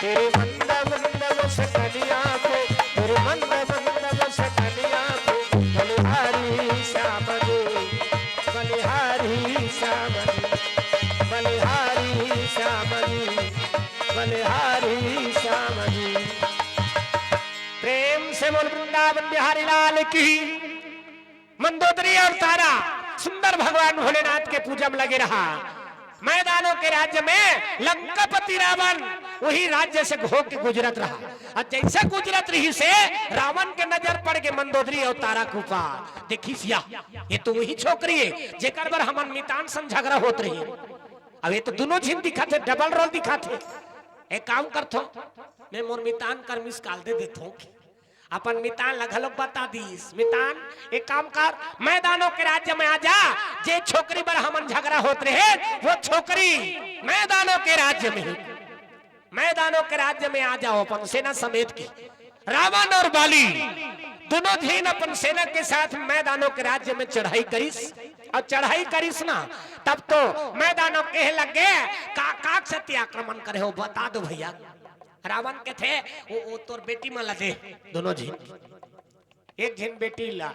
तेरे मंद मंद मुस्कनिया पे, तेरे मंद मंद मुस्कनिया पे, बलिहारी श्याम जी, बलिहारी श्याम जी, बलिहारी श्याम जी, बलिहारी श्याम जी। प्रेम से बोल वृंदावन बिहारी लाल की। मंदोदरी और तारा सुंदर भगवान भोलेनाथ के पूजा में लगे रहा। मैदानों के राज्य में लंकापति रावण वही राज्य से होके गुजरत रहा, और जैसे गुजरत रही से रावण के नजर पड़ के मंदोदरी और तारा के ऊपर। देखिस या, ये तो वही छोकरी है जेकर बर हमन मितान संग झगड़ा होत रही। अब ये तो दोनों झिन दिखत हे, डबल रोल दिखत हे। एक काम करथो, मैं मोर मितान कर मिस कॉल दे देथो, अपन मितान ला घलोक बता दीस, मितान एक काम कर, मैदानों के राज्य में आ जा, जे छोकरी बर हमन झगड़ा होत रहे, वो छोकरी मैदानों के राज्य में, मैदानों के राज्य में आ जाओ अपन सेना समेत की। रावण और बाली दोनों झिन अपन सेना के साथ मैदानों के राज्य में चढ़ाई करिस, और चढ़ाई करिस ना, तब तो मैदानों कहे लगे, का काक से आक्रमण करे हो, बता दो भैया। रावण कथे, वो, वो तोर बेटी मन ला दे, दोनों झिन। एक झिन बेटी ला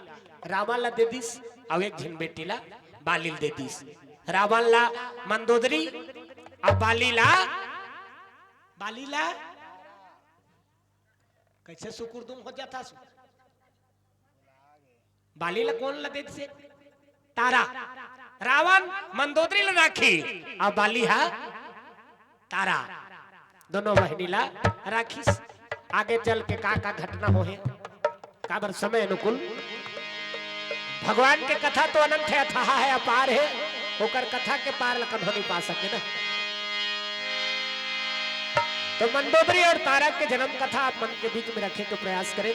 रावण ला दे दिस, अउ एक झिन बेटी ला बाली ला दे दिस। रावण ला मंदोदरी, अउ बाली ला, बाली ला कैसे सुकुरदुम हो जाता सु? बाली ला कोन ला दे दिसे? तारा। रावण मंदोदरी ला राखी, अउ बाली हा तारा, दोनों बहिनी ला राखिस। आगे चल के का का घटना होहे, काबर समय अनुकूल। भगवान के कथा तो अनंत है, अथाह है, अपार है, ओकर कथा के पार ला कभो नहीं पा सके ना। तो मंदोदरी और तारा के जन्म कथा आप मन के बीच में रखे के प्रयास करें।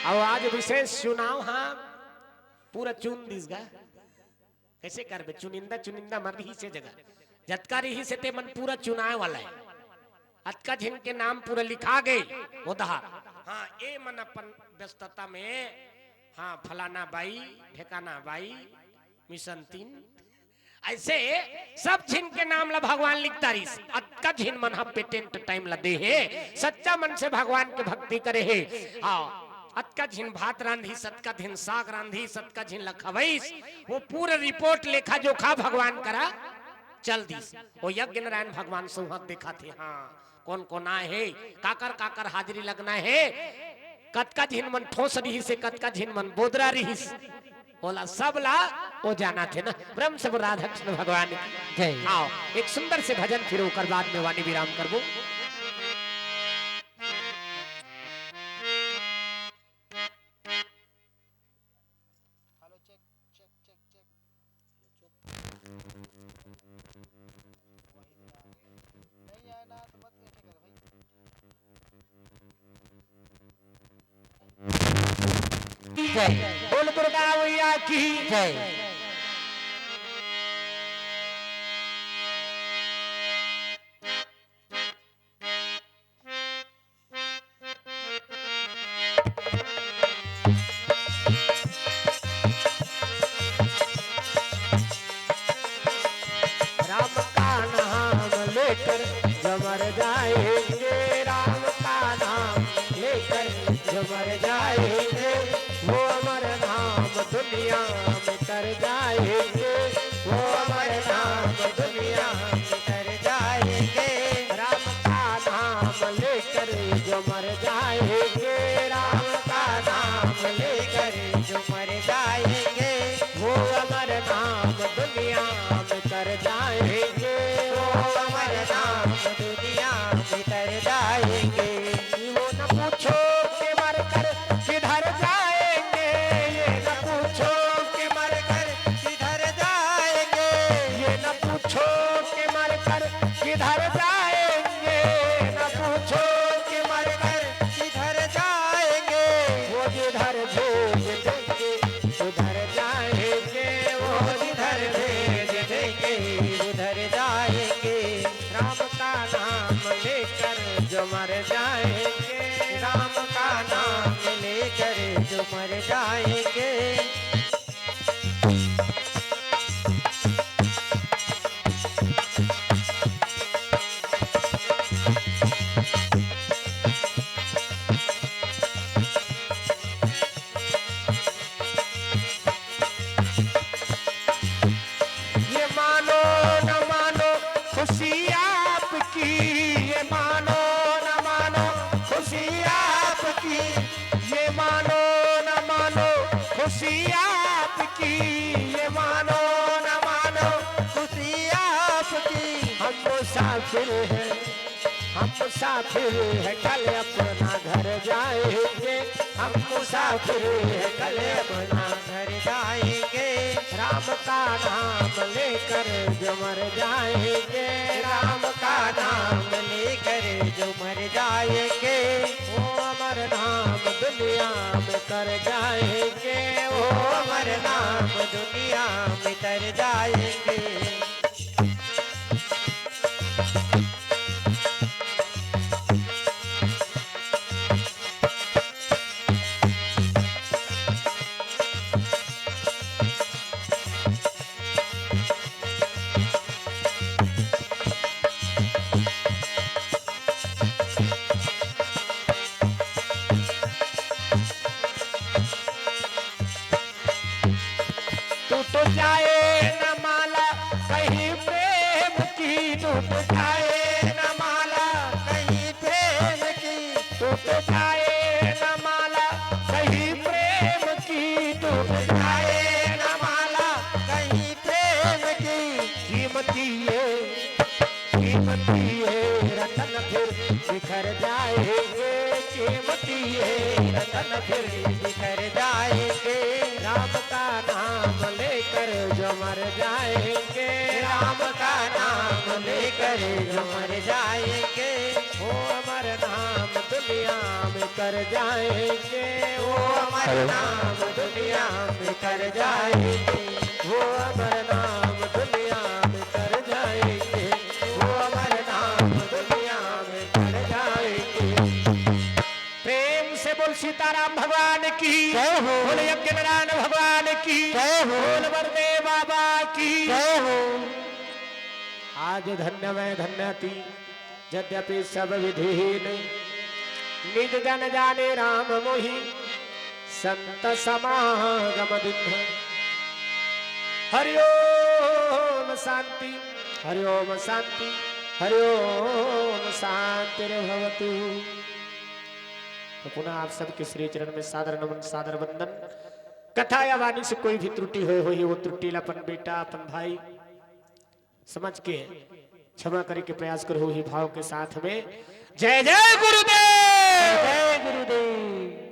अउ आज विशेष चुनाव हा, पूरा चुन दिस गा। कैसे करबे? चुनिंदा चुनिंदा मन रही से जगह, जतका रही से ते मन पूरा चुनाए वाला है। अतका झिन के नाम पूरा लिखा गए। वो दहा, हाँ, ए मन अपन व्यस्तता में, हाँ, फलाना बाई, ढेकाना बाई, मिशन तीन, ऐसे सब झिन के नाम ला भगवान लिखता रहिस। अतका झिन मन हा पेटेंट टाइम ला दे हे, सच्चा मन से भगवान के भक्ति करे हे। हाँ, अतका झिन भात रांधिस, अतका झिन साग रांधिस, अतका झिन ल खवइस, वो पूरा रिपोर्ट लेखा जोखा भगवान करा चल दिस। वो यज्ञ नारायण भगवान सुहत देखा थे, हाँ, कोन कोन आए हे, काकर काकर हाजिरी लगना हे, कतका झिन मन ठोस रिहिस हे, कतका झिन मन बोदरा रिहिस, ओला सब ला वो जाना थे ना। प्रेम से बोल राधा कृष्ण भगवान की जय। आओ, एक सुंदर से भजन, फिर ओकर बाद में वाणी विराम करबो। Hello, check, check, check, check. नहीं आए ना तो मत ऐसे कर भाई। जय। बोल दुर्गा मैया की जय। राम का नाम लेकर जो मर जाएंगे, राम का नाम लेकर जो मर जाएंगे, वो अमर नाम दुनिया में कर जाएंगे, वो अमर नाम दुनिया में कर जाएंगे। राम का नाम लेकर जो मर जाएंगे, राम का नाम लेकर जो मर जाएंगे, वो अमर नाम दुनिया में कर जाएंगे, वो अमर नाम दुनिया में कर जाएंगे। वो न पूछो कि मरकर किधर जाएंगे, ये न पूछो कि मरकर किधर जाएंगे, ये न पूछो कि मरकर किधर जाएंगे, न पूछो कि मरकर किधर जाएंगे, वो जिधर भेज देंगे उधर जाएंगे, वो जिधर भेज देंगे उधर जाएंगे। राम का नाम लेकर जो मर जाएंगे, राम का नाम लेकर जो मर जाएंगे। ये मानो न मानो खुशी आपकी, ये मानो न मानो खुशी आपकी, ये मानो न मानो खुशी आपकी, ये मानो न मानो खुशी आपकी। हम मुसाफिर हैं, हम मुसाफिर हैं, कल अपना घर जाएंगे। हम मुसाफिर हैं, कल अपना घर जाएंगे। राम का नाम लेकर जो मर जाएंगे, राम का नाम लेकर जो मर जाएंगे, वो अमर नाम दुनिया में कर जाएंगे, वो अमर नाम दुनिया में कर जाएंगे। टूट जाए न माला कहीं प्रेम की, टूट जाए न माला कहीं प्रेम की, टूट जाए न माला कहीं प्रेम की, टूट जाए न माला कहीं प्रेम की। कीमती ये कीमती ये रतन फिर बिखर जाएंगे, कीमती ये रतन फिर बिखर जाएंगे। राम का नाम लेकर जो मर जाएंगे, राम का नाम लेकर जो मर जाएंगे, वो अमर नाम दुनिया में कर जाएंगे, वो अमर हेलो। नाम दुनिया में कर जाएंगे, वो अमर नाम दुनिया में कर जाएंगे, वो अमर नाम दुनिया में कर जाएंगे। प्रेम से बोल सीताराम भगवान की जय हो। बोल यज्ञ नारायण भगवान की जय हो। बोल बलदेव बाबा की जय हो। आज धन्य मैं धन्य ती, यद्यपि सब विधिहीन, निज जन जाने राम मोहि। संत समागम दिन। हरिओम शांति, हरिओम शांति, हरिओम शांति भवतु। तो पुनः आप सबके श्री चरण में सादर नमन, सादर वंदन। कथा या वाणी से कोई भी त्रुटि होय होही, वो त्रुटि ला अपन बेटा, अपन भाई समझ के क्षमा करे के प्रयास करहू ही भाव के साथ में। जय जय गुरुदेव। जय गुरुदेव।